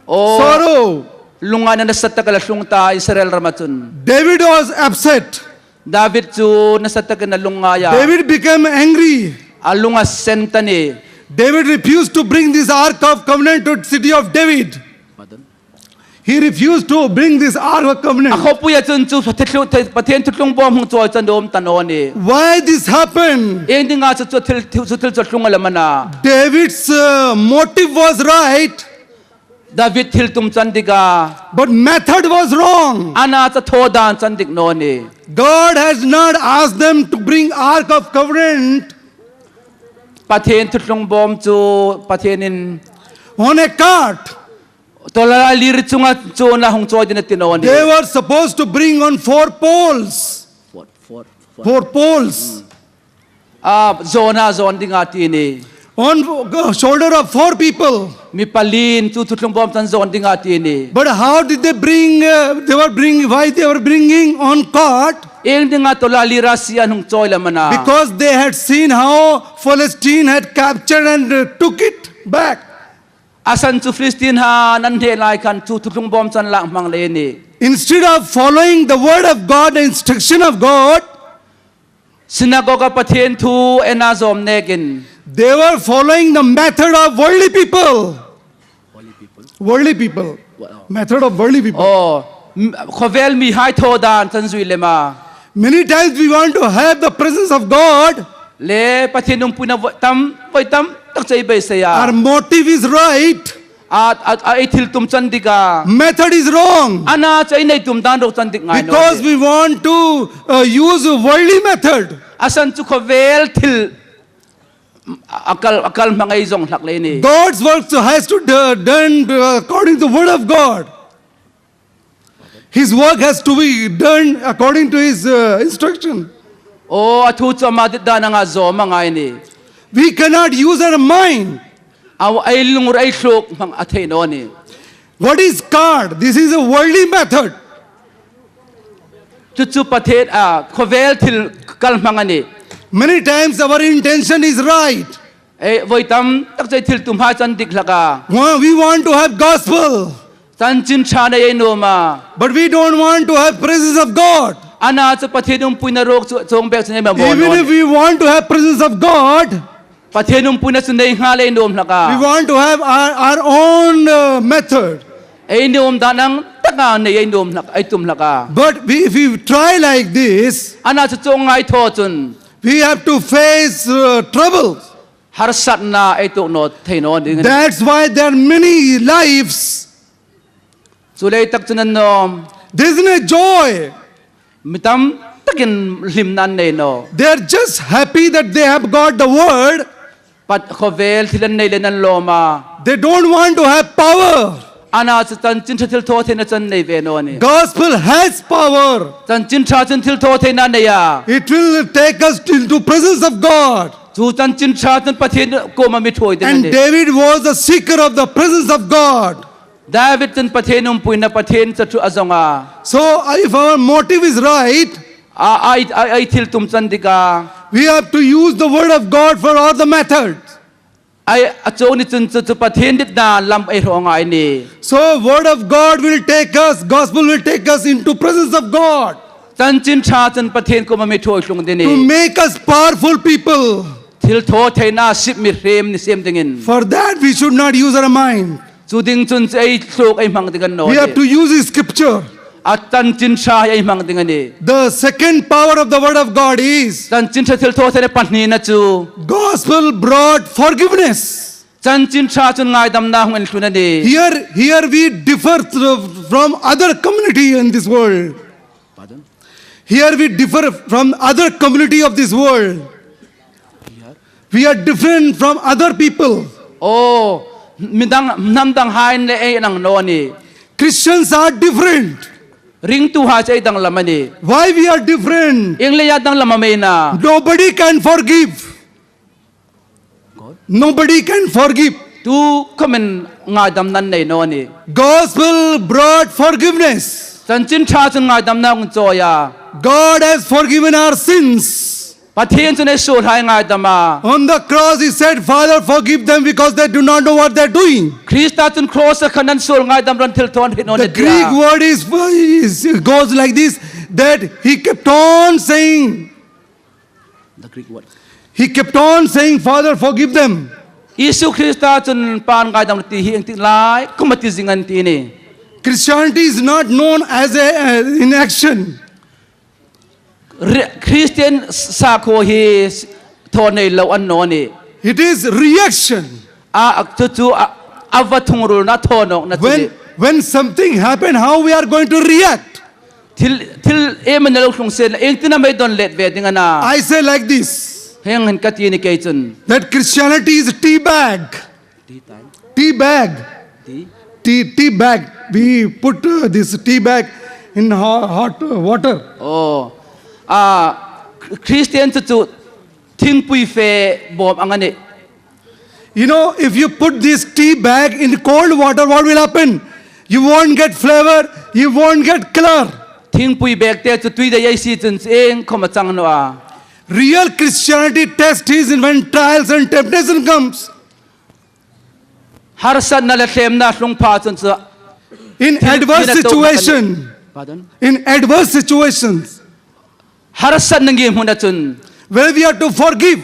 Aw, sorrow. Lungngaina nasa tak a la tlung ta Israel rama chun. David was upset. David chu nasa takin a lungngai a. David became angry. A lung a sen ta a nih. David refused to bring this Ark of Covenant to city of David. He refused to bring this Ark of Covenant. A khawpuia chun chu Pathien thuthlung bawm hung chawi chu a nuom ta naw a nih. Why this happened? Iengdinga chu chu thil, chu thil chu a tlung a la hmang a? David's uh, motive was right. David thil tum chu a dik a. But method was wrong. Ana chu a thaw dan chu a dik naw a nih. God has not asked them to bring Ark of Covenant. Pathien thuthlung bawm chu Pathienin on a cart. Tawlalir chunga chu a hung chawi ding a ti naw a nih. They were supposed to bring on four poles. Four, four, four. Four poles. A, zawn a zawn ding a ti a nih. On uh, shoulder of four people. Mi palin chu thuthlung bawm chu an zawn ding a ti a nih. But how did they bring, uh, they were bringing, why they were bringing on cart? Iengdinga tawlalira sie an hung chawi la hmang a? Because they had seen how Philistine had captured and uh, took it back. A san chu Philistine han an hne lai khan chu thuthlung bawm chu an lak hmang lei a nih. Instead of following the word of God, the instruction of God, Synagogue-a Pathien thu en a zawm nekin. They were following the method of worldly people. Worldly people. Worldly people. Wow. Method of worldly people. Aw, m-, khawvel mihai thaw dan chu an zui lem a. Many times we want to have the presence of God. Le Pathien umpuina voi tam, voi tam tak chu ei beisei a. Our motive is right. A, a, a, ei thil tum chu a dik a. Method is wrong. Ana chu ei nei tum dan ruok chu a dik ngai naw a nih. Because we want to uh, use worldly method. A san chu khawvel thil a kal, a kal hmang ei zong hlak lei a nih. God's work has to do, done uh, according to the word of God. His work has to be done according to his uh, instruction. Aw, a thu chu ama dit dan anga zawm a ngai a nih. We cannot use our mind. Aw, ei lungril ei thluk hmang a thei naw a nih. What is cart? This is a worldly method. Chu chu Pathien, a, khawvel thil kal hmang a nih. Many times our intention is right. Ei, voi tam tak chu ei thil tum hai chu a dik hlak a. Wa-, we want to have gospel. Chanchin ṭha nei ei nuom a. But we don't want to have presence of God. Ana chu Pathien umpuina ruok chu chuong bek chu nei mamaw naw ni. Even if we want to have presence of God, Pathien umpuina chu nei nghal ei nuom hlak a. We want to have our, our own uh, method. Ei nuom dan ang taka nei ei nuom hlak, ei tum hlak a. But we, if we try like this, Ana chu chuong ngai thaw chun, we have to face uh, troubles. Harsatna ei tuok naw thei naw ding a nih. That's why there are many lives. Chuleitak chun an nawm. There isn't a joy. Mi tam takin hlimna an nei naw. They are just happy that they have got the word. Pat khawvel thil an nei leiin an lawm a. They don't want to have power. Ana chu chanchin ṭha thilthawtheina chu an nei ve naw ni. Gospel has power. Chanchin ṭha chun thilthawtheina a nei a. It will take us into presence of God. Chu chanchin ṭha chun Pathien kuoma mi ṭhuoi ding a nih. And David was a seeker of the presence of God. David chun Pathien umpuina, Pathien chatuona a zawng a. So, uh, if our motive is right, A, a, a, a thil tum chu a dik a. We have to use the word of God for all the methods. A, a chuong ni chun chu, chu Pathien ditna lam ei hraw ngai a nih. So, word of God will take us, gospel will take us into presence of God. Chanchin ṭha chun Pathien kuoma mi ṭhuoi tlung ding a nih. To make us powerful people. Thilthawtheina sip, mihriem ni siem dingin. For that, we should not use our mind. Chu ding chun chu ei thluk ei hmang ding a ni naw ni. We have to use scripture. A chanchin ṭha ei hmang ding a nih. The second power of the word of God is Chanchin ṭha thilthawtheina pahnina chu gospel brought forgiveness. Chanchin ṭha chun ngaidamna hung intlun a nih. Here, here we differ th- from other community in this world. Pardon? Here we differ from other community of this world. We are different from other people. Oh, mi dang, hnam danghaiin le ei dang naw ni. Christians are different. Ringtuhai chu ei danglam a nih. Why we are different? Ieng leia danglam am ei na? Nobody can forgive. Nobody can forgive. Tu khawmin ngaidamna an nei naw ni. Gospel brought forgiveness. Chanchin ṭha chun ngaidamna hung chawi a. God has forgiven our sins. Pathien chun ei suolhai a ngaidam a. On the cross, he said, "Father, forgive them because they do not know what they're doing." Krista chun cross-a khan an suol ngaidam ro, an thil thaw an hriet naw ni a ti a. The Greek word is, is goes like this, that he kept on saying, The Greek word. He kept on saying, "Father, forgive them." Isu Krista chun Pa, an ngaidam ro ti hi ieng tik lai khawm a ti zing a nih. Christianity is not known as a uh, in action. Re- Christian sakhuo hi s- thaw nei lo a ni naw ni. It is reaction. A, a chu chu a, a va thungrulna, thaw nawkna chu a nih. When, when something happen, how we are going to react? Thil, thil iem a ni lo tlung sien la, iengtin am ei dawn let ve ding a na? I say like this. Hieng hin ka ti a nih kei chun. That Christianity is a tea bag. Tea time. Tea bag. Tea? Tea, tea bag. We put uh, this tea bag in hot, hot uh, water. Oh. A, Christian chu chu thingpui fe bawm ang a nih. You know, if you put this tea bag in cold water, what will happen? You won't get flavor, you won't get color. Thingpui bag te chu tui dai ei sie chun ieng khawm a chang naw a. Real Christianity test is when trials and temptation comes. Harsatna le thlemna tlung pha chun chu. In adverse situation. Pardon? In adverse situations. Harsatna ngir hmuna chun. Where we are to forgive.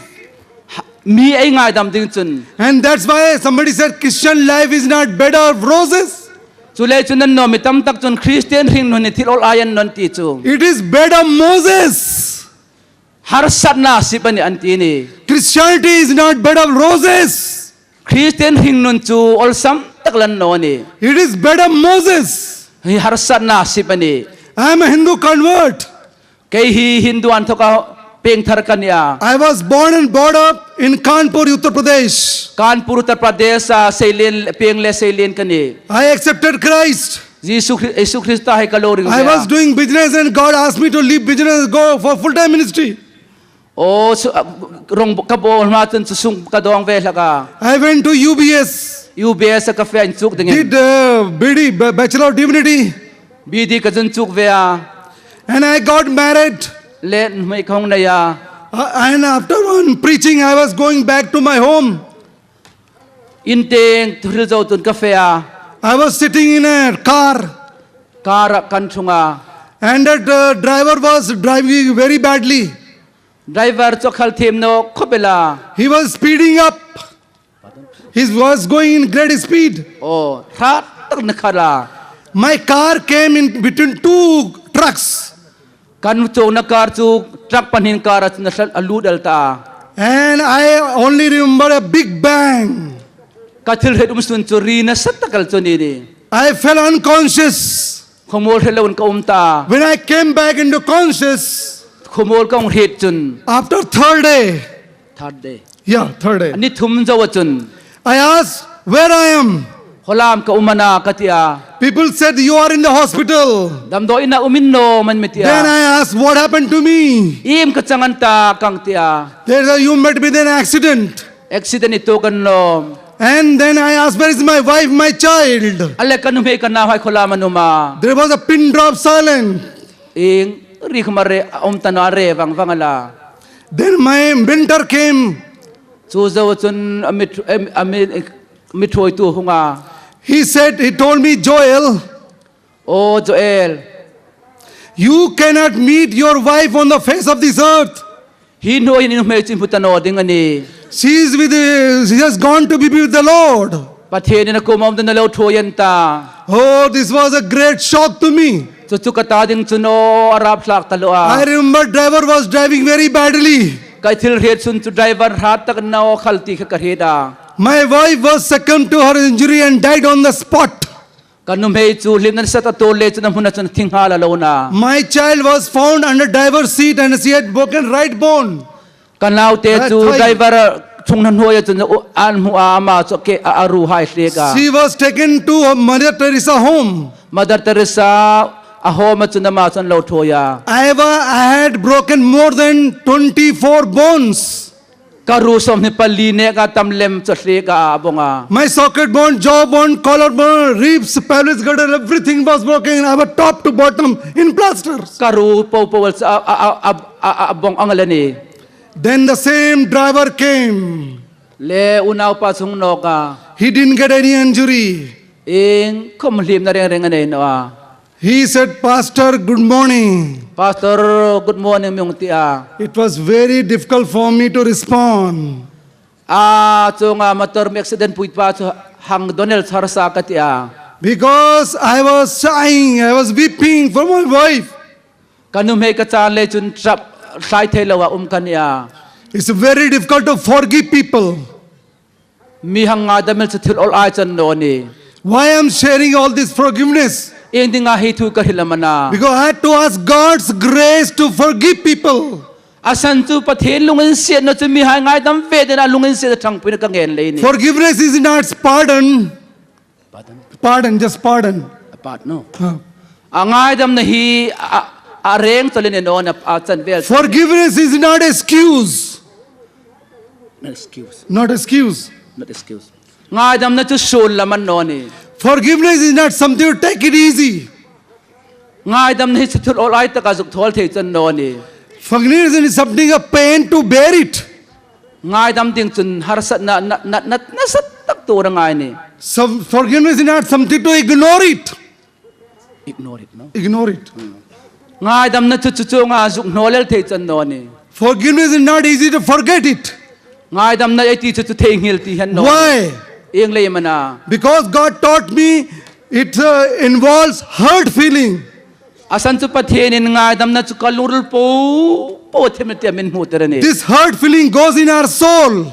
Mi ei ngaidam ding chun. And that's why somebody said Christian life is not bed of roses. Chuleiin chun an naw mi tam tak chun Christian hringnun hi thil awl ei ni naw ti chu. It is bed of Moses. Harsatna sip a nih an ti a nih. Christianity is not bed of roses. Christian hringnun chu awlsam tak la ni naw ni. It is bed of Moses. Hi harsatna sip a nih. I am a Hindu convert. Kei hi Hindu inthawka pengthar ka ni a. I was born and brought up in Kanpur, Uttar Pradesh. Kanpur, Uttar Pradesh-a seilien, peng le seilien ka nih. I accepted Christ. Jesu Khri- Jesu Krista hi ka lo ring ve a. I was doing business and God asked me to leave business and go for full time ministry. Aw, su- a, rong ka bawl hma chun chu sung ka dawng ve hlak a. I went to U B S. U B S-a ka fe a, inchuk dingin. Did uh, B D, B- Bachelor of Divinity. B D ka chun chuk ve a. And I got married. Le nuhmei ka hung nei a. Uh, and after one preaching, I was going back to my home. In tieng thu hril zo chun ka fe a. I was sitting in a car. Car-a ka ṭhung a. And that uh, driver was driving very badly. Driver chu khal thiem naw khop el a. He was speeding up. He was going in great speed. Aw, hrat tak a khal a. My car came in between two trucks. Kan chuongna car chu truck pahni kara chun a lut el ta. And I only remember a big bang. Ka thil hriet um sun chu ri nasa tak el chu a ni. I fell unconscious. Khawmuol hre loin ka um ta. When I came back into conscious, khawmuol ka hung hriet chun, after third day, third day, yeah, third day, a ni thum zo a chun, I asked where I am. Hoi am ka um a na ka ti a. People said, "You are in the hospital." Damdawi ina um in naw am an mi ti a. Then I asked, "What happened to me?" Iem ka chang an ta ka hung ti a. They said, "You met with an accident." Accident i tuok a ni naw. And then I asked, "Where is my wife, my child?" A le ka nuhmei ka nauhai hoi am an um a. There was a pin drop silence. Ieng ri khawm a re, a um ta naw a, a re vang vang a la. Then my mentor came. Chu zo chun a mi, a mi, a mi thuoitu hung a. He said, he told me, "Joel, oh, Joel, you cannot meet your wife on the face of this earth." Hi hnuoia hin i nuhmei chu i hmu ta naw ding a nih. She is with, she has gone to be with the Lord. Pathienin a kuoma um dingin a lo thuoi an ta. Oh, this was a great shock to me. Chu chu ka ta ding chun aw a rapthlak ta lo a. I remember driver was driving very badly. Ka thil hriet sun chu driver hrat tak a ni naw khal ti kha ka hriet a. My wife was succumbed to her injury and died on the spot. Ka nuhmei chu hlimna nasa tak a tuor le chun a hmuna chun a thi nghal a lo na. My child was found under driver's seat and she had broken right bone. Ka naute chu driver thungna hnuoia chun an hmu a, ama chu ke a, a ruhai hlek a. She was taken to Mother Teresa home. Mother Teresa a home-a chun ama chu an lo thuoi a. I wa-, I had broken more than twenty-four bones. Ka ru sawmhni pali neka tam lem chu hlek a, a bong a. My socket bone, jaw bone, collar bone, ribs, pelvis girdle, everything was broken. I was top to bottom in plasters. Ka ru po po a, a, a bong ang a la nih. Then the same driver came. Le unaupa chu a hung nawk a. He didn't get any injury. Ieng khawm hlimna reng reng a nei naw a. He said, "Pastor, good morning." Pastor, good morning, mi hung ti a. It was very difficult for me to respond. A chuonga motor mi accident puipa chu hang dawn el char sa ka ti a. Because I was sighing, I was weeping for my wife. Ka nuhmei ka chan le chun ṭap hlai thei loa um ka ni a. It's very difficult to forgive people. Mi hang ngaidam el chu thil awl ei chang naw nih. Why I'm sharing all this forgiveness? Ieng dinga hi thu ka hril am a na? Because I had to ask God's grace to forgive people. A san chu Pathien lunginsietna chu mihai ngaidam ve dingin a lunginsietna ṭhangpuina ka ngen lei a nih. Forgiveness is not pardon. Pardon, just pardon. A part, no. Huh. A ngaidamna hi a, a reng chawlin a ni naw a, a chanvel. Forgiveness is not excuse. Not excuse. Not excuse. Not excuse. Ngaidamna chu suol lam a ni naw a nih. Forgiveness is not something to take it easy. Ngaidamna hi chu thil awl ei taka zuk thawl thei chang naw a nih. Forgiveness is something a pain to bear it. Ngaidam ding chun harsatna, na, na, na, nasa tak tuor a ngai a nih. Some, forgiveness is not something to ignore it. Ignore it, no? Ignore it. Hmm. Ngaidamna chu chu chuonga zuk hnawl el thei chang naw a nih. Forgiveness is not easy to forget it. Ngaidamna ei ti chu chu theinghil ti a ni naw a nih. Why? Ieng leiin am a na? Because God taught me it, uh, involves hurt feeling. A san chu Pathienin ngaidamna chu ka lungril po po themna ti a mi hmutir a nih. This hurt feeling goes in our soul.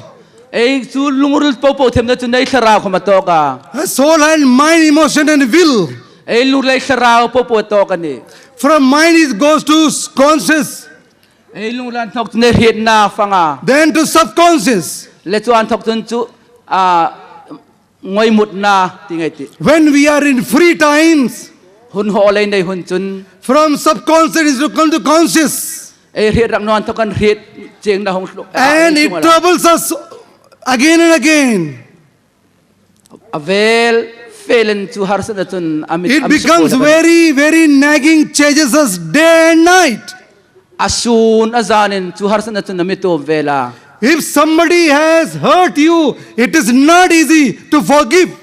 Ei chu lungril po po themna chu ei thlarau khawm a tawk a. A soul and mind, emotion and will. Ei lungril, ei thlarau po po a tawk a nih. From mind it goes to conscious. Ei lungril a inthok chun ei hrietna a fang a. Then to subconscious. Le chu a inthok chun chu, a, ngaimutna ti ngai ti. When we are in free times, hun hawl ei nei hun chun, from subconscious it comes to conscious. Ei hriet rak naw inthok khan hriet chiengna hung hluk, a, and it troubles us again and again. A vel velin chu harsatna chun a mi, it becomes very, very nagging, chases us day and night. A sun a zanin chu harsatna chun a mi tuom vel a. If somebody has hurt you, it is not easy to forgive.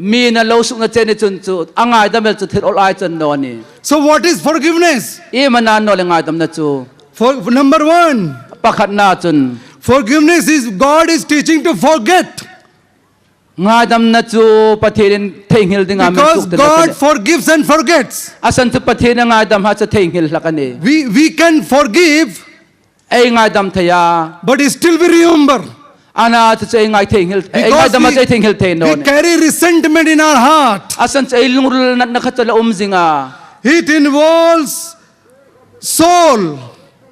Mi na lo sukna che ni chun chu, a ngaidam el chu thil awlai chu a ni naw a nih. So what is forgiveness? Iem a na naw le ngaidamna chu? For, number one, Pakhatna chun, forgiveness is God is teaching to forget. Ngaidamna chu Pathienin theinghil dinga mi Because suk tir a God nih. Forgives and forgets. A san chu Pathienin a ngaidam hlak chu theinghil hlak a nih. We, we can forgive, Ei ngaidam thei a. But still we remember. Ana chu chu ei ngai theinghil, ei Because ngaidam a we, chu ei theinghil thei naw a nih. We carry resentment in our heart. A san chu ei lungril natna kha chu a la um zing a. It involves soul.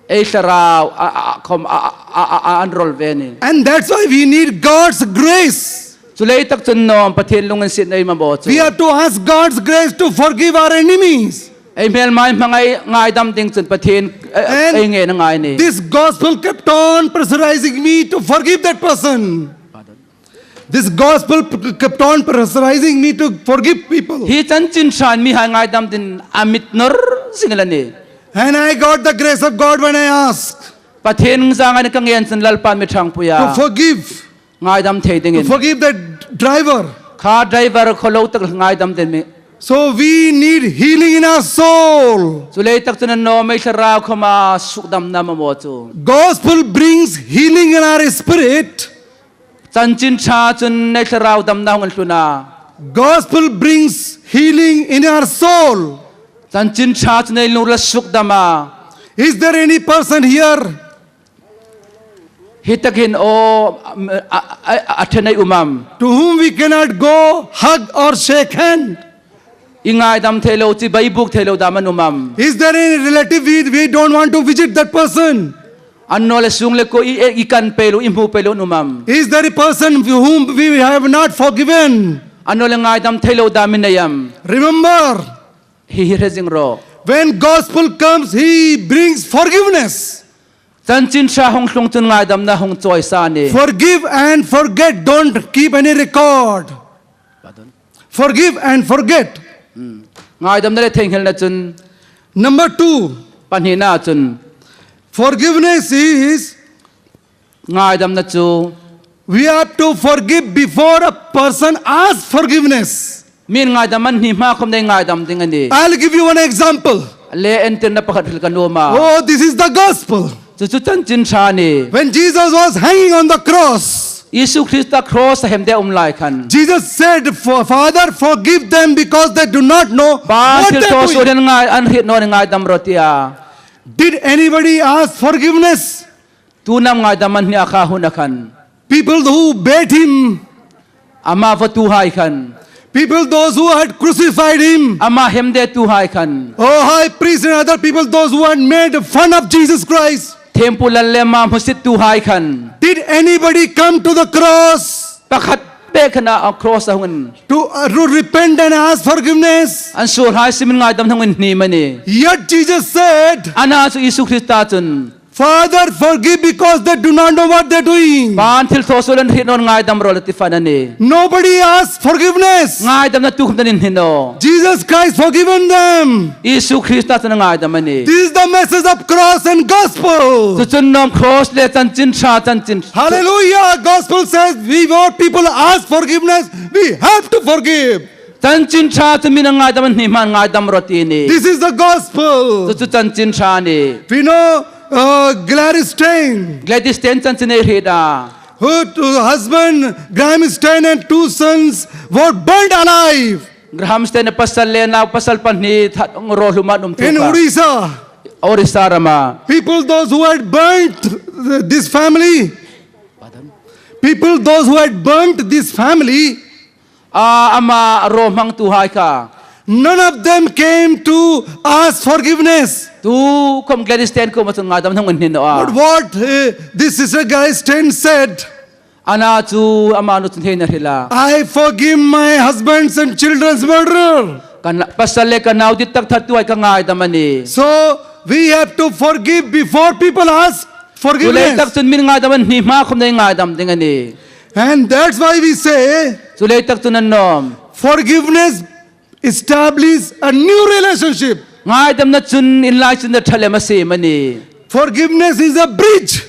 Ei thlarau a, a, a, khom a, a, a, a, a inruol ve a nih. And that's why we need God's grace. Chuleitak chun nawm Pathien lunginsietna ei mamaw chu. We have to ask God's grace to forgive our enemies. Ei hmelma hmang ei ngaidam ding chun Pathien, eh, And ei ngen a ngai a nih. This gospel kept on pressurizing me to forgive that person. This gospel p-, kept on pressurizing me to forgive people. Hi chanchin ṭhain mihai ngaidam dingin a mi nawr zing el a nih. And I got the grace of God when I asked Pathien zanga ka ngen chun Lalpan mi ṭhangpui a. To forgive. Ngaidam thei dingin. To forgive the driver. Kha driver khawhlo tak ngaidam dingin mi. So we need healing in our soul. Chuleitak chun a nawm ei thlarau khoma sukdamna mamaw chu. Gospel brings healing in our spirit. Chanchin ṭha chun ei thlarau damna hung inhlun a. Gospel brings healing in our soul. Chanchin ṭha chun ei lungril a sukdam a. Is there any person here Hi takin aw, a, a, a, a ṭhen ei um am? To whom we cannot go, hug or shake hand. I ngaidam thei lo, chibai buk thei lo dam an um am? Is there any relative we, we don't want to visit that person? Annawleh sung le kuo i, i kan pei lo, i hmu pei lo an um am? Is there a person whom we have not forgiven? Annawleh ngaidam thei lo dam i nei am? Remember, Hi hi hre zing rawh. When gospel comes, he brings forgiveness. Chanchin ṭha hung tlung chun ngaidamna hung chawi sa a nih. Forgive and forget. Don't keep any record. Pardon? Forgive and forget. Hmm. Ngaidamna le theinghilna chun. Number two. Pahnina chun. Forgiveness is Ngaidamna chu. We have to forgive before a person asks forgiveness. Min ngaidam an hni hma khom ei ngaidam ding a nih. I'll give you one example. Le entirna pakhat hril ka nuom a. Oh, this is the gospel. Chu chu chanchin ṭha a nih. When Jesus was hanging on the cross, Isu Krista cross a hemde a um lai khan. Jesus said, "For-, Father, forgive them because they do not know what they are doing." Pa thilthawsuol an ngai, an hriet naw a nih, ngaidam rawh tia. Did anybody ask forgiveness? Tu'n am ngaidam an hni a kha huna khan? People who beat him. Ama vatuhai khan. People those who had crucified him. Ama hemdetuhai khan. Oh, high priest and other people, those who had made fun of Jesus Christ. Thiempu lal le ama hmusittuhai khan. Did anybody come to the cross? Pakhat bek khan a cross a hung in. To, uh, to repent and ask forgiveness? An suolhai simin ngaidam hung inhni am a nih? Yet Jesus said, Ana chu Isu Krista chun. Father, forgive because they do not know what they are doing. Pa thilthawsuol an hriet naw a nih, ngaidam rawh a ti fan a nih. Nobody asked forgiveness. Ngaidamna tukhom an inhni naw. Jesus Christ forgiven them. Isu Krista chun a ngaidam a nih. This is the message of cross and gospel. Chu chu nawm cross le chanchin ṭha chanchin. Hallelujah. Gospel says we, where people ask forgiveness, we have to forgive. Chanchin ṭha chu min an ngaidam an hni hma ngaidam rawh ti a nih. This is the gospel. Chu chu chanchin ṭha a nih. We know, uh, Gladys Staines. Gladys Staines chanchin ei hriet a. Her husband, Graham Staines, and two sons were burned alive. Graham Staines pasal le nau pasal pahni that raw hluma an um thuk a. In Odisha. Orissa rama. People, those who had burnt this family. Pardon? People, those who had burnt this family, A, ama raw hmangtuhai kha. None of them came to ask forgiveness. Tukhom Gladys Staines kuoma chun ngaidam an hung inhni naw a. But what, uh, this sister Gladys Staines said, Ana chu amanu chun hi a hril a. "I forgive my husband's and children's murderer." Ka na-, pasal le ka nau dit tak thattuhai ka ngaidam a nih. So, we have to forgive before people ask forgiveness. Chuleitak chun min ngaidam an hni hma khom ei ngaidam ding a nih. And that's why we say, Chuleitak chun a nawm. Forgiveness establish a new relationship. Ngaidamna chun inlaichinna ṭha lem a siem a nih. Forgiveness is a bridge.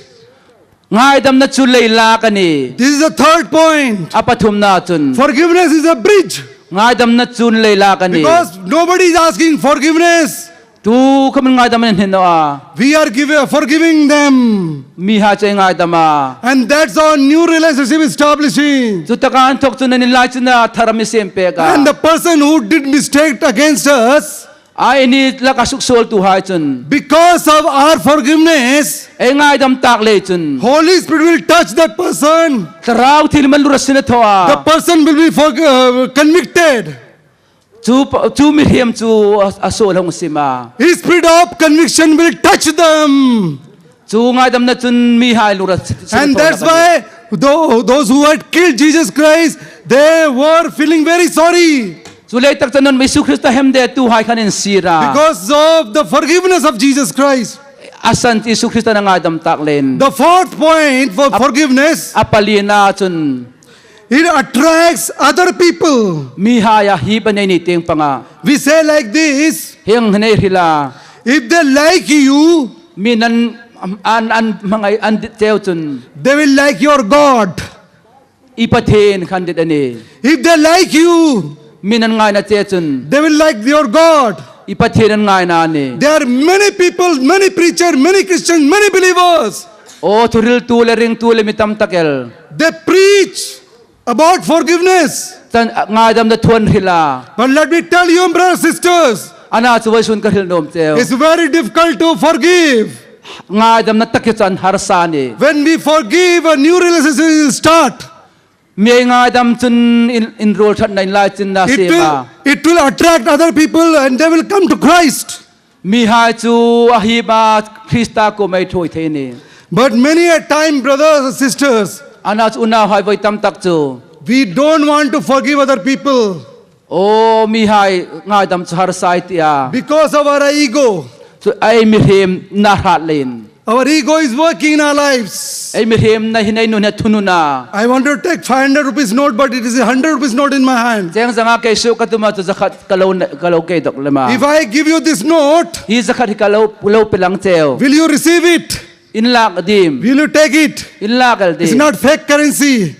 Ngaidamna chu leilak a nih. This is the third point. A pathumna chun. Forgiveness is a bridge. Ngaidamna chu leilak a nih. Because nobody is asking forgiveness. Tu khawmin ngaidam an hni naw a. We are give, forgiving them. Mihai chu ei ngaidam a. And that's our new relationship establishing. Chutaka inthok chun an inlai china thar a mi siem pek a. And the person who did mistake against us, a ei ni laka suksuoltuhai chun. Because of our forgiveness, ei ngaidam tak lei chun. Holy Spirit will touch that person. Thlarau Thienghlim an lura sin a thaw a. The person will be for, uh, convicted. Chu pa-, chu mihriem chu a, a suol hung sim a. His spirit of conviction will touch them. Chu ngaidamna chun mihai lura si-, si-, And that's why tho-, those who had killed Jesus Christ, they were feeling very sorry. Chu leitak chun an Isu Krista hemdetuhai khan an sir a. Because of the forgiveness of Jesus Christ. A san Isu Krista an ngaidam tak leiin. The fourth point for forgiveness. A palina chun. It attracts other people. Mihai a hip a nei ni tieng panga. We say like this. Hieng hin ei hril a. If they like you, mi'n an, an, an hmangai an dit cheu chun. They will like your God. I Pathien khan dit a nih. If they like you, mi'n an ngaina cheu chun. They will like your God. I Pathien an ngaina a nih. There are many people, many preachers, many Christians, many believers. Aw, thuhriltu le ringtu le mi tam tak el. They preach about forgiveness. Chan, ngaidamna thu an hril a. But let me tell you, brothers, sisters. Ana chu vawisun ka hril nuom cheu. It's very difficult to forgive. Ngaidamna tak hi chu a harsa a nih. When we forgive, a new relationship will start. Mi ei ngaidam chun in, inruol ṭhatna inlai chinna a siem a. It will, it will attract other people and they will come to Christ. Mihai chu a hip a Krista kuoma ei ṭhuoi thei a nih. But many a time, brothers and sisters, Ana chu unauhai voi tam tak chu. We don't want to forgive other people. Aw, mihai ngaidam chu harsa ei ti a. Because of our ego. Chu ei mihriemna hrat leiin. Our ego is working in our lives. Ei mihriemna hin ei nun hi a thunun a. I want to take five hundred rupees note, but it is a hundred rupees note in my hand. Cheng zanga kei suok ka tum a chu zakhat ka lo, ka lo kei dawk lem a. If I give you this note, hi zakhat hi ka lo, lo pe lang cheu. Will you receive it? In lak dim. Will you take it? In lak el dim. It's not fake currency.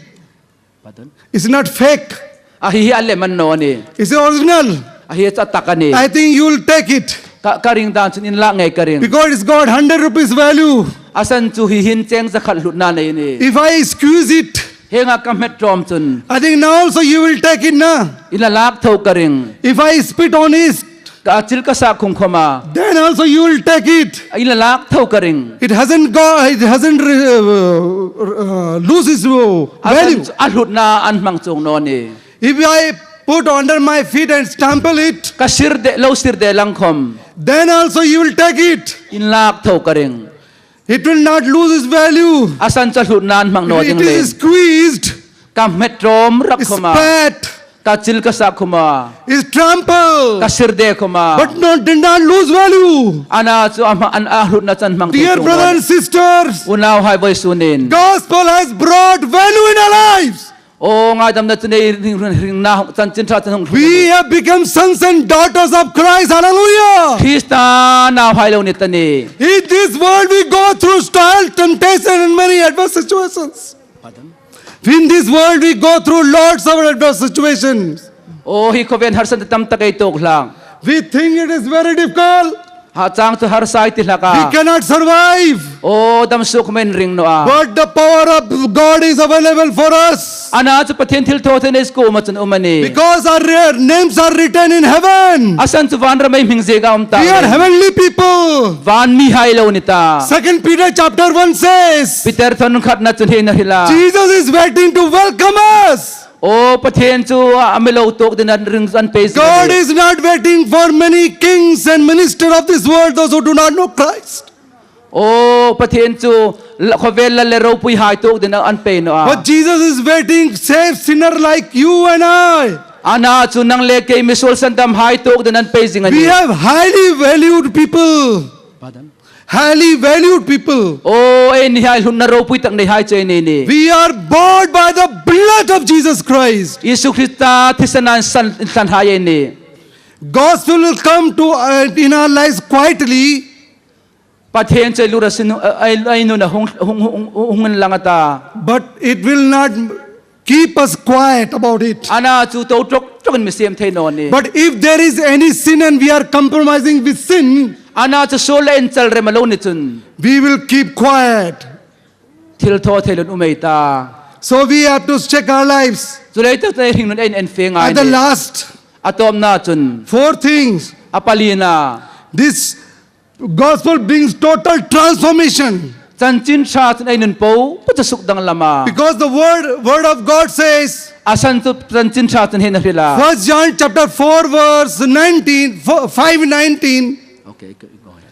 Pardon? It's not fake. A hi hi a lem a ni naw a nih. It's original. A hi chu a tak a nih. I think you will take it. Ka, ka ring dan chun in lak ngei ka ring. Because it's got hundred rupees value. A san chu hi hin cheng zakhat hlutna nei a nih. If I squeeze it, hienga ka hmet ṭawm chun. I think now also you will take it, na? In la lak tho ka ring. If I spit on it, Ka chil ka sak khum khum a. Then also you will take it. In la lak tho ka ring. It hasn't go, it hasn't re-, uh, uh, lose its, uh, value. A san chu a hlutna a hmang chuong naw a nih. If I put under my feet and trample it, Ka sir de, lo sir de lang khom. Then also you will take it. In lak tho ka ring. It will not lose its value. A san chu a hlutna a hmang naw ding leiin. It is squeezed. Ka hmet ṭawm rak khom a. Spat. Ka chil ka sak khom a. Is trampled. Ka sir de khom a. But not, did not lose value. Ana chu a hma-, an, a hlutna chu a hmang thei chuong naw a nih. Dear brothers and sisters, Unauhai, vawisunin. Gospel has brought value in our lives. Aw, ngaidamna chun ei ring, ring, ringna hung, chanchin ṭha chun hung. We have become sons and daughters of Christ. Hallelujah. Krista nauhai lo ni ta ni. In this world we go through trial, temptation and many adverse situations. Pardon? In this world we go through lots of adverse situations. Aw, hi khawvel harsatna tam tak ei tuok hlak. We think it is very difficult. Hah chang chu harsa ei ti hlak a. We cannot survive. Aw, dam suok khom ei ring naw a. But the power of God is available for us. Ana chu Pathien thilthawtheina ei kuoma chun um a nih. Because our re-, names are written in heaven. A san chu vanram ei hming ziek a um ta. We are heavenly people. Van mihai lo ni ta. Second Peter chapter one says, Peter thawn khatna chun hi a hril a. Jesus is waiting to welcome us. Aw, Pathien chu a mi lo tuok dingin an ring, an pei zing a nih. God is not waiting for many kings and ministers of this world, those who do not know Christ. Aw, Pathien chu la, khawvel lal le ropuihai tuok dingin an pei naw a. But Jesus is waiting, save sinner like you and I. Ana chu nang le kei misuol sandamhai tuok dingin an pei zing a nih. We have highly valued people. Pardon? Highly valued people. Aw, ei ni hai hlutna ropui tak neihai chu ei ni a nih. We are bought by the blood of Jesus Christ. Isu Krista thisenin san, sanhai ei nih. Gospel will come to, uh, in our lives quietly. Pathien chu ei lura sin, ei, ei nuna hung, hung, hung, hung inlang a ta. But it will not keep us quiet about it. Ana chu to ṭawk ṭawkin mi siem thei naw ni. But if there is any sin and we are compromising with sin, Ana chu suol le inchal rem a lo ni chun, we will keep quiet. Thilthawtheina um ei ta. So we have to check our lives. Chuleiin tak chun ei hringnun ei en fe ngai ni. At the last, a tawpna chun, four things. A palina, this gospel brings total transformation. Chanchin Ṭha chun ei nun po po chu sukdanglam a. Because the word, word of God says, A san chu Chanchin Ṭha chun hi a hril a. First John chapter four verse nineteen, fo-, five nineteen. Okay, go, go ahead.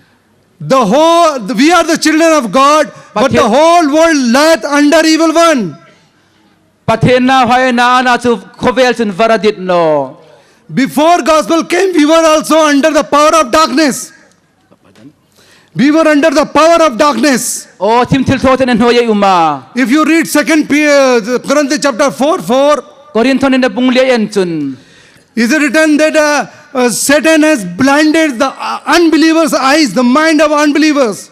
The whole, we are the children of God, but the Pathian whole world lieth under evil one. Pathien nauhai ei nina chu khawvel chun var a dit nawh. Before gospel came, we were also under the power of darkness. We were under the power of darkness. Aw, thim thilthawtheina hnuoia ei um a. If you read Second Pe-, uh, Corinthians chapter four, four, Korinth-nuin a bung li ei en chun, is it written that, uh, uh, Satan has blinded the, uh, unbelievers' eyes, the mind of unbelievers?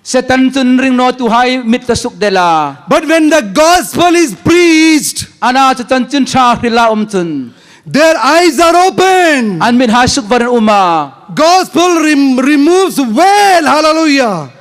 Setan chun ringnawtuhai mit a sukdel a. But when the gospel is preached, Ana chu Chanchin Ṭha hrila um chun, their eyes are open. An mithai sukvar an um a. Gospel rem-, removes veil. Hallelujah.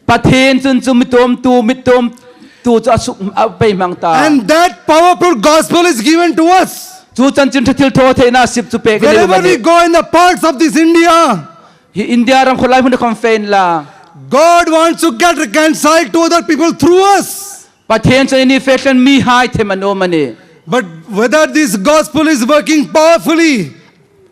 Pathien chun chu mi tuomtu, mi tuomtu chu a suk, a pei hmang ta. And that powerful gospel is given to us. Chu Chanchin Ṭha thilthawtheina sip chu pêk ei um a nih. Wherever we go in the parts of this India, hi India ram khawlai hmuna khawm fe inla, God wants to get reconciled to other people through us. Pathien chun eini fe thleng mihai them a nuom a nih. But whether this gospel is working powerfully,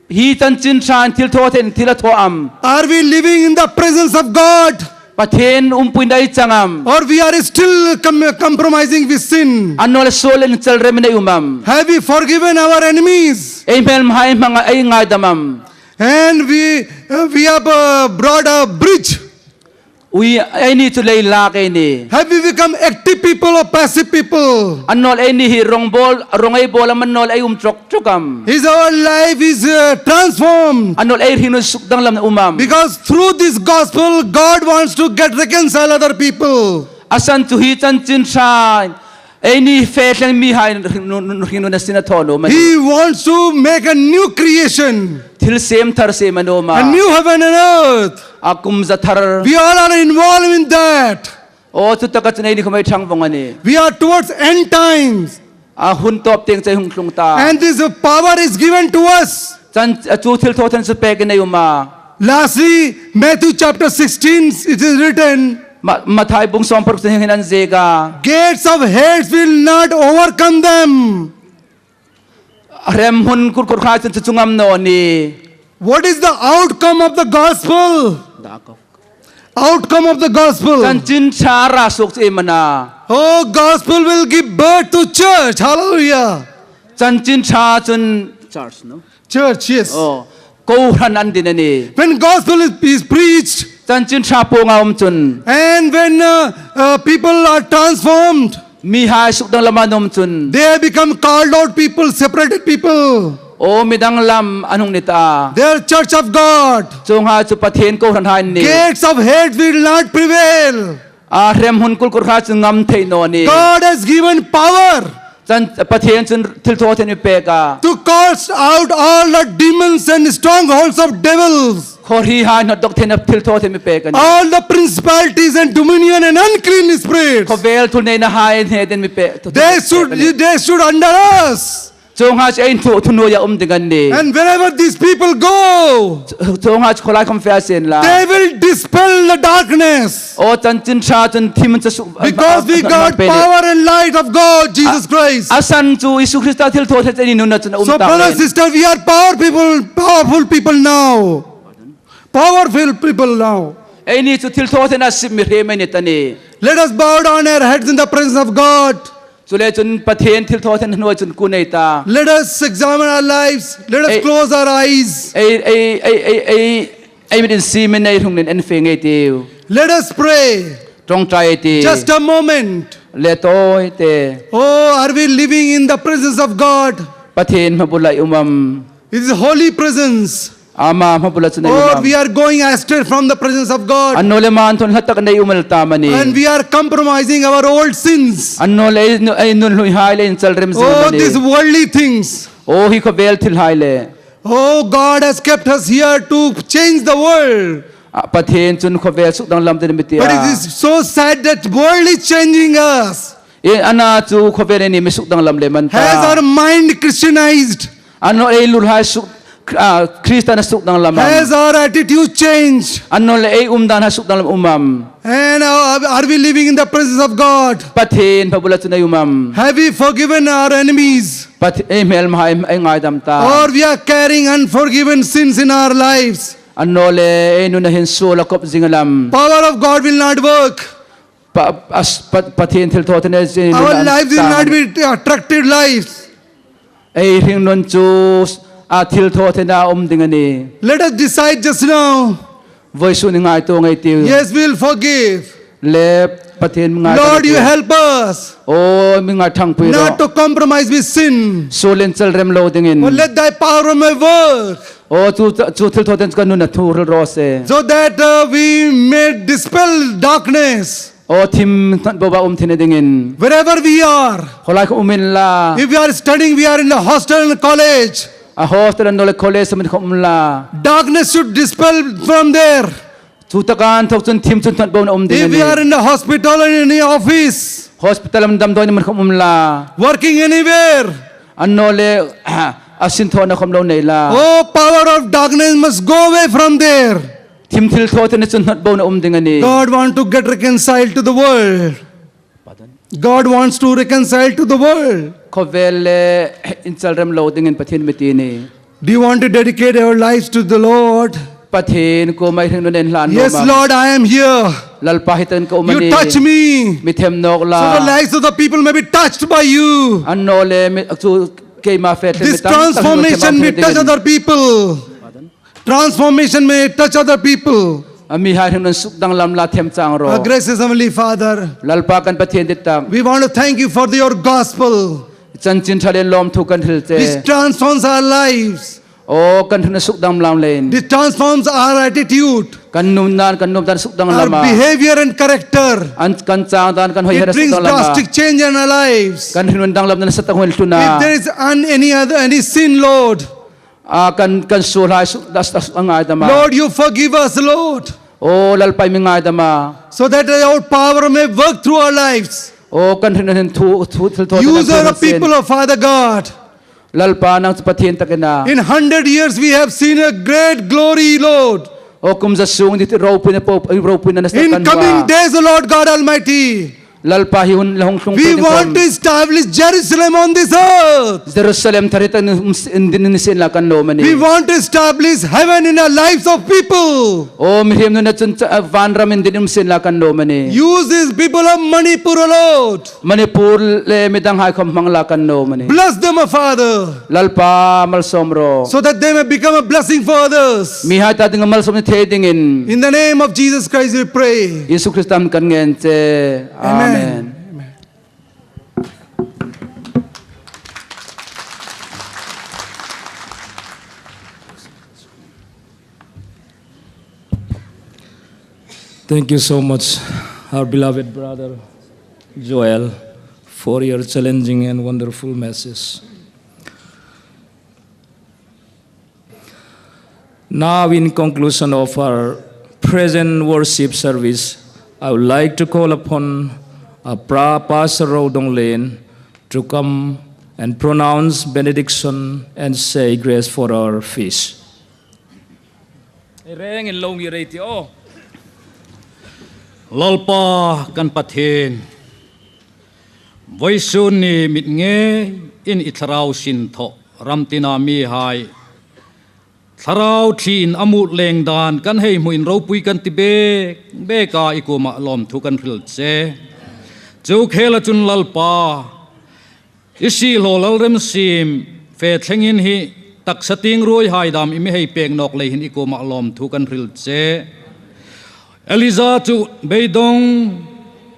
hi Chanchin Ṭha thilthawtheina thil a thaw am? Are we living in the presence of God? Pathien umpuina ei chang am? Or we are still com-, compromising with sin? Annawleh suol le inchal remin ei um am? Have we forgiven our enemies? Ei hmelmahai hmanga ei ngaidam am? And we, uh, we have, uh, brought a bridge. Ui, eini chu lei lak ei nih. Have we become active people or passive people? Annawleh eini hi rawng bawl, rawng ei bawl am, annawleh ei um ṭawk ṭawk am? Is our life is, uh, transformed? Annawleh ei hringnun sukdanglamna um am? Because through this gospel, God wants to get reconcile other people. A san chu hi Chanchin Ṭha eini fe thleng mihai hringnun, hringnun a sin a thaw nuom a nih. He wants to make a new creation. Thil siem thar siem a nuom a. A new heaven and earth. A kum za thar. We all are involved in that. Aw, chutaka chun eini khawm ei ṭhang vong a nih. We are towards end times. A hun tawp tieng chu ei hung tlung ta. And this power is given to us. Chan, chu thilthawtheina chu pêkin ei um a. Lastly, Matthew chapter sixteen, it is written, Ma-, Mathai bung sawmparuk chun hieng hin an ziek a. Gates of Hades will not overcome them. Hremhmun kulkulhai chun chu chu ngam naw nih. What is the outcome of the gospel? Outcome of the gospel. Chanchin Ṭha ra suok chu iem a na? Oh, gospel will give birth to church. Hallelujah. Chanchin Ṭha chun church, no? Church, yes. Oh, kohran an din a nih. When gospel is, is preached, Chanchin Ṭha puong a um chun, and when, uh, uh, people are transformed, mihai sukdanglamna an um chun, they become called out people, separated people. Aw, mi danglam an hung ni ta. They are church of God. Chuonghai chu Pathien kohranhai an nih. Gates of hell will not prevail. A, hremhmun kulkulhai chu ngam thei naw a nih. God has given power. Chan, Pathien chun thilthawtheina a mi pek a. To cast out all the demons and strongholds of devils. Khawhrihai hnawt dawk theina thilthawtheina a mi pek a nih. All the principalities and dominion and unclean spirits. Khawvel thilneinahai hnetin a mi pek. They should, they should under us. Chuonghai chu ei thu, thu hnuoia um ding an nih. And wherever these people go, chuonghai chu khawlai khawm fe sien la, they will dispel the darkness. Aw, Chanchin Ṭha chun thim chu suk, because we got power and light of God, Jesus Christ. A san chu Isu Krista thilthawtheina chu ei nuna chun a um ta. So, brother, sister, we are power people, powerful people now. Powerful people now. Eini chu thilthawtheina sip mi hrem ei ni ta a nih. Let us bow down our heads in the presence of God. Chuleiin chun Pathien thilthawtheina hnuoia chun kun ei ta. Let us examine our lives. Let us close our eyes. Ei, ei, ei, ei, ei, ei mit insiemin ei hringnun en fe ngei ei tiu. Let us pray. Ṭawngṭai ei tih. Just a moment. Le tawi te. Oh, are we living in the presence of God? Pathien hmabula i um am? It is holy presence. Ama hma bula chun ei um am? Or we are going astray from the presence of God. Annawleh ma inthawn hla takin ei um el ta am a ni? And we are compromising our old sins. Annawleh ei nu-, ei nun hluihai le inchal rem zing am a ni? Oh, these worldly things. Aw, hi khawvel thilhai le. Oh, God has kept us here to change the world. A, Pathien chun khawvel sukdanglam dingin a mi ṭhe a. But it is so sad that world is changing us. E, a na chu khawvelin ei mi sukdanglam lem an ta. Has our mind Christianized. Annawleh ei lurhai suk, a, Krista-in a sukdanglam am? Has our attitude changed? Annawleh ei umdan hai sukdanglam um am? And are, are we living in the presence of God? Pathien hma bula chun ei um am? Have we forgiven our enemies? Path-, ei hmelmahai ei ngaidam ta? Or we are carrying unforgiven sins in our lives? Annawleh ei nuna hin suol a kop zing el am? Power of God will not work. Pa-, as-, Pa-, Pathien thilthawtheina ei nuna hin suol a kop zing el am? Our lives will not be attractive lives. Ei hringnun chu, a, thilthawtheina um ding a nih. Let us decide just now. Vawisun hin ngaituo ngei ei tiu. Yes, we will forgive. Le Pathien mi ngaidam ei tiu. Lord, you help us. Aw, mi ngaithangpui rawh. Not to compromise with sin. Suol inchal rem lo dingin. But let thy power may work. Aw, chu, chu thilthawtheina chu kan nuna thu hril raw se. So that, uh, we may dispel darkness. Aw, thim hnawt boa um theina dingin. Wherever we are. Khaw lai khawm um inla. If we are studying, we are in the hostel and college. A hostel annawleh college-a khawm um inla. Darkness should dispel from there. Chu taka inthok chun thim chu hnawt boa um ding a nih. If we are in the hospital or in any office. Hospital-a damdawi ni mun khawm um inla. Working anywhere. Annawleh, a sinthawna khawm lo nei la. Oh, power of darkness must go away from there. Thim thilthawtheina chu hnawt boa um ding a nih. God want to get reconciled to the world. Pardon? God wants to reconcile to the world. Khawvel le inchal rem lo dingin Pathien mi ṭhe a nih. Do you want to dedicate your lives to the Lord? Pathien kuoma i hringnun inhlan nuom am? Yes, Lord, I am here. Lalpa, hi takin ka um a nih. You touch me. Mi them nawk la. So the lives of the people may be touched by you. Annawleh mi, chu keima fe thleng mi tam tak hringnun them a um theina dingin. This transformation may touch other people. Pardon? Transformation may touch other people. A mihai hringnun sukdanglam la them chang rawh. Our gracious Heavenly Father, Lalpa kan Pathien dittak. We want to thank you for your gospel. Chanchin Ṭha le lawmthu kan hril che. Which transforms our lives. Aw, kan hringnun sukdanglam leiin. This transforms our attitude. Kan nuom dan, kan nuom dan sukdanglam a. Our behavior and character. An, kan chang dan, kan hoi hera sukdanglam a. It brings drastic change in our lives. Kan hringnun danglam dan nasa tak hung tlung a. If there is an, any other, any sin, Lord, a, kan, kan suolhai suk, das, das, a ngaidam a. Lord, you forgive us, Lord. Aw, Lalpa, i mi ngaidam a. So that your power may work through our lives. Aw, kan hringnun hin thu, thu, thilthawtheina. Use the people of Father God. Lalpa, nang chu Pathien tak i na. In hundred years we have seen a great glory, Lord. Aw, kum za sung dit ropuina po, ropuina nasa kan hmu a. In coming days, Lord God Almighty, Lalpa, hi hun la hung tlung pei ding khawm. We want to establish Jerusalem on this earth. Jerusalem thar hi ta ni, um, indin ni sien la kan nuom a nih. We want to establish heaven in the lives of people. Aw, mihriem nuna chun cha-, a, vanram indin um sien la kan nuom a nih. Use these people of Manipur, O Lord. Manipur le midanghai khawm hmang la kan nuom a nih. Bless them, O Father. Lalpa, malsawm rawh. So that they may become a blessing for others. Mihai ta dinga malsawmna thei dingin. In the name of Jesus Christ we pray. Isu Krista hmingin kan ngen che. Amen. Amen. Amen. Thank you so much, our beloved brother Joel, for your challenging and wonderful message. Now, in conclusion of our present worship service, I would like to call upon our pra-, Pastor Rodong Lane to come and pronounce benediction and say grace for our feast. Ei rengin lo ngir ei tih aw. Lalpa kan Pathien, vawisun ni mit ngeiin i thlarau sin thaw ram tina mihai thlarau thlienin a mut leng dan kan hei hmuin ropui kan ti bek bek a, i kuoma lawmthu kan hril che. Chu khela chun Lalpa, i siehlaw Lalremsim fe thlengin hi taksa tieng ruoihai dam i mi hei pek nawk lei hin i kuoma lawmthu kan hril che. Elijah chu beidawng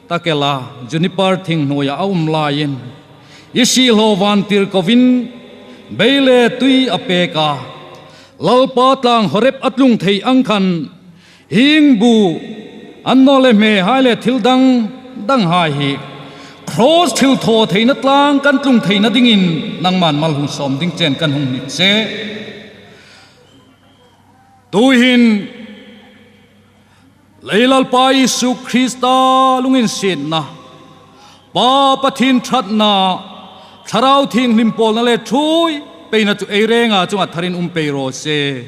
tak ela juniper thing hnuoia a um laiin, i siehlaw vantirkoin bei le tui a pek a, Lalpa tlâng Horeb a tlung thei ang khan, hieng bu, annawleh hmehai le thil dang danghai hi, Kross thilthawtheina tlâng kan tlung theina dingin nangman mal hung sâwm ding chen kan hung ni che. Tuhin, ei Lalpa Isu Krista lunginsietna, Pa Pathien ṭhatna, Thlarau Thienghlim pâwlna le ṭhuoi peina chu ei rênga chunga tharin um pei raw se.